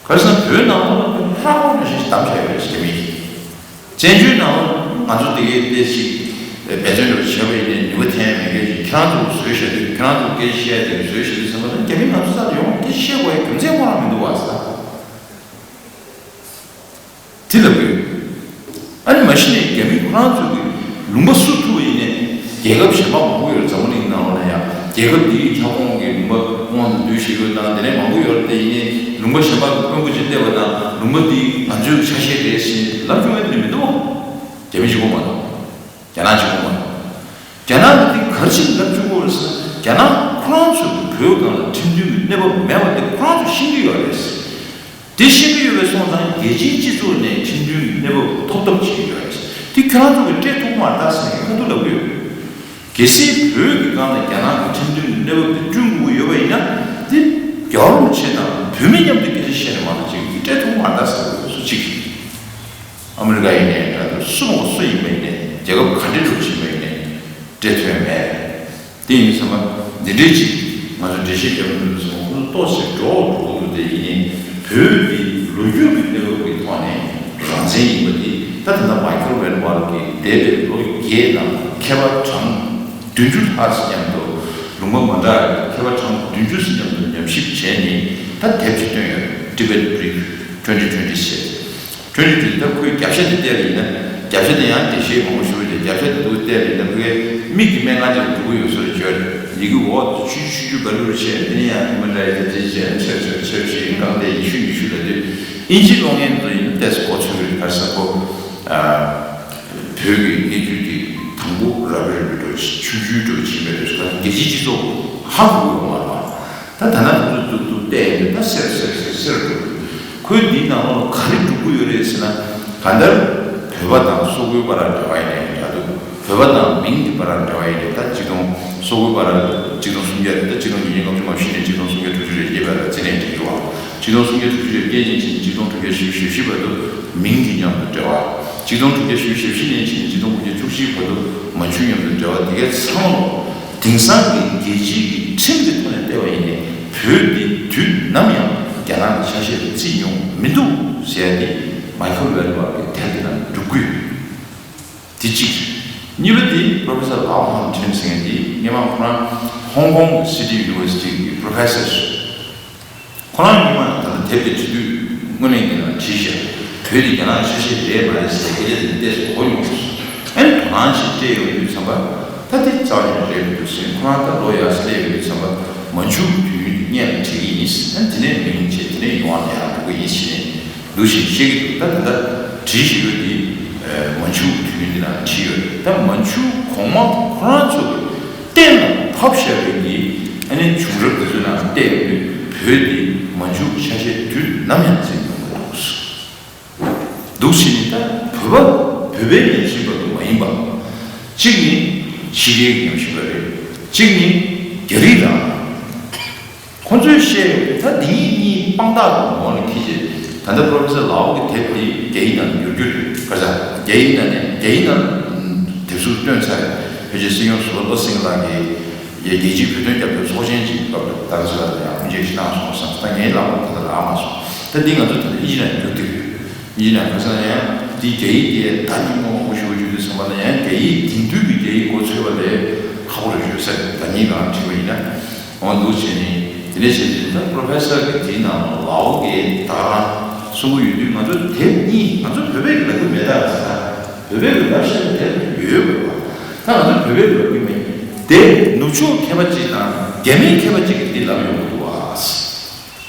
ག་རེ་ཟེར་ན་བོད་ནང་ལོགས་ལ་ཧྲག་ཧྲོག་ནང་བཞིན་གདམ་བྱས་ཡོད་རེད་རྒྱ་མིས། བཙན་བྱོལ་ནང་ ང་ཚོ་དེ་གའི་ལྟས་ཤིག་འབད་བརྩོན་འདྲ་བྱས་པ་ཡིན་ནའི་ནུས་པ་ཐོན་མེད་མཁན་ཞིག་ཁྱེད་རང་ཚོ་བཟོས་བཞག་དུས། ཁྱེད་རང་ཚོ་སྐད་ཆ་བཤད་དེ་བཟོས་བཞག་དུས་ཟེར་བ་ན། རྒྱ་མི་ང་ཚོ་ས་ལ་ཡོང་སྐད་ཆ་བཤད་དགོས་ཡ་རྒྱུ་མཚན་ཁོ་རང་མི་འདུག་བ་ཟེར། དེ་ལབ་དགོས། ཨ་ནི་མ་གཞི་ནས་རྒྱ་མི་ཁོ་རང་ཚོ་གི་ལུང་པ་སུ་ཐུབ་པ་ཡིན་ནའི་རྒྱལ་ཁབ་གཞན་པ་མང་པོ་ཡོད་རེད། འཛམ་བུ་གླིང་ནང་ལོགས་ན་ཡང་རྒྱལ་ཁབ་འདིའི་ཁྱབ་ཁོངས་ཀྱི་ལུང་པ་དབང་དུ་བསྡུས་བཞག་ཡོད་དང་དེ་ནས་མང་པོ་ཡོད་རེད། དེ་ཡིན་ནའི་ལུང་པ་གཞན་པ་གི་དཔོན་པོ་ཅིག་བསྡད་པ་དང་ལུང་པ་འདི་ང་ཚོའི་ཆ་ཤས་རེད་ཟེར་ལབ་བཅུག་ཡ་དེ་མི་འདུག་བ། རྒྱ་མི་གཅིག་པོ་མ་གཏོགས། རྒྱ་ནག་གཅིག་པོ་མ་གཏོགས། རྒྱ་ནག་གི་དེ་ག་རེ་བྱས་ནས་ལབ་བཅུག་གི་ཡོད་རེད་ཟེར་ན། རྒྱ་ནག་ཁོ་རང་ཚོ་གི་བོད་སྒང་ལ་ཁྲིམས་མཐུན་གྱི་གནས་བབ་མེད་པ་དེ་ཁོ་རང་ཚོ་ཤེས་ཀྱི་ཡོད་རེད། དེ་ཤེས་ཀྱི་ཡོད་པ་སོང་ཙང་རྒྱལ་སྤྱིའི་སྤྱི་ཚོགས་ནས་ཁྲིམས་མཐུན་གྱི་གནས་བབ་ཐོབ་ཐབས་བྱེད་ཀྱི་ཡོད་རེད། དེ་ཁྱོད་རང་ཚོ་གིས་སྤྲད་ཐུབ་ཀྱི་མ་རེད་ད་ཟེར་ནས་ཁ་ཐུག་ལབ་ཀྱི་ཡོད་རེད། གལ་སྲིད་བོད་ཀྱི་སྒང་ལ་རྒྱ་ནག་གི་ཁྲིམས་མཐུན་གྱི་གནས་བབ་དེ་བསྐྲུན་དགོས་ཀྱི་ཡོད་པ་ཡིན་ན། དེ་རྒྱལ་བ་རིན་པོ་ཆེ་དང་བོད་མི་མཉམ་དུ་སྐད་ཆ་བཤད་ནས་མ་གཏོགས་ཅིག་སྤྲད་ཐུབ་ཀྱི་མ་རེད་ད་ཟེར་བ་སུ་གཅིག་ཨ་མི་རི་ཀ་ཡིན་ནའི་འདྲ་འདུག་སུ་མོ་སུ་ཡིན་པ་ཡིན་ནའི་རྒྱལ་ཁབ་ག་འདྲའི་འགྲོ་བཞིན་པ་ཡིན་ནའི་སྤྲད་ཐུབ་ཡ་མེད། དེ་ཡིན་ཙང་མ་འདི་འདྲའི་ཅིག་ང་ཚོ་འགྲེལ་བཤད་རྒྱབ་མི་འདུག་ཙང་ཁོང་ཚོ་ཏོག་ཙམ་འགྲོ་འགྲོ་འདུག་དེ་ཡིན་ནའི་བོད་འདི་ལོ་རྒྱུས་ཀྱི་གནས་བབ་ཀྱི་ཐོག་ནས་རང་བཙན་ཡིན་པ་འདི་ད་ད་ལྟ་མའི་ཁལ་ཝེན་ཝལ་གྱིས་འདས་པའི་ལོ་བརྒྱད་དང་མཁས་པ་གྲངས་བདུན་ཅུ་ལྷག་ཙམ་མཉམ་དུ་ལུང་པ་མ་འདྲ་བའི་མཁས་པ་གྲངས་བདུན་ཅུ་ཙམ་མཉམ་དུ་ཉམས་ཞིབ་བྱས་ནས་ད་དེབ་ཅིག་བཏོན་ཡོད། Tibet Brief twenty twenty་ཟེར། twenty twenty། ད་ཁོའི་རྒྱབ་ཤ་དེ་བལྟས་པ་ཡིན་ན། རྒྱབ་ཤ་དེ་ཡང་འགྲེལ་བཤད་མང་པོ་ཞུ་རྒྱུ། རྒྱབ་ཤ་དེ་འདུག་བལྟས་པ་ཡིན་ན་ཁོའི་མིག་གི་སྨན་ཁང་ཅིག་ལ་འགྲོ་གི་ཡོད་བཟོ་འདྲ་བརྗོད། ཡི་གེ་འོག་ཏུ་ཆུ་ཆུ་ཆུ་བ་ལུ་རུ་བྱས། དེ་ནས་ཡང་ཨི་མ་འདྲ་ཡི་དེ་བྱས། ཆེར་ཆེར་ཆེར་བྱས་རྐང་དེ་ཡི་ཤུ་ཡི་ཤུ་ལ་དེ་ཨིན་ཇི་ཀློག་མཁན་ཚོ་ཡིན་ན་ཏོག་ཙམ་གོ་ཚོད་རེད། ག་རེ་ཟེར་ན་ཁོ་བོད་ཀྱི་གནས་ཚུལ་དེ་དང་པོ་རབ་རིབ་འགྲོ་ཆུང་ཆུང་འགྲོ་ཕྱིན་པའི་རེད། རྒྱལ་སྤྱིའི་སྤྱི་ཚོགས་ཧ་གོ་གི་ཡོད་མ་རེད་པ། ད་ད་ནང་ཁོ་ཚོས་ཏུག་ཏུག་བལྟས་ཡོང་དུས་ད་སེར་སེར་སེར་སེར་འགྲོ་གི་འདུག་ཁོས་འདིའི་ནང་ལོགས་ལ་ག་རེ་སྒྲུབ་ཀྱི་ཡོད་རེད་ཟེར་ན། གང་ལྟར་བོད་པ་དང་སོག་པོའི་བར་ལ་འབྲེལ་བ་ཡིན་ནའི་འདྲ་འདུག་བོད་པ་དང་མིང་གི་བར་ལ་འབྲེལ་བ་ཡིན་ནའི་ད་ཆིག་སྟོང་། སོག་པོའི་བར་ལ་ཆིག་སྟོང་སུམ་བརྒྱ་རེད། ད་ཆིག་སྟོང་ཉིས་བརྒྱ་ལྔ་བཅུ་ང་བཞི་ནས་ཆིག་སྟོང་སུམ་བརྒྱ་དྲུག་ཅུ་རེ་བརྒྱད་བར་ལ་རྩིས་ལེན་བྱེད་ཀྱི་ཡོད་པ། ཆིག་སྟོང་སུམ་བརྒྱ་དྲུག་ཅུ་རེ་བརྒྱད་ནས་ཆིག་སྟོང་དྲུག་བརྒྱ་བཞི་བཅུ་ཞེ་བཞི་བར་དུ་མིང་གི་མཉམ་དུ་འབྲེལ་བ། ཆིག་སྟོང་དྲུག་བརྒྱ་བཞི་བཅུ་ཞེ་བཞི་ནས་ཆིག་སྟོང་དགུ་བརྒྱ་བཅུ་གཅིག་བར་དུ་མན་ཇུ་མཉམ་དུ་འབྲེལ་བ། དེ་གའི་ཚང་མ་དེང་སང་གི་རྒྱལ་སྤྱིའི་གི་ཁྲིམས་ཀྱི་ཐོག་ནས་བལྟས་པ་ཡིན་ནའི་བོད་འདི་དུས་ནམ་ཡང་རྒྱ་ནག་གི་ཆ་ཤས་ལ་བརྩི་མྱོང་མི་འདུག་ཟེར་ཡ་འདི་མའི་ཁལ་ཝེན་ཝལ་གྱི་དེབ་འདི་ནང་འབྲི་དགོས། དེ་གཅིག་གཉིས་པ་དེ་Professor Lau Hang Chen ཟེར་མཁན་དེ་སྔོན་མ་ཁོ་རང་Hong Kong City University གི་Professor རེད། ཁོ་རང་སྔོན་མ་ད་ལྟ་དེབ་དེ་བྲིས་དུས་དངོས་གནས་ཀྱི་ལ་བྲིས་ཤག་བོད་དེ་རྒྱ་ནག་ཆ་ཤས་རེད་མ་རེད་ཟེར་སྐད་ཆ་དེ་ཏོག་ཙམ་གོ་མྱོང་སོང་། ཨ་ནི་དོ་སྣང་ཞིག་སྤྲད་ཡོང་དུས་ཙམ་པ་ད་དེ་རྩ་བ་ནས་རེད་མི་འདུག་ཟེར། ཁོ་རང་ད་ལོ་ཡར་སླེབས་ཡོང་དུས་ཙམ་པ་མན་ཇུ་གི་དུས་ཡུན་དེ་སྔོན་ལ་བྲིས་ཀྱི་ཡིན། ཨ་ནི་དེ་ནས་མིང་བྱས། དེ་ནས་ཡོང་བ་ནས་ཡང་འགྲོ་གི་ཡིན་ཟེར་ནས། འདུག་ཅེས་བཤད་ཀྱི་འདུག་ད་ད་ལྟ་བྲིས་བཞིན་ཡོད་དེ། མན་ཇུ་དུས་ཡུན་འདི་ནང་བྲིས་ཡོད། ད་མན་ཇུ་གོང་མ་ཁོ་རང་ཚོ་གི་གཏན་ལ་ཕབ་བཞག་པའི་གི་ཨ་ནི་བྱུང་རབས་དེ་ཚོའི་ནང་བལྟས་ཡོང་དུས་བོད་འདི་མན་ཇུ་གི་ཆ་ཤས་དུས་ནམ་ཡང་འཛིན་མྱོང་མི་འདུག་འདུག་ཅེས་ནི་ད་བོད་པ་བོད་པའི་ཉམས་ཞིབ་པ་དུ་མ་ཡིན་པ། གཅིག་ནི་ཕྱི་རྒྱལ་གྱི་ཉམས་ཞིབ་པ་རེད། གཅིག་ནི་རྒྱ་རིགས་རང་། ཁོ་ཚོས་བཤད་ཡོད་པའི་ད་འདི་གཉིས་དཔང་རྟགས་ཀྱི་ངོ་ལ་འཁྱེར་བྱས། ད་ལྟ་Professor Lau གི་དེབ་འདི་རྒྱ་ཡིག་ནང་བསྒྱུར་རྒྱུ་རེད། ག་ས་རྒྱ་ཡིག་ནང་ནས་རྒྱ་ཡིག་ནང་དེབ་གཟུགས་བཏོན་ཚར་རེད། ཕལ་ཆེར་སྲིད་སྐྱོང་ཟུར་པ་བློ་སེང་ལགས་ཀྱིས་རྒྱལ་སྤྱིའི་བོད་དོན་རྒྱབ་སྐྱོར་ཚོགས་ཆེན་གྱི་སྐབས་ལ་ད་ཚོད་ལ་ཡང་དབུ་འབྱེད་ཞིག་གནང་སོང་བསམ། ད་ངའི་ལག་པར་ད་ལྟ་ལྷག་མ་སོང་། ད་འདི་ང་ཚོ་ད་ལྟ་ཨིན་ཇི་ནང་བསྒྱུར་ཐུབ་ཡོད། ཡིན་ནའང་ཁ་སང་ཡང་འདི་རྒྱ་ཡིག་དེ་ད་ཉིན་མོ་ཧུ་ཤུ་ཧུ་ཤུ་དུས་ཚང་མ་ན་ཡང་རྒྱ་ཡིག་དེང་དུས་ཀྱི་རྒྱ་ཡིག་མགོ་ཚོས་པ་ལས་ཁག་པོ་རེད་ཞུ་ས་རེད། ད་ཉིན་གང་བྲིས་པ་ཡིན་ན་འོང་འདུག་བྱས་ནས། དེ་ནས་བྱས་ཏེ་ད་Professor གི་དེའི་ནང་ལ་ལའོ་གིས་ད་རང་གསུང་གི་ཡོད་དུས་ང་ཚོ་དེབ་གཉིས་ང་ཚོ་བོད་པའི་གི་ལབ་གི་མེད་ད། ད་བོད་པའི་གི་ལབ་ཤེས་པའི་དེབ་ཡོད་དགོས་པ། ད་ང་ཚོ་བོད་པའི་གི་ལབ་གི་མེད། དེ་ནུབ་ཕྱོགས་མཁས་པ་གཅིག་དང་རྒྱ་མིའི་མཁས་པ་གཅིག་གིས་འདི་ལབ་ཡོང་གི་འདུག་བ།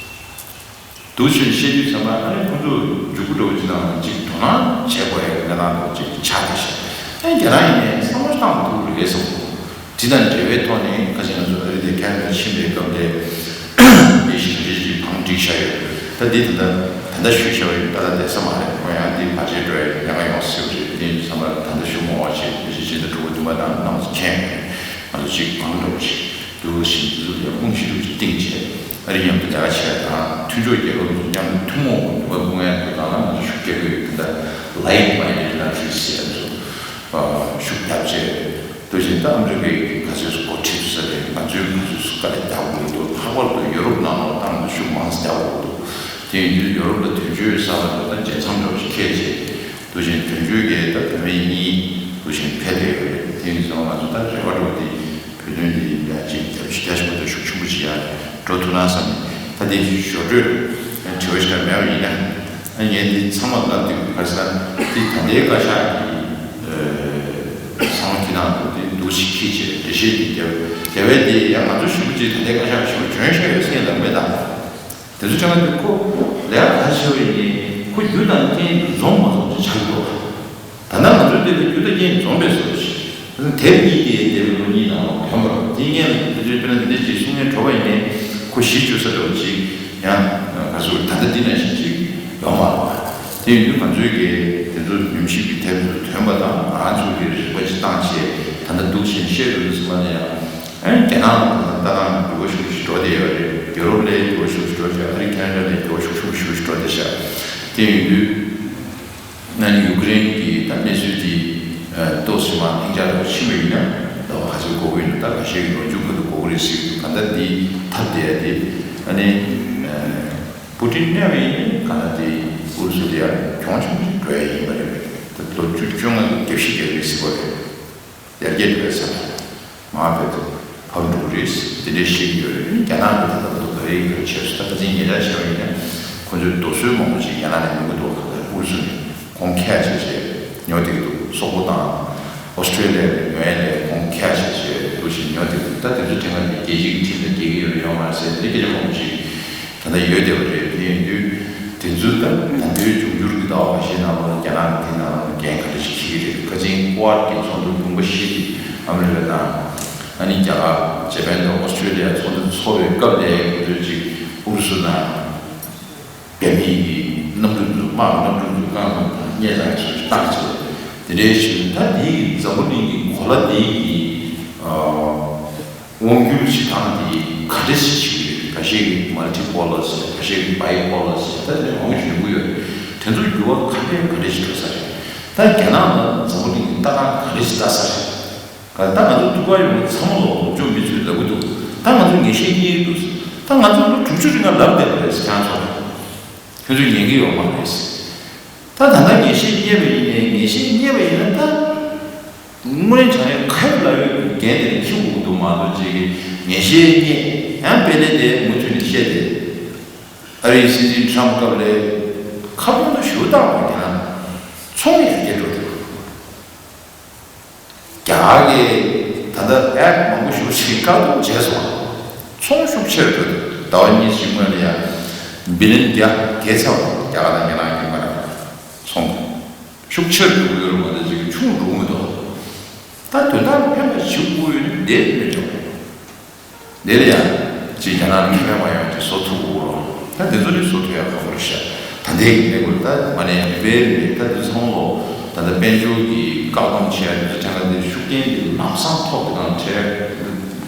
འདུག་ཅེས་བཤད་དུས་ཙམ་པ་ཨ་ནི་ཁོང་ཚོ་མཇུག་གུ་འགྲོ་བ་ཅིག་དང་གཅིག་དོ་སྣང་བྱེད་དགོས་ཡ་གི་གནས་སྟངས་འདྲ་བོ་ཅིག་ཆགས་བསྡད་ཤག་ཨ་ནི་རྒྱ་ནག་ཡིན་ནའི་བསམ་བློ་བཏང་མ་ཐུབ་རེད་བསམ། དེ་དང་འབྲེལ་བའི་ཐོག་ནས་ཁ་ཤས་ང་ཚོ་ཨ་རི་དང་ཁེ་ན་ཌ་ཕྱིན་པའི་སྐབས་དེ་ལས་གཞི་ག་འདྲ་ཅིག་བང་བསྒྲིགས་བཞག་ཡོད། ད་འདི་ད་ལྟ་ད་ལྟ་ཞུས་བཞག་པ་ཡིན་ད་ལྟ་བསྡད་ས་མ་རེད། ཁོང་ཡང་འདི་བར་ཆད་འགྲོ་ཡ་ཉེན་ཁ་ཡོང་སྲིད་པ་རེད། དེ་ཡིན་དུས་ཙམ་པ་ད་ལྟ་ཞུ་མ་འོས་ཅེས་ལས་གཞི་སྤྱི་ཟླ་དྲུག་པ་བདུན་པ་དང་གནངས་ཚེ་མཁྱེན་ཡོད་རེད། ང་ཚོ་གཅིག་བང་འགྲོ་བ་ཞིག་འདུག་བཞིན་དུ་ལས་དབང་ཤེས་སྒྲུབ་ཀྱི་སྟེང་བྱས། ཨ་རི་མཉམ་དུ་ལས་ཀ་བྱས་དང་མཐུན་ཕྱོགས་རྒྱལ་ཁབ་ཀྱི་མཉམ་དུ་ཐུན་མོང་གི་ནུས་པ་སྐུ་ངལ་དུ་བཏང་ན་ང་ཚོ་ཤུགས་རྒྱག་གི་ཡོད། ད་ལྟ་Like-minded countries ཟེར་ཚོ་ཤུགས་རྒྱབ་བྱས། དེ་བཞིན་ད་ཨ་མི་རི་ཀའི་ག་ཚོད་སུ་འགོ་ཁྲིད་ས་རེད། ང་ཚོའི་ག་ཚོད་སུ་དཀའ་ལས་རྒྱག་དགོས་འདུག་ལྷག་པར་དུ་ཡོ་རོབ་ནང་ལོགས་ཏང་དུ་ཤུགས་མང་ཙམ་རྒྱག་དགོས་འདུག་དེ་ཡིན་དུས་ཡོ་རོབ་ལ་དོན་གཅོད་ས་ལ་ད་མཇལ་འཛོམས་འདྲ་བོ་ཞིག་འཁེལ་རྗེས། དུ་ཞིང་དོན་གཅོད་ཀྱི་ད་བུད་མེད་གཉིས་དུ་ཞིང་ཕེབས་བསྡད་ཡོད་རེད། དེ་ཡིན་ཙང་ང་ཚོ་ད་རེ་བ་འགྲོ་དེ་བོད་དོན་འདི་ཡ་ཅིག་རྒྱ་ཆེ་རྒྱ་ཆེན་པོ་དང་ཤུགས་ཆེན་པོ་ཅིག་ཡ་འགྲོ་ཐུབ་ན་བསམ་ནས། ད་དེ་ཞོར་འཕྲོས་དྲི་བ་ཞིག་མེད་པ་ཡིན་ན། ཨ་ངས་འདི་ཚང་མ་ལབ་དུས་ག་ས་འདི་ད་ལྟའི་བཀའ་ཤག་གི་ཚང་མ་ཁྱེད་རང་ཚོ་དེ་འདུག་ཞིག་ཁྱེད་ཀྱི་འགྲེལ་བཤད་འདི་རྒྱབ་རྒྱབ་པའི་དེ་ཡང་ང་ཚོ་ཞུ་རྒྱུ་ཅིག་ད་ལྟའི་བཀའ་ཤག་ཞུ་བྱོན་ཤག་ཡོད་སེམས་ལ་མེད་དམ། དེ་ཚོ་དྲན་པ་དེ་ཁོ་ལས་ཀ་ག་བྱེད་པ་ཡིན་ནའི་ཁོ་རྒྱུ་དང་རྐྱེན་འཛོམས་མ་འཛོམས་ཅིག་ཆགས་ཀྱི་འདུག་ད་ལྟ་ང་ཚོའི་འདི་ལ་རྒྱུ་དང་རྐྱེན་འཛོམས་པའི་བཟོ་ཞིག་དེབ་གཉིས་དེ་འདས་པའི་ལོ་གཉིས་ནང་ལ་ཐོན་པ་རེད། དེ་ངས་དེ་ཚོའི་དཔེར་ན་འདི་འདྲ་ཅིག་གསུང་མཁན་གྲོགས་པ་ཡིན་ནའི་ཁོ་གཞི་བཅོལ་ས་འདྲ་བོ་ཅིག་ཡང་ག་ཚོད་ད་ལྟ་འདི་ནང་བཞིན་ཅིག་ཡོད་མ་རེད། དེ་ཡིན་དུས་ང་ཚོའི་གི་དེ་ཚོ་ཉམས་ཞིབ་ཀྱི་དེབ་ཚོ་ཐོན་པ་དང་ང་ཚོ་གི་རིག་པ་ཅིག་བཏང་བྱས་ད་ལྟ་འདུག་བྱས་བཤད་དགོས་ཟེར་བ་ནི་ཡང་། ཨ་ནི་རྒྱ་ནག་ལ་ད་ལྟ་ད་ལྟ་འགྱུར་བ་ཤུགས་ཆེ་འགྲོ་བསྡད་ཡོད་རེད། ཡུ་རོབ་ལ་འགྱུར་བ་ཤུགས་ཆེ་འགྲོ་བཞག་ཨ་རི་ཁེ་ན་ཌ་ལ་འགྱུར་བ་ཤུགས་ཆེ་ཤུགས་ཆེ་འགྲོ་བསྡད་བཞག་དེ་ཡིན་དུས་ང་ནི་ཡུ་ཀེ་རེན་གྱི་ད་གནས་ཚུལ་དེ་ཏོག་ཙམ་མར་ལྷིང་འཇགས་འགྲོ་ཕྱིན་པ་ཡིན་ན་ད་ག་ཚོད་དགོས་ཀྱི་ཡོད་ན། ད་ཁ་ཤས་ཀྱི་ལོ་མཇུག་ཁ་ཐུག་དགོས་ཀྱི་རེད་ཟེར་གྱི་འདུག་ག་ད་འདི་ཐབས་བསྡད་ཡ་དེ་ཨ་ནི་པུ་ཏིན་གནས་པ་ཡིན་ན་ག་ད་དེ་ཨུ་རུ་སུ་དེ་ཡང་གྱོང་ཆེན་པོ་ཞིག་འགྲོ་ཡ་ཡིན་པ་རེད། ད་ལོ་བཅུ་བཅོ་ལྔ་གི་རྒྱབ་བཤིག་རྒྱག་རེད་ཟེར་བ་རེད། ཡར་རྒྱས་འགྲོ་བའི་ས་མང་བོད་དུ་ཕབ་འགྲོ་གི་རེད། དེ་འདྲའི་བཤད་ཀྱི་ཡོད་རེད། རྒྱ་ནག་གི་ད་ལྟ་བར་དུ་ག་རེ་ག་རེ་བྱས་སོང་། ད་ཁ་སང་ཉེ་ཆར་བཤད་པ་ཡིན་ན་ཁོ་ཚོས་རྡོ་སོལ་མང་པོ་ཅིག་རྒྱ་ནག་ནས་ཉོ་གི་འདུག་ཨུ་རུ་སུ་ནས་གོང་ཁེ་བྱས་བྱས་ཉོ་བསྡད་ཀྱི་འདུག་སོག་པོ་དང་ཨོ་སི་ཀྲེ་ལི་ཡ་ནས་ཉོ་ཡ་ལས་གོང་ཁེ་བྱས་བྱས་འདུག་བཞིན་ཉོ་བསྡད་ཀྱི་འདུག་ད་དེ་ཚོ་དྲན་ག་ནས་རྒྱལ་སྤྱི་གི་ཁྲིམས་དང་འགལ་གྱི་ཡོད་རེད་ཡོད་མ་རེད་ཟེར་དེ་འདྲའི་སྐད་ཆ་མང་པོ་ཅིག་ད་ལྟ་ཡོད་བསྡད་པ་རེད། དེ་ཡིན་དུས་དེ་ཚོའི་ད་ད་ལྟའི་འབྱུང་འགྱུར་གྱི་ཟླ་བ་ཁ་ཤས་ནང་ལོགས་ལ་རྒྱ་ནག་གི་དེ་ནང་ལོགས་ལ་འགན་ག་འདྲ་ཞིག་འཁྱེར་གྱི་རེད། ཁ་སང་ཀུ་ཨཌ་ཀྱི་ཚོགས་འདུ་དུམ་བུ་བཞི་ཨ་མི་རི་ཀ་དང་ཨ་ནི་རྒྱ་གར་ཇེ་པན་དང་ཨོ་སི་ཀྲེ་ལི་ཡ་ཚོགས་འདུ་ཚོགས་པའི་སྐབས་ལ་ཁོ་ཚོས་ཅིག་ཨུ་རུ་སུ་ནང་རྒྱ་མིའི་གི་གནམ་གྲུ་ཚོ་དམག་གི་གནམ་གྲུ་ཚོ་རྐང་ཐང་སྙེ་ཐང་ཚོ་བཏང་བྱས་དེ་འདྲའི་ཞིག་ད་དེའི་འཛམ་བུ་གླིང་གི་གོ་ལ་དེའི་གི་དབང་སྒྱུར་བྱེད་སྟངས་དེ་ག་འདྲ་ཞིག་བྱེད་ཀྱི་རེད། འགའ་ཤས་ཀྱིས་མལ་ཊི་པོ་ལར་ཟེར། འགའ་ཤས་ཀྱིས་བྷའི་པོ་ལར་ཟེར། ད་དེ་མང་པོ་ཞིག་ཡོང་གི་ཡོད་རེད། དེ་ཚོ་འགྱུར་བ་ག་འདྲ་ག་འདྲ་ཞིག་འགྲོ་ས་རེད། ད་རྒྱ་ནག་ལ་འཛམ་བུ་གླིང་གི་ལྟ་སྟངས་ག་འདྲ་ཞིག་ལྟ་ས་རེད། ག་ད་ང་ཚོ་ཐུག་པ་ཡོང་ཚང་མ་ལོག་ལོག་ཅོག་མི་ཚོས་ལབ་གི་འདུག་ད་ང་ཚོ་ངེས་ཤེས་རྙེད་ཀྱི་འདུག་ད་ང་ཚོ་ལོ་དྲུག་ཅུ་རིང་ལ་ལབ་བསྡད་པ་རེད། ཁྱེད་རང་ཚོ་ཁྱོད་ཚོས་ཉན་གི་ཡོད་མ་རེད། ད་ད་ལྟ་ངེས་ཤེས་རྙེད་པ་ཡིན་ནའི་ངེས་ཤེས་རྙེད་པ་ཡིན་ན་ད། དངོས་གནས་བྱས་ན་ཁ་ཡོད་ལག་ཡོད་ཀྱི་འགན་དེ་ལ་འཁྱེར་དགོས་ཀྱི་འདུག་མ་གཏོགས་ཅིག་གིས་ངེས་ཤེས་རྙེད་ཡང་དཔེ་ལས་དེ་མུ་མཐུད་ནས་བཤད་དེ། ཨ་རིའི་སྲིད་འཛིན་ཊམ་སྐབས་ལ་ཁ་སྐོང་དུ་ཞུ་སྟངས་མ་དེ་ན་ཚོང་ཡར་རྒྱས་འགྲོ་ཐུབ། རྒྱ་གར་གྱི་ད་ལྟ་ཨེབ་མང་པོ་ཞུ་ཞིག་བཀག་སྡོམ་བྱས་སོང་། ཚོང་ཤུགས་ཆེར་འགྲོ་ཐུབ། ཟླ་བ་གཉིས་ཤིག་སྔོན་ལ་ཡང་བི་ལིན་བརྒྱ་བརྒལ་ཚར་བ་རྒྱ་གར་དང་རྒྱ་ནག་གཉིས་བར་ཚོང་། ཤུགས་ཆེར་འགྲོ་གི་ཡོད་རེད་མ་གཏོགས་ཅིག་ཆུང་འགྲོ་གི་མི་འདུག་ད་དོན་དག་ལ་ཕན་པ་ཞིག་དགོས་ཡོད་ན་འདིར་མི་འགྲོ། འདི་ལ་ཡང་ཅིག་རྒྱ་ནག་ལ་ཁེ་ཕན་མ་ཡོང་ཅིག་བཟོ་ཐུབ་དགོས་རེད། ད་འདི་ཚོ་ནི་བཟོ་ཐུབ་ཡག་ཁག་པོ་རེད་ཤག་ད་ལྟའི་གི་གནས་བབ་ད་མ་ནས་རིམ་པས་རིམ་པས་ད་འདི་ཚང་མ་ལོ་ད་ལྟ་དཔལ་འབྱོར་གྱི་བཀག་སྡོམ་བྱས་ཡ་འདི་ཚོ་ཐད་ཀ་འདི་ཤུགས་རྐྱེན་འདི་ལམ་སང་ཐོབ་པའི་ནང་བྲལ་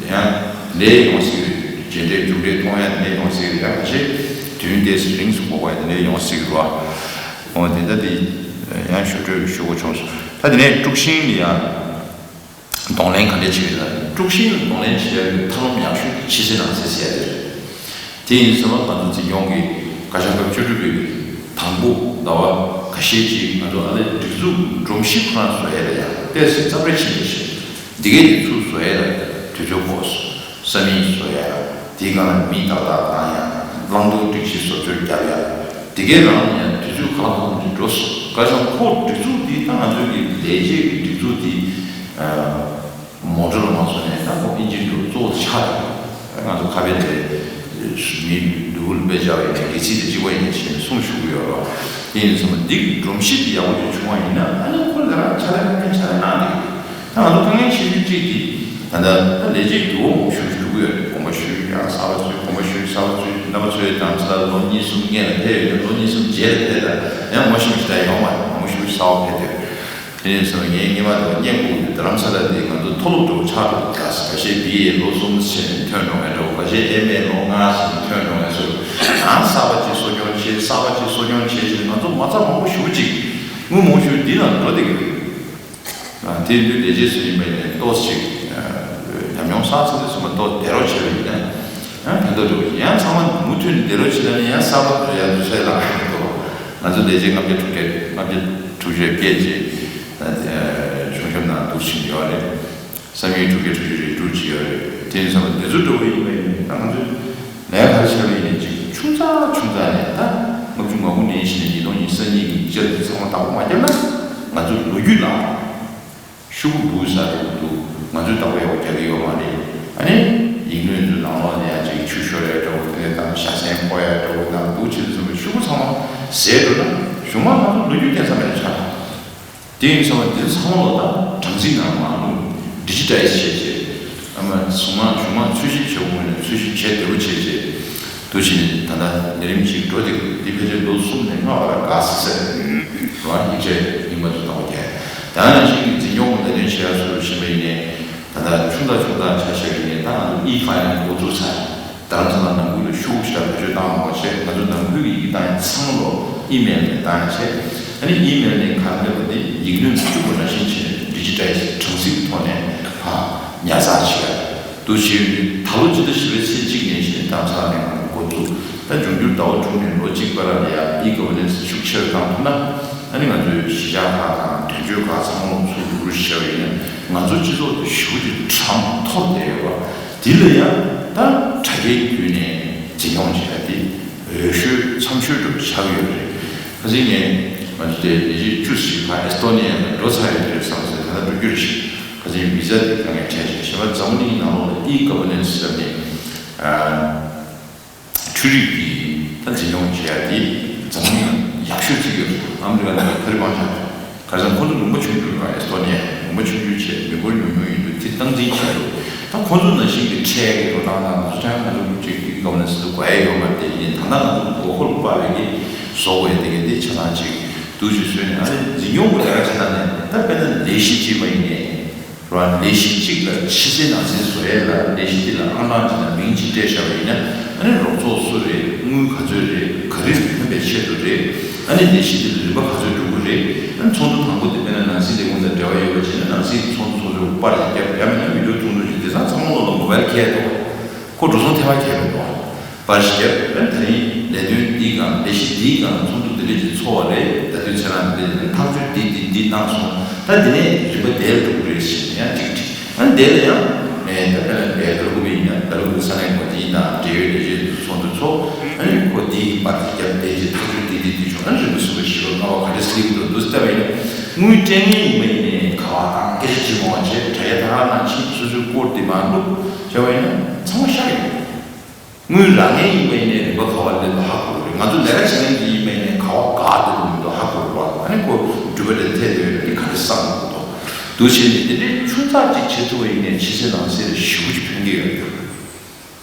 ཡང་ལས་ཡོང་སྲིད་རེད། རྗེས་འབྲས་མཇུག་འབྲས་མཐོང་ཡ་འདི་ལས་ཡོང་སྲིད་རེད། ཡང་ཁ་ཤས་དུས་ཡུན་ཏོག་ཙམ་རིང་སུ་འགོར་བ་འདི་ལས་ཡོང་སྲིད་རེད་བ། འོ་དེ་ལྟ་དེ་ཡང་ཞུ་སྤྲོད་ཞུ་དགོས་བྱུང་སོང་། ད་དེ་ནས་དཀྲུག་ཤིང་ལ་ཡང་གདོང་ལེན་ག་འདྲས་བྱེད་ཡོད་ན། དཀྲུག་ཤིང་ལ་གདོང་ལེན་བྱེད་ཡ་གི་ཐབས་ལམ་ཡག་ཤོས་ཕྱི་གསལ་ནང་གསལ་ཟེར་ཡ་དེ་རེད། དེ་ཡིན་ཙང་ང་ཚོ་འཛིན་སྐྱོང་གི་བཀའ་ཤག་སྐབས་བཅུ་དྲུག་པའི་དང་པོ་ཟླ་བ་ཁ་ཤས་ཅིག་ང་ཚོ་ཨ་ལས་སྒྲིག་འཛུགས་སྒྲོམ་གཞི་ཁོ་རང་བཟོ་ཡ་ལ་ཡང་ཏོག་ཙམ་རྩབ་རེ་ཕྱིན་པ་ཞིག་འདི་གའི་དེ་ཚུར་བཟོ་ཡ་ལ་དུས་ཚོད་འགོར་སོང་། ས་མིག་བཟོ་ཡ། དེའི་སྒང་ལ་མི་ཏག་ཏག་བཏང་ཡ། བླང་དོར་སྒྲིག་གཞི་བཟོ་བཅོས་རྒྱབ་ཡ། དེ་གའི་རང་ལ་ཡང་དུས་ཚོད་གང་ཐུབ་ཐུབ་ཅིག་འགྲོ་སོང་། བཀའ་ཤག་ཁོ་སྒྲིག་འཛུགས་འདི་ད་ང་ཚོའི་གི་ལས་བྱེད་ཀྱི་སྒྲིག་འཛུགས་འདི་མོ་ཊ་ལ་མ་སོང་ནས་ད་ཁོ་ཨིན་ཇི་འགྲོ་གཙོ་བོ་ཆགས་འདུག་ང་ཚོ་ཁ་པའི་དེ་མི་སྡུག་ལ་དཔེ་བྱ་བ་ཡིན་ན་དགེ་ཚིག་དེ་གཅིག་པ་ཡིན་ཞེས་གསུངས་ཞུ་གི་ཡོད་རེད། དེ་ཡིན་ཙང་འདི་གི་སྒྲོམ་གཞི་དེ་ཡག་པོ་ཅིག་བྱུང་བ་ཡིན་ན་ཨ་ནི་ཁོ་ལ་རང་ཕྱག་ལས་གནང་མཁན་ཕྱག་ལས་གནང་བསྡད་ཡོད། ད་ང་ཚོ་དཀའ་ངལ་ཆེ་ཤོས་གཅིག་དེ་ད་ལྟ་ད་ལས་བྱེད་ཀྱི་འོ་མང་པོ་ཞིག་འགྲོ་གི་ཡོད་རེད། དགོངས་པ་ཞུས་ཡང་གསར་པ་ཚུད། དགོངས་པ་ཞུས་གསར་པ་ཚུད། རྣམ་པ་ཚོའི་དང་ཚ་ལོ་གཉིས་གསུམ་སྔོན་ལ་ཕེབས་ཡོད་ན་ལོ་གཉིས་གསུམ་རྗེས་ལ་ཕེབས་ད་ཡང་མང་པོ་ཞིག་ཞིག་ད་ཡོང་མ་རེད། མང་པོ་ཞིག་གསར་པ་ཕེབས་ཡོད། དེ་ནས་སོང་ངས་སྔོན་མ་དང་བརྙན་སྐུ་དེ་རྡ་རམ་ས་ལ་དེ་ང་ཚོ་མཐོ་སློབ་འགྲོ་ཆགས་འགྲོ། ད་ཁ་ཤས་བི་ཨེ་ལོ་གསུམ་ཕྱིན་ཐོན་འགྲོ་མཁན་འདྲ་བོ། ཁ་ཤས་ཨེམ་ཨེ་ལོ་ལྔ་ཕྱིན་ཐོན་འགྲོ་མཁན་ཚོ་ཡང་གསར་པ་ཅིག་གསོ་སྐྱོང་བྱེད། གསར་པ་ཅིག་གསོ་སྐྱོང་བྱེད་བྱེད་ང་ཚོ་མ་རྩ་མང་པོ་ཞེ་པོ་ཅིག་དངུལ་མང་པོ་ཞེ་པོ་འདི་ནང་འགྲོ་བསྡད་ཀྱི་རེད། ཨ། དེ་ཡིན་དུས་ལས་བྱེད་ཚོ་ཡིན་པ་ཡིན་ནའི་ཏོག་ཙམ་ཅིག་ཨ་ཉམས་མྱོང་བསགས་ཚར་དུས་ཙམ་པ་ཏོག་བསྡད་རོགས་བྱས་པ་ཡིན་ན་ཡང་ཕན་ཐོགས་འགྲོ་གི་ཡིན། ཡང་ཚང་མ་མུ་མཐུད་ནས་བསྡད་རོགས་བྱེད་ན་ནི་ཡང་གསར་པ་ཡར་འཛུལ་ས་ཡི་ལམ་ཁ་ཡོད་དོ། ང་ཚོ་ལས་བྱེད་ལྔ་བརྒྱ་དྲུག་བརྒྱ་ལྔ་བརྒྱ་ ཐུགས་རྗེ་སྐད་ཅིག་ད་ཆུང་ཆུང་ནང་འདུག་ཕྱིན་ཡོད་རེད། བསམ་ཡས་དྲུག་བརྒྱ་དྲུག་ཅུ་རེ་དྲུག་ཅིག་ཡོད་རེད། དེ་ཡིན་ཙང་འདི་ཚོ་འགྲོ་གི་ཡིན་པ་ཡིན་ན་ང་ཚོས་ལས་ཀ་བྱས་པ་ཡིན་ན་ཅིག་ཆུང་ཙག་ཆུང་ཙག་ནས་ད་ལྔ་བཅུ་ང་དགུ་ནས་བཞིན་ཉིས་སྟོང་ཉི་ཤུ་རྩ་གཉིས་ཀྱི་ཆར་དུ་ཚང་མ་བདག་པོ་མ་བརྒྱབ་ན་ང་ཚོ་ལོ་རྒྱུས་ལ་ཤུགས་འབུད་ས་རེད་འདུག་ང་ཚོས་བདག་པོ་ཡག་པོ་རྒྱག་གི་ཡོད་མ་རེད། ཨ་ནི་ཡིག་སྣོད་ཚོའི་ནང་ལོགས་ནས་ཡང་ཅིག་ཆུ་ཤོར་ཡ་འདྲ་བོ་དེ་དང་བཞའ་ཚན་ཕོག་ཡ་འདྲ་བོ་དང་འདུག་ཕྱིན་ཙམ་པའི་ཤུགས་ཚང་མ་ཟད་འགྲོ་ན་གཞུང་མང་ང་ཚོ་ལོ་རྒྱུས་བསྟན་ས་མེད་ཆགས། དེ་ཡིན་ཙང་འདི་ཚང་མ་ལོ་ད་གྲངས་རྩིས་ནང་མ་ལུས་ཌི་ཇི་ཊའི་ཛི་བྱས་རྗེས་ཨ་མ་གཞུང་མང་གཞུང་མང་འཚོལ་ཞིབ་བྱེད་དགོས་ནས་འཚོལ་ཞིབ་བྱས་བདེ་པོ་བྱས་རྗེས། འདུག་ཕྱིན་ད་ལྟ་ལས་རིམ་གཅིག་འགྲོ་བསྡད་ཀྱི་འདུག་འདི་ཕལ་ཆེར་ལོ་གསུམ་ནས་ལྔ་བར་དགའ་ས་ཟེར་རོ་ཡིག་ཆ་རྙིང་པ་ཚོ་ལྟ་བུ་རྒྱག་ད་ནང་བཞིན་གྱི་འཛིན་སྐྱོང་ལས་དོན་བྱེད་ཡ་སུ་ཞིག་ཡིན་ནའི་ད་ལྟ་ཆུང་ཙག་ཆུང་ཙག་ཆ་བཞག་ཡིན་ནའི་ད་ང་ཚོ་ཨི་ཕའི་ལིང་འགོ་འཛུགས་ཚར། རྡ་རམ་ས་ལ་ནང་ཁུལ་ལ་ཤུགས་ཆེ་བེད་སྤྱོད་བཏང་མ་བྱས་ང་ཚོ་ནང་ཁུལ་གྱི་ཡི་གེ་བཏང་ཡ་ཚང་མ་ལོ་ཨི་མེལ་ནས་བཏང་ཡ་བྱས། ཨ་ནི་ཨི་མེལ་ནས་གང་ལེགས་པ་དེ་ཡིག་སྣོད་བཅུག་པ་ནང་བཞིན་བྱས་ནས་ཌི་ཇི་ཊའི་ཛི་གྲངས་གཟིགས་ཐོག་ནས་ཕར་ཉར་ཚགས་བྱེད་ཡ། འདུག་བྱས་ཡོད་ནི་ད་ལོ་ཕྱི་ཟླ་བཞི་པའི་ཚེས་གཅིག་ནས་བྱས་ནས་རྡ་རམ་ས་ལ་ནས་འགོ་འཛུགས་ད་འབྱུང་འགྱུར་ཟླ་བ་དྲུག་ནས་ལོ་གཅིག་བར་ལ་ཡ་ཨི་གོ་ཝར་ནན་སི་ཤུགས་ཆེ་རུ་བཏང་ཐུབ་ན་ཨ་ནི་ང་ཚོའི་གཞིས་ཆགས་ཁག་དང་དོན་གཅོད་ཁག་ཚང་མ་ཚུར་རུག་རུག་བྱས་པ་ཡིན་ན་ང་ཚོ་སྤྱི་ཚོགས་དེ་ཞེ་པོ་ཅིག་གྲམ་མཐོར་བསྡད་ཡོད་པ་འདི་ལ་ཡང་ད་དྲ་རྒྱའི་བརྒྱུད་ནས་འཛིན་སྐྱོང་བྱེད་ཡ་དེ་འོས་ཤོས་འཚམ་ཤོས་འདྲ་པོ་ཆགས་ཀྱི་ཡོད་རེད། ཁ་སང་ངས་ང་ཚོ་དེ་ལས་བྱེད་བཅུ་ཞིག་ཕར་ཨེ་སི་ཏོ་ནི་ཡ་ལ་འགྲོ་ཚར་ཡོད་རེད་བསམ་སོང་། ད་ལྟ་འགྲོ་རྒྱུ་རེད་ཤག་ཁ་སང་བི་ཟ་དེ་དཀའ་ངལ་འཕྲད་བྱས་གཞན་པ་འཛམ་བུ་གླིང་ནང་ལོགས་ལ་ཨི་གོ་ཝར་ནན་སི་ཟེར་ནས་འཕྲུལ་རིག་གི་ད་འཛིན་སྐྱོང་བྱེད་ཡ་དེ་འཛམ་བུ་གླིང་ཡག་ཤོས་བརྩི་གི་ཡོད་རེད། ཨ་མི་རི་ཀ་ནང་ལ་ཁ་རི་སྤང་བྱ་ཁ་སང་ཁོ་ཚོ་ལུང་པ་ཆུང་ཆུང་རེད། ཨེ་སི་ཏོ་ནི་ཡ་ལུང་པ་ཆུང་ཆུང་བྱས་མི་འབོར་ཉུང་ཉུང་ཡིན་དུས་དེ་སྟངས་འཛིན་བྱས་འདུག་ད་ཁོ་ཚོ་ནང་བཞིན་གྱི་འཕྲལ་གྱི་འགྲོ་སྟངས་དང་ཚོ་ཆ་ང་ཚོ་གཅིག་གི་གོ་ནས་སུ་དགོས་ཡ་ཡོད་མ་རེད། དེ་ཡིན་ད་ལྟ་ང་ཚོ་མགོ་འཁོར་སྤར་བའི་གི་བཟོ་དགོས་ཡ་དེ་གི་དེ་ཆ་ཚང་ཅིག་འདུག་ཅིག་བཟོས་ནས་ཨ་ནི་འཛིན་སྐྱོང་གི་ལས་ཀ་བྱེད་སྟངས་ནས་ད་དཔེར་ན་ལས་གཞི་གཅིག་པ་ཡིན་ནའི་ར་ལས་གཞི་གཅིག་ལ་ཕྱི་གསལ་ནང་གསལ་བཟོ་ཡས་ལ་ལས་གཞི་འདི་ལ་ཨང་གྲངས་གཅིག་དང་མིང་གཅིག་སྤྲད་བཞག་པ་ཡིན་ན་ཨ་ནི་རོགས་ཚོགས་སུ་རེད། དངུལ་ག་ཚོད་རེད། ག་རེ་ཐོན་པའི་ཆེད་དུ་རེད། ཨ་ནི་ལས་གཞི་འདི་ལ་རིན་པ་ག་ཚོད་འགྲོ་གི་རེད། ཨ་ནི་ཚོགས་འདུ་དང་པོ་དེ་དཔེར་ན་ནང་སྲིད་ལས་ཁུངས་དང་འབྲེལ་བ་ཡོད་པ་བྱས་ན་ནང་སྲིད་ཚོགས་འདུ་ཚོགས་ཚོད་པར་རྒྱབ་ཡ་མིན་ན་བི་ཌིའོ་ཐུང་ཐུང་ཞིག་དེང་སང་ཚང་མ་ལོ་ལ་མོ་བལ་འཁྱེར་འདུག་ཁོ་འགྲོ་སོང་ཐེབས་པ་འཁྱེར་མི་འདུག་པར་ཞིག་བརྒྱབ་པས་ད་རིང་ལས་དོན་འདིའི་སྒང་ལས་གཞི་འདིའི་སྒང་ཚོགས་འདུ་འདི་འདྲ་ཅིག་ཚོགས་པ་རེད། ད་དུས་ཚེ་རང་འདི་འདྲ་ཅིག་ཐག་གཅོད་འདི་འདི་འདི་གནང་སོང་། ད་འདི་ནས་རིམ་པ་དེར་འགྲོ་གི་རེད་ཞེས་ཡང་ཅིག་དྲིས། ཨ་འདི་ལ་ཡང་ཨེ་ད་དཔེར་ན་བལ་ག་ལ་ཁུ་པའི་ཡིན་ན་ག་ལ་ཁུ་ས་གནས་འགོ་འཛིན་དང་འབྲེལ་ཡོད་ལས་བྱེད་ཚོགས་འདུ་ཚོགས། ཨ་ནི་ཁོ་འདིའི་པར་འདི་བརྒྱབ་དེ་ཅིག་ཐག་གཅོད་འདི་འདི་འདི་བྱུང་། ཨ་ནི་རིམ་པ་གསུམ་པ་བཞི་པ་ལྔ་པ་ག་འདྲ་སླེབས་འདུག་འདུག་ལྟ་བས་ན་དངུལ་སྤྲད་མཁན་ཡིན་པ་ཡིན་ནའི་ག་བ་དང་སྐད་ཆ་བྱེད་མང་བ་བྱས་དྲ་རྒྱ་ད་ག་ནང་ཕྱིན་སོ་སོའི་སྐོར་འདི་མ་བླུགས་བྱས་པ་ཡིན་ན་ཚང་མ་ཤར་ཡོང་། དངུལ་རག་མཁན་ཡིན་པ་ཡིན་ནའི་རིན་པ་ག་བ་སླེབས་འདུག་ཧ་གོ་གི་རེད། ང་ཚོ་ལས་ཀ་བྱེད་མཁན་ཅིག་ཡིན་པ་ཡིན་ནའི་ག་བ་ག་སླེབས་འདུག་ཧ་གོ་གི་རེད་བ། ཨ་ནི་ཁོ་འགྲུལ་པ་རེ་ཐད་དེ་འདི་ག་རེ་བསམ་འདུག་འདུག་བྱས་ནས་དེ་འདྲའི་ཆུང་ཙག་ཅིག་བྱེད་ཐུབ་པ་ཡིན་ནའི་ཕྱི་གསལ་ནང་གསལ་ཞེ་པོ་ཅིག་ཕན་གྱི་ཡོད་རེད།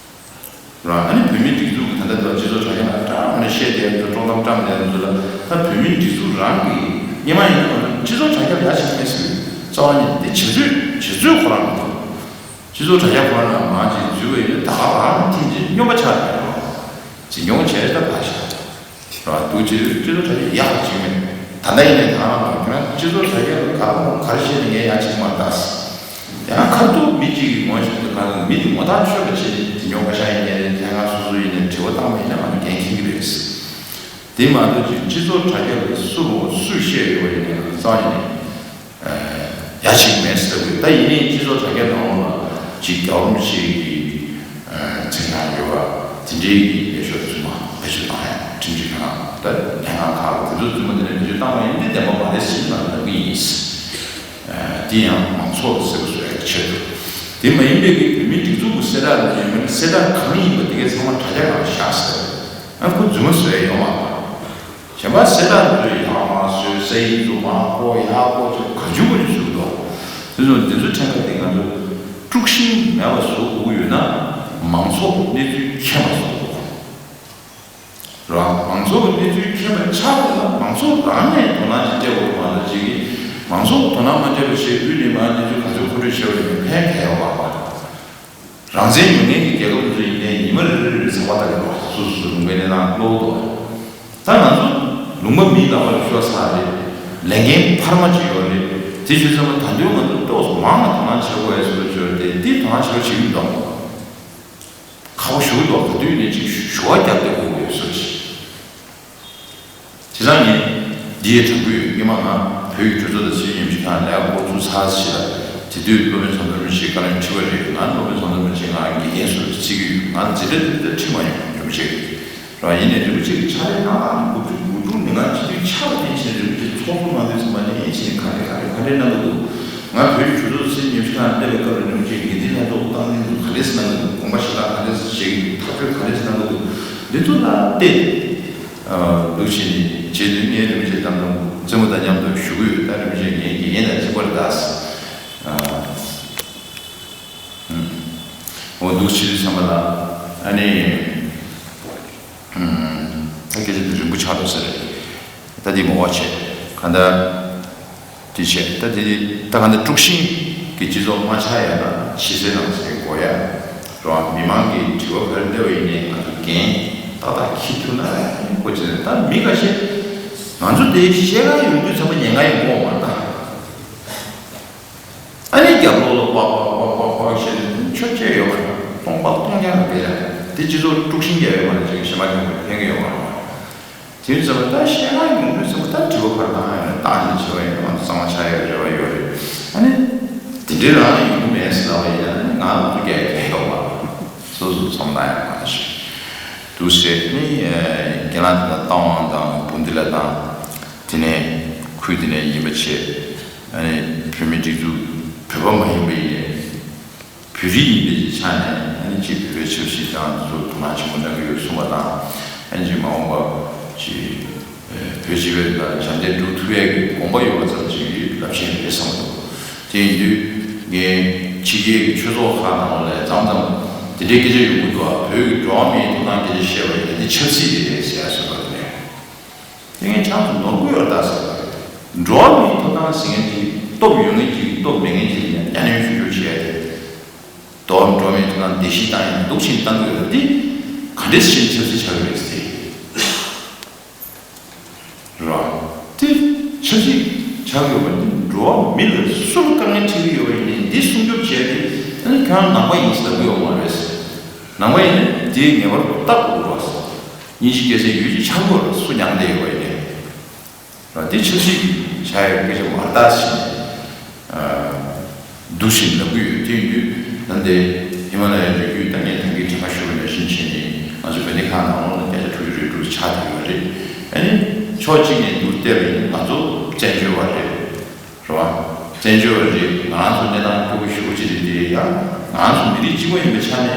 ར་ཨ་ནི་བོད་མིའི་སྒྲིག་འཛུགས་ཀྱི་ད་ལྟ་དུ་སྤྱི་ཚོགས་དྲ་རྒྱ་ནང་བཀྲམ་ཨ་ནི་བཤད་བསྡད་ཡོད་དཀྲོག་གཏམ་བཀྲམ་བསྡད་ཡོད་ཚོ་ལ་ད་བོད་མིའི་སྒྲིག་འཛུགས་རང་གི་སྔོན་མ་ཡིན་ན་ང་ཚོ་སྤྱི་ཚོགས་དྲ་རྒྱ་ལ་ཡ་བྱེད་མཁན་ཟེར་རྩ་བ་ཉིད་ནས་དེ་བྱེད་རྩོད་བྱེད་རྩོད་ཁོ་རང་མི་འདུག་སྤྱི་ཚོགས་དྲ་རྒྱ་ཁོ་ན་མང་ཆེ་འཛུལ་བ་ཡིན་ན་ད་ག་རང་ཐིམ་གྱི་སྨྱོན་པ་ཆགས་ཡོད་རེད། འཛིན་སྐྱོང་བྱས་ད་ག་ཤ་ར་འདུག་ཅེས་སྤྱི་ཚོགས་དྲ་རྒྱ་ཡག་པ་ཅིག་མེད། ད་ལྟ་ཡིན་ནའི་ད་ག་རང་ཁྱོད་རང་སྤྱི་ཚོགས་དྲ་རྒྱ་ལ་ག་རང་ག་རེ་བཤད་ནས་ངས་ཡག་ཅིག་མ་ལྟ། ཡང་ཁ་ཐུག་མི་གཅིག་གིས་ངོ་ཤེས་ཀྱི་གང་མི་དེ་ངོ་ཐག་ཆོད་པ་བྱས་ནས་འཛིན་སྐྱོང་བཀའ་ཤག་ཡིན་ནའི་ལྷན་ཁང་སོ་སོ་ཡིན་ནའི་དྲི་བ་བཏང་བ་ཡིན་ན་ང་ཚོ་འགན་འཁྱེར་གྱི་རེད། དེ་མ་གཏོགས་ཅིག་སྤྱི་ཚོགས་དྲ་རྒྱ་ལ་སུ་རུང་སུས་བཤད་ཡོད་པ་ཡིན་ནའི་ང་ཚོ་རྩ་བ་ཉིད་ནས། ཡ་ཞིག་མེད་ཟེར་དགོས། ད་ཡིན་ནའི་སྤྱི་ཚོགས་དྲ་རྒྱ་ནང་ལ་ཅིག་རྒྱལ་བ་རིན་པོ་ཆེ་གི་མཚན་བྱང་ཡོད་པ་དེ་འདྲའི་གི་ལས་ཤོག་རྫུན་མ་བེད་སྤྱོད་བཏང་ཡ་ཁྲིམས་ཀྱི་ཁང་ད་ལྷན་ཁང་ཁག་ལ་དེ་ཚོ་རྫུན་མ་དེ་འདྲ་བེད་སྤྱོད་བཏང་བ་ཡིན་ཏེ་བདེན་པ་མ་རེད་ཟེར་ང་ལབ་གི་ཡིན། དེ་ཡང་མང་ཚོགས་ལ་གསལ་པོ་བཟོ་ཡ་གི་ཆེད་དུ། དེ་མ་ཡིན་པའི་གི་བོད་མིའི་སྒྲིག་འཛུགས་ཀྱི་གསལ་བསྒྲགས་ལ་ཡིན་པ་ནི་གསལ་བསྒྲགས་གང་ཡིན་པ་དེ་གའི་ཚང་མ་དྲ་རྒྱ་ནང་བཞག་ཟེར། ཨ་ཁོ་རྫུན་མ་བཟོ་ཡ་ཡོད་མ་རེད། གཞན་པ་གསལ་བསྒྲགས་འདི་ཚོ་ཡག་མ་བཟོས། ས་ཡིག་ཚོ་མ་བཀོག་ཡག་བཀོག་ཅིག་ག་ཅུང་ག་ཅུང་བཟོས་འདུག་དེ་ཚོ་འདི་ཚོ་ཕྲན་བུ་དེ་ང་ཚོ་དཀྲུག་ཤིང་མེད་པ་བཟོ་དགོས་ཀྱི་ཡོད་ན་མང་ཚོགས་ཀྱི་གནས་ཚུལ་མཁྱེན་པ་བཟོ་དགོས་རེད། མང་ཚོགས་ཀྱི་གནས་ཚུལ་མཁྱེན་པ་ཆགས་དགོས་ན་མང་ཚོགས་རང་ནས་དོ་སྣང་ཅིག་སྤྲད་དགོས་རེད། མ་གཏོགས་ཅིག་གིས་མང་ཚོགས་ཀྱི་དོ་སྣང་མ་སྤྲད་པ་བྱས་དབུས་ནས་མར་གནས་ཚུལ་ག་ཚོད་མཁོ་སྤྲོད་བྱས་པ་ཡིན་ནའི་ཕན་ག་ཡོད་མ་རེད། རང་བཙན་ཡོད་མཁན་གྱི་རྒྱལ་ཁབ་དེ་ཚོ་ཡིན་ནའི་ཉི་མ་རེ་རེ་རེ་ཚོགས་པ་ལྟ་གི་རེད་བ། སོ་སོ་སོ་ལུང་པའི་གནས་སྟངས་གློ་བོ་ཏོ། ད་ང་ཚོ་ལུང་པ་མིའི་ལག་པ་ལ་ཤོར་ཚར་རེད། ལས་འགན་འཕར་མ་ཅིག་ཡོད་རེད། དེ་བྱས་ཙང་ད་དུང་ང་ཚོ་ཏོག་ཙམ་མང་ང་དོ་སྣང་བྱེད་དགོས་ཡ་བཟོ་འདྲ་ཅིག་ཡོད་རེད་དེ། དེ་དོ་སྣང་བྱེད་རོགས་བྱེད་ཀྱི་མི་འདུག་ཁག་པོ་ཞེ་པོ་འདུག་ག་དུས་ནས་ཅིག་ཞུ་བ་རྒྱབ་བསྡད་དགོས་ཀྱི་ཡོད་བཟོ་ཅིག་བྱས་ཙང་ངས་ ཡིད་དྲན་གྱི་ཡོད། སྔོན་མ་ང་བོད་ཀྱི་གྲོས་ཚོགས་དང་སྲིད་བྱུས་ཉམས་ཞིབ་ཁང་ལ་འགོ་བཙུགས་ཚར་ཞིག་ལ། དེ་དུས་སློབ་དཔོན་ཟམ་གདོང་རིན་པོ་ཆེས་བཀའ་བློན་ཁྲི་པ་རེད། ང་སློབ་དཔོན་ཟམ་གདོང་རིན་པོ་ཆེས་ང་དགེ་རྒན་ཟུར་བརྩི་གི་ཡོད། ང་འཛིན་གྲྭ་འདི་ལྟར་ཁྲིད་མ་མྱོང་རིན་པོ་ཆེ་གིས། རང་ཡིན་ནས་རིན་པོ་ཆེ་གི་ཕྱག་ལས་གནང་སྟངས་དགུ་བཅུ་དགུ་དྲུག་ནས་ང་ཕྱི་དུས་ཆགས་པ་དེ་བཞིན་རིན་པོ་ཆེ་ཚོགས་གཙོ་གནང་དུས་ཙམ་པ་ནས་ཡིན་ཕྱིན་ག་རེ་ག་རེ་ག་རེ་གནང་གི་འདུག་ང་བོད་ཀྱི་གྲོས་ཚོགས་སྲིད་ཉམས་ཞིབ་ཁང་སླེབས་པའི་སྐབས་ལ་རིན་པོ་ཆེས་འགན་འཛིན་ལྷན་ཚོགས་བཏང་ནས་འདུག་ག་རེ་གནང་གི་འདུག་དགོངས་པ་བཞེས་སྟངས་ག་རེ་བྱེད་ཀྱི་འདུག་ཐག་གཅོད་ག་རེ་གནང་གི་འདུག་འདི་ཚོ་ལ་བལྟས། འདུག་བྱས་ནས་བྱས་དུས་ངས་རིན་པོ་ཆེ་དང་རྩེད་མོ་དང་མཉམ་དུ་བཞུགས་ཡོད། ད་རིན་པོ་ཆེ་ངའི་དགེ་རྒན་དང་གཅིག་པ་རེད་ད། འོ་འདུག་བྱས་དུས་ཙམ་པ་ལ་ཨ་ནི། ད་སྐད་ཆ་འདི་རིང་པོ་ཆགས་འགྲོ་ས་རེད། ད་འདི་མོ་བ་བྱས་ག་འདྲ། དེ་བྱས་ད་དེ་ད་ག་འདྲ་དཀྲུག་ཤིང་གི་སྤྱི་ཚོགས་མ་ཆགས་ཡ་ན་ཕྱི་གསལ་ནང་གསལ་དགོས་ཡ། རོ་མི་མང་གི་དྲི་བ་ག་རེ་བལྟས་པ་ཡིན་ནའི་ང་ཚོ་འགན་ཏག་ཏག་འཁྱེར་ཐུབ་ན་ཡང་གོ་ཅི་རེད། ད་མི་ཁ་ཤས་ང་ཚོ་དེ་བཤད་ག་ཡོང་དུས་ཚང་མ་ཉན་ག་ཡོང་གི་ཡོད་མ་རེད་ད། ཨ་ནི་རྒྱབ་ལོགས་ལ་པག་པག་པག་པག་པག་བཤད་ནས་ཆོས་བྱས་ཡོད་མ་རེད། སྟོང་པ་སྟོང་རྐྱང་རེད་ལ། དེ་སྤྱི་ཚོགས་དཀྲུག་ཤིང་རྒྱག་ཡོད་མ་རེད། ཅིག་གཞན་པ་ཅིག་ཕན་གི་ཡོད་མ་རེད། དེ་ཚོ་ད་བཤད་ན་ཡོང་དུས་ཚོད་ད་དྲི་བ་བར་བཏང་ཡོད་ན་བཏང་ནས་བྱེད་པ་ཡིན་ན་གཙང་མ་ཆགས་ཡོད་རེ་བ་ཡོད་རེད། ཨ་ནི་དེ་འདྲའི་རང་ཡོང་གི་མེད་ཟེར་ལབ་པ་ཡིན་ན་ང་ལ་ཐུགས་རྒྱལ་ཡོད་མ་རེད། སོ་སོ་ཚོམ་ལ་ཡང་མ་ཞིག་འདུག་ཟེར་ནི། རྒན་ལགས་དེ་ལ་བཏང་བ་དང་བུ་འདི་ལ་དང་དེ་ནས་ཁུལ་དེ་ནས་ཡིན་པ་བྱས། ཨ་ནི་བོད་མི་སྒྲིག་འཛུགས་བོད་པ་མ་ཡིན་པ་ཡིན་ནས་བོད་རིགས་ཡིན་པའི་ཆ་ནས་ཨ་ནི་གཅིག་བོད་པའི་ཆབ་སྲིད་དང་དེ་ཚོ་དོ་སྣང་ཆེན་པོ་གནང་གི་ཡོད་གསུངས་པ་དང་། ཨ་ནི་གཅིག་མ་འོངས་པ་གཅིག་བོད་སྤྱི་པའི་ལ་ཞབས་འདེགས་སྒྲུབ་ཐུབ་ཡས་ཀྱི་དགོངས་པ་ཡོད་པ་ཙམ་ཞིག་གི་རླབས་ཆེན་རེད་བསམ་འདུག་དེ་ཡིན་དུས་ངས་ཕྱི་རྒྱལ་གྱི་ཆོས་ཚོགས་ཁག་ནང་ལ་མཚམས་མཚམས་དེ་འདྲའི་སྐད་ཆ་ཡོང་གི་འདུག་ཨ། བོད་ཀྱི་འགྲོ་བ་མིའི་ཐོབ་ཐང་སྐད་ཆ་བཤད་པ་ཡིན་ན་འདི་ཆབ་སྲིད་རེད་ཟེར་ཡ་བཟོས་པ་རེད། དེ་ངས་ཆང་དུ་ནོར་གི་ཡོད་ད་ཟེར་བ་རེད། འགྲོ་བ་མིའི་ཐོབ་ཐང་ཟེར་མཁན་གྱི་སྟོབས་ཡོད་མཁན་གྱི་སྟོབས་མེད་མཁན་གྱི་ཡང་བསྐྱར་ནན་ཞུ་རྒྱུ་བྱས་ཏེ། དོ་འགྲོ་བ་མིའི་ཐོབ་ཐང་བརྡལ་བཤིག་བཏང་ཡང་འདུག་ཕྱིན་བཏང་གི་ཡོད་འདི་ག་འདྲས་ཕྱིན་ཆབ་སྲིད་ཆགས་ཀྱི་རེད་ཟེར། ར། དེ་ཆབ་སྲིད་ཆགས་ཡོད་པ་འདི་འགྲོ་བ་མི་ལ་སུ་ལ་དཀའ་ངལ་འཕྲད་ཀྱི་ཡོད་པ་ཡིན་ནའི་འདི་སྲུང་སྐྱོབ་བྱས་ཏེ་ཨ་ནི་ཁྱོད་རང་ནང་པ་ཡིན་ཟེར་ལབ་ཀྱི་ཡོད་མ་རེད། ནང་པ་ཡིན་ན་དེ་ངེས་པར་དུ་བརྟག་དགོས་རེད་བ། སྙིང་རྗེ་སྐྱེ་སའི་ཡུལ་གྱི་ཆགས་དགོས་རེད། སུ་མྱངས་བསྡད་ཡོད་པ་ཡིན་ནའི། ར། དེ་ཆབ་སྲིད་ཀྱི་བྱ་ཡི་སྐད་ཆ་མ་ལྟ་ཞིག་འདུག་བཞིན་ལབ་ཀྱི་ཡོད། དེ་ཡིན་དུས་ད་འདི་ཧི་མ་ལ་ཡའི་རི་རྒྱུད་ད་ངས་ད་གིན་དྲན་པ་ཞུ་བ་ནང་བཞིན་བྱས་ནས་ང་ཚོ་བོད་སྡེ་ཁག་ནང་ལོགས་ལ་བརྒྱ་ཆ་དྲུག་ཅུ་རེ་དྲུག་ཆགས་བསྡད་ཡོད་རེད། ཨ་ནི་ཕྱོགས་གཅིག་ནས་འདུག་བལྟས་པ་ཡིན་ན་ང་ཚོ་བཙན་བྱོལ་བ་རེད། རེད་བ། བཙན་བྱོལ་བ་རེད། ང་རང་ཚོ་གནས་སྟངས་སྐྱོ་པོ་ཞེ་པོ་ཅིག་རེད་དེ། ཡང་ང་རང་ཚོ་མི་རིགས་གཅིག་པ་ཡིན་པའི་ཆ་ནས་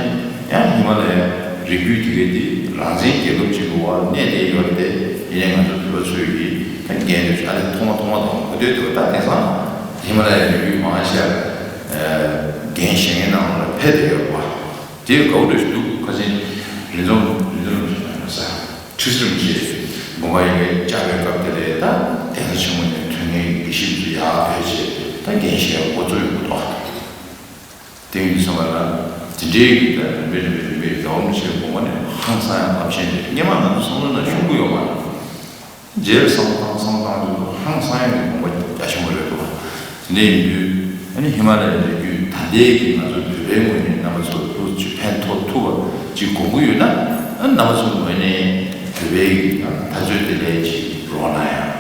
ཡང་ཧི་མ་ལ་ཡའི་རི་རྒྱུད་དེ་གའི་དེ་རང་བཙན་རྒྱལ་ཁབ་ཅིག་གི་འོག་གནས་བསྡད་ཡོད་རེད་དེ། ཡིན་ནའི་ང་ཚོ་བོད་པ་ཚོས་ཀྱིས་ད་འགན་དེ་ཨ་ནི་ཐོག་མ་ཐོག་མ་དང་གོ་ཐོས་དེ་ད་དེང་སང་ཧི་མ་ལ་ཡའི་རི་རྒྱུད་མང་ཆེ་བ་འགན་བཞེས་མཁན་ནང་ལ་ཕེབས་བསྡད་ཡོད་རེད་བ། དེ་དགའ་པོ་འདྲ་ཞིག་འདུག་ཁ་སང་རི་འཛོམས་རི་འཛོམས་རིན་པོ་ཆེ་ཁྲི་ཟུར་རིན་པོ་ཆེ་དགོངས་པ་ཡི་གེ་བཅར་བའི་སྐབས་དེ་ལས་ད་གདན་ས་ཆེན་མོ་ནས་ཐོན་མཁན་དགེ་བཤེས་ཚོ་ཡར་ཕེབས་བྱས་ད་འགན་བཞེས་འགོ་བཙུགས་ཡོང་གི་འདུག་དེ་ཡིན་དུས་ཙམ་པ་ལ་དེ་འདྲའི་གི་ད་རིམ་པས་རིམ་པས་རིམ་པས་དགའ་པོ་འདྲ་ཞིག་དགོངས་པ་ནས་ཧང་སང་ཡང་རླབས་ཆེན་རེད། སྔོན་མ་ང་ཚོ་བསམ་བློ་ནང་ཤོང་གི་ཡོད་མ་རེད། རྗེས་ལ་བསམ་བློ་བཏང་བསམ་བློ་བཏང་དུས་ཧང་སང་ཡག་གི་དགོངས་པ་རྒྱ་ཆེན་པོ་རེད་འདུག་དེ་འདྲ་ཡིན་དུས་ཨ་ནི་ཧི་མ་ལ་ཡའི་རི་རྒྱུད་ད་ལྟའི་གི་ང་ཚོ་བོད་པའི་ངོས་ནས་རྣམ་པ་ཚོ་ལོ་གཅིག་ཕན་ཐོགས་ཐུབ་པ་ཅིག་དགོངས་ཀྱི་ཡོད་ན་ཨ་རྣམ་པ་ཚོའི་ངོས་ནས་བོད་པའི་གི་འཐབ་རྩོད་དེ་ལས་ཅིག་རོགས་གནང་ཡ་རེད་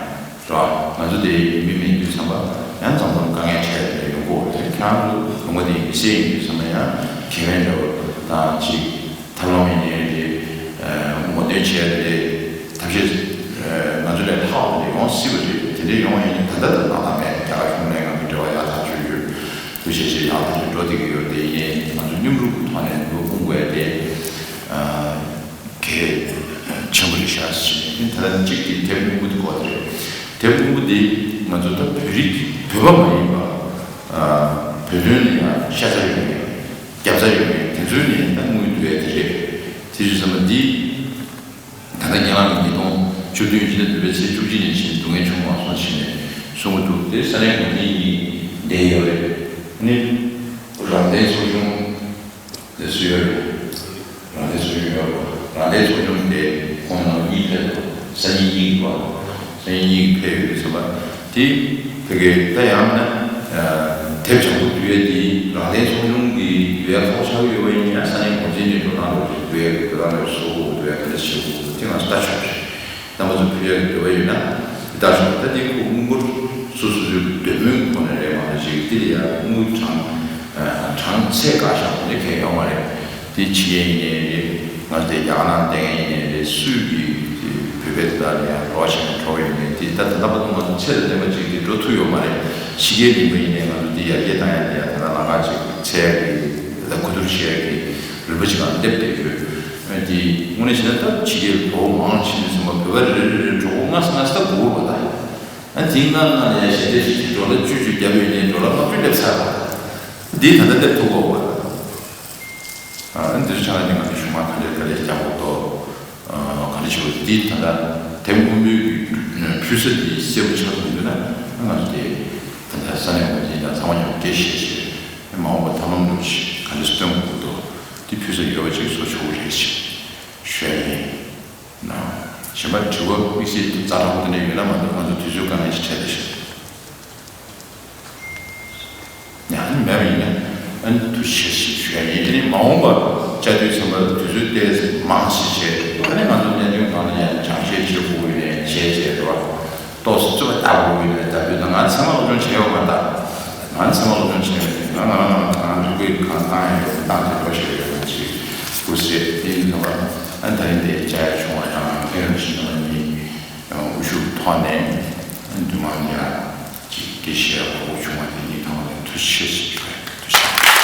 བ། ང་ཚོ་དེ་ཡིན་མིན་མིན་དུས་ཙམ་པ་ཡང་མཚམས་མཚམས་དཀའ་ངལ་འཕྲད་དེ་ཡོང་གི་ཡོད་རེད། ཁྱེད་རང་ཚོ་དགོངས་པ་དེ་ཡིན་གསལ་ཡིན་དུས་ཙམ་པ་ཡང་ཁེ་ཕན་འདྲ་བོ་དང་ཅིག་ཐབས་ལམ་ཡིན་ནའི་རེད། ངོ་སྟོན་བྱས་ཏེ་ཐབས་ཤེས་ང་ཚོ་ལས་ལྷག་པ་དེ་ཡོང་སྲིད་པ་རེད། དེ་འདྲ་ཡོང་བ་ཡིན་ན་ད་ལྟ་དང་ནང་ལ་མེད། རྒྱ་གར་གཞུང་ནས་ང་ཚོ་འབྲེལ་བ་ཡག་ཐག་ཆོད་ཡོད། དུ་ཞེ་ཞེ་ཡག་ཐག་ཆོད་འགྲོ་བསྡད་ཀྱི་ཡོད་རེད། དེ་ཡིན་ནའི་ང་ཚོ་མཉམ་རུབ་ཀྱི་ཐོག་ནས་འགྲོ་དགོས་པ་དེ་གལ་ཆེན་པོ་རེད་ཤག་ཟེར་ནས། ད་ལྟ་གཅིག་དེ་དེབ་སྔོན་པོ་དེ་གོ་དེ་རེད། དེབ་སྔོན་པོ་དེ་ང་ཚོ་ད་བོད་རིགས་བོད་པ་མ་ཡིན་པ་བོད་དོན་ལ་ཡང་ཤ་ཚ་ཡོད་མཁན་རྒྱབ་རྩ་ཡོད་མཁན་དེ་ཚོའི་ནས་ད་དངུལ་བསྡུ་ཡ་དེ་རེད། དེ་ཚོའི་བསམ་པ་འདི། ད་ལྟ་ཉེ་ལམ་གྱི་ཉིས་སྟོང་བཅུ་བདུན་ཕྱི་ཟླ་བདུན་པའི་ཚེས་བཅུ་གཅིག་ནས་བྱས་འདུག་ངས་ཆུང་མ་སོང་ཕྱིན་ནས་གསུང་གི་འདུག་དེ་ས་གནས་འགོ་འཛིན་གཉིས་བསྡད་ཡོད་རེད། ཨ་ནི་རང་བདེན་ཚོགས་ཆུང་དེ་སུ་ཡོད་རེད། རང་བདེན་ཚོགས་ཆུང་ཡོད་རེད། རང་བདེན་ཚོགས་ཆུང་དེ་ཁོང་རྣམ་གཉིས་ཕེབས་འདུག་སང་ཉིན་གཉིས་ཀྱི་བར། སང་ཉིན་གཉིས་ཀྱི་ཕེབས་ཡོད་རེད་ཟེར་བ་དེ། ཕ་གི་ད་ཡང་ན་དེབ་བྱང་བུ་བསྡུ་ཡས་དེ་རང་བདེན་ཚོགས་ཆུང་གི་བསྡུ་ཡ་ཁག་ཆགས་ཡོད་པ་ཡིན་ན་ས་གནས་འགོ་འཛིན་ནས་འགྲོ་གནང་རོགས་ཞེས་བསྡུ་ཡ་གི་བསྡུ་གནང་རོགས་སུ་བསྡུ་ཡ་ག་འདྲ་བྱེད་དགོས་དེ་ང་ཚོ་ལྟ་ཆོག་རེད། རྣམ་པ་ཚོ་ཕུལ་ཡ་གི་འདོད་པ་ཡོད་ན་ ལྟ་བྱུང་། ད་དེ་ཁོ་དངུལ་སྒོར་སོ་སོ་སོའི་འདོད་མོས་ཁོ་ནས་རེད་མ་གཏོགས་ཅིག་དེ་ལ་ཡང་དངུལ་གྲངས་གྲངས་ཚད་བཀག་བཞག་པ་ནི་གལ་ཡོད་མ་རེད། དེ་ཕྱི་རྒྱལ་ཡིན་ནའི་རེད། ང་ཚོ་དེ་རྒྱ་གར་ནང་བསྡད་མཁན་ཡིན་ནའི་རེད། སུས་ཀྱིས་དེ་བོད་པའི་དེ་དག་ལ་ཡང་རོགས་བྱས་ནས་འགྲོ་བ་ཡིན་ནའི་དེ་ད་ད་ལྟ་བར་དུ་ང་ཚོ་ཚད་དང་ལྡན་པ་ཅིག་དེ་འགྲོ་ཐུབ་ཡོད་མ་རེད། ཕྱི་རྒྱལ་ཡིན་པ་ཡིན་ནའི་ང་ཚོ་དེ་ཡར་རྒྱས་བཏང་ཡ་དེ་ཡང་ད་ལྟ་ལམ་ཁ་ཅིག་འཚོལ་ཡ་གི་ད་གོ་བསྡུར་བྱེད་ཡ་གི་རིམ་པ་ཅིག་ལ་སླེབས་བསྡད་ཡོད། དེ་དངོས་གནས་བྱས་ན་ད་ཕྱི་རྒྱལ་ལོ་མང་ཕྱིན་ནས་བཟུང་བ་བོད་པ་རེ་རེ་རེ་འགྲོ་སྒོ་སྔ་ས་སྔ་ས་ད་དགུ་པ་ད། ཨ་དེའི་སྔ་སྔ་ལ་ཡང་ཞལ་འདེབས་ཤིག་གིས་ཌོ་ལར་བཅུ་བཅུ་བརྒྱབ་ཡོད་ནའི་ཌོ་ལར་ལྔ་བཅུ་སླེབས་ཚར་བ། འདི་ད་ལྟ་སླེབས་ཐུབ་དགོས་པ། ཨ་འདིར་ཆ་ལ་ནི་ང་ཚོ་གཞུང་མང་ག་ལེར་ག་ལེར་རྒྱག་དགོས་འདུག་ཨ་ག་རེ་ཞུ་དགོས་འདི་ད་ལྟ་དེ་དབུ་མའི་ཕུལ་ས་འདི་གསལ་པོ་ཆགས་ཐུབ་མི་འདུག་ན། ང་ཚོ་དེ་ད་ལྟ་ས་གནས་འགོ་འཛིན་དང་ཚང་མ་མཉམ་དུ་སྐད་བཤད་བྱས་མ་འོངས་པ་ཐབས་ལམ་འདྲ་ཞིག་ག་འདྲ་སྟོན་དགོས་འདུག་འདི་ཕུལ་ས་ཡོད་པ་ཅིག་བཟོ་ཆོག་གི་རེད་ཅེས་ཞུ་ཡ་ཡིན། ན། གཞན་པ་དྲི་བ་དམིགས་བསལ་ཛ་དྲག་པོ་དེ་འདྲ་ཡོད་ན་མ་གཏོགས་ང་ཚོ་དུས་ཚོད་དཀའ་ངལ་ཞིག་འཕྲད་བསྡད་ཤག་ཡང་ཨ་ནི་མེད་པ་ཡིན་ན་ཨ་ནི་ཐུགས་རྗེ་ཆེ་ཞེས་ཞུ་ཡ་ཡིན། ཨ་ནི་མ་འོངས་པར་བཅའ་སྡོད་ཚན་པར་དུས་ཚོད་ཏོག་ཙམ་མང་ཞིག་བྱས། ཨ་ནི་ང་ཚོ་གནད་དོན་སྒང་ལ་ཡང་སྦྱང་བཤད་བྱེད་དགོས་ཡོད་ནའི་བྱས་བྱས་འགྲོ་བ། ཏོག་ཙམ་རྩོད་པ་རྒྱག་དགོས་ཡོད་ནའི་ད་དུས་ད་ང་ཚང་མ་སློབ་སྦྱོང་བྱས་ཡོད་མ་རེད། ང་ཚང་མ་སློབ་སྦྱོང་བྱས་ཡོད་ནའི་ང་ང་རང་ང་རང་རིག་པའི་གང་བཏང་ཡ་ཡོད་བཏང་དེ་འགྲོ་བྱས་ཡོད་ན་ཅིག་སྐུ་སྲས་དེ་ཡིན་ཙང་ཨ་ད་རིང་དེ་བཅར་ཡ་བྱུང་བ་ཡང་ཕན་ཡོན་ཞིག་ང་གཉིས་དབུ་བཞུགས་ཐོག་ནས་འདུས་མང་ཡ་ཅིག་དགེ་བཤེས་གོ་བྱུང་བ་དེ་གཉིས་ཐང་ནས་ཐུགས་རྗེ་ཆེ་ཞུ་ཡ་ཐུགས་རྗེ་ཆེ།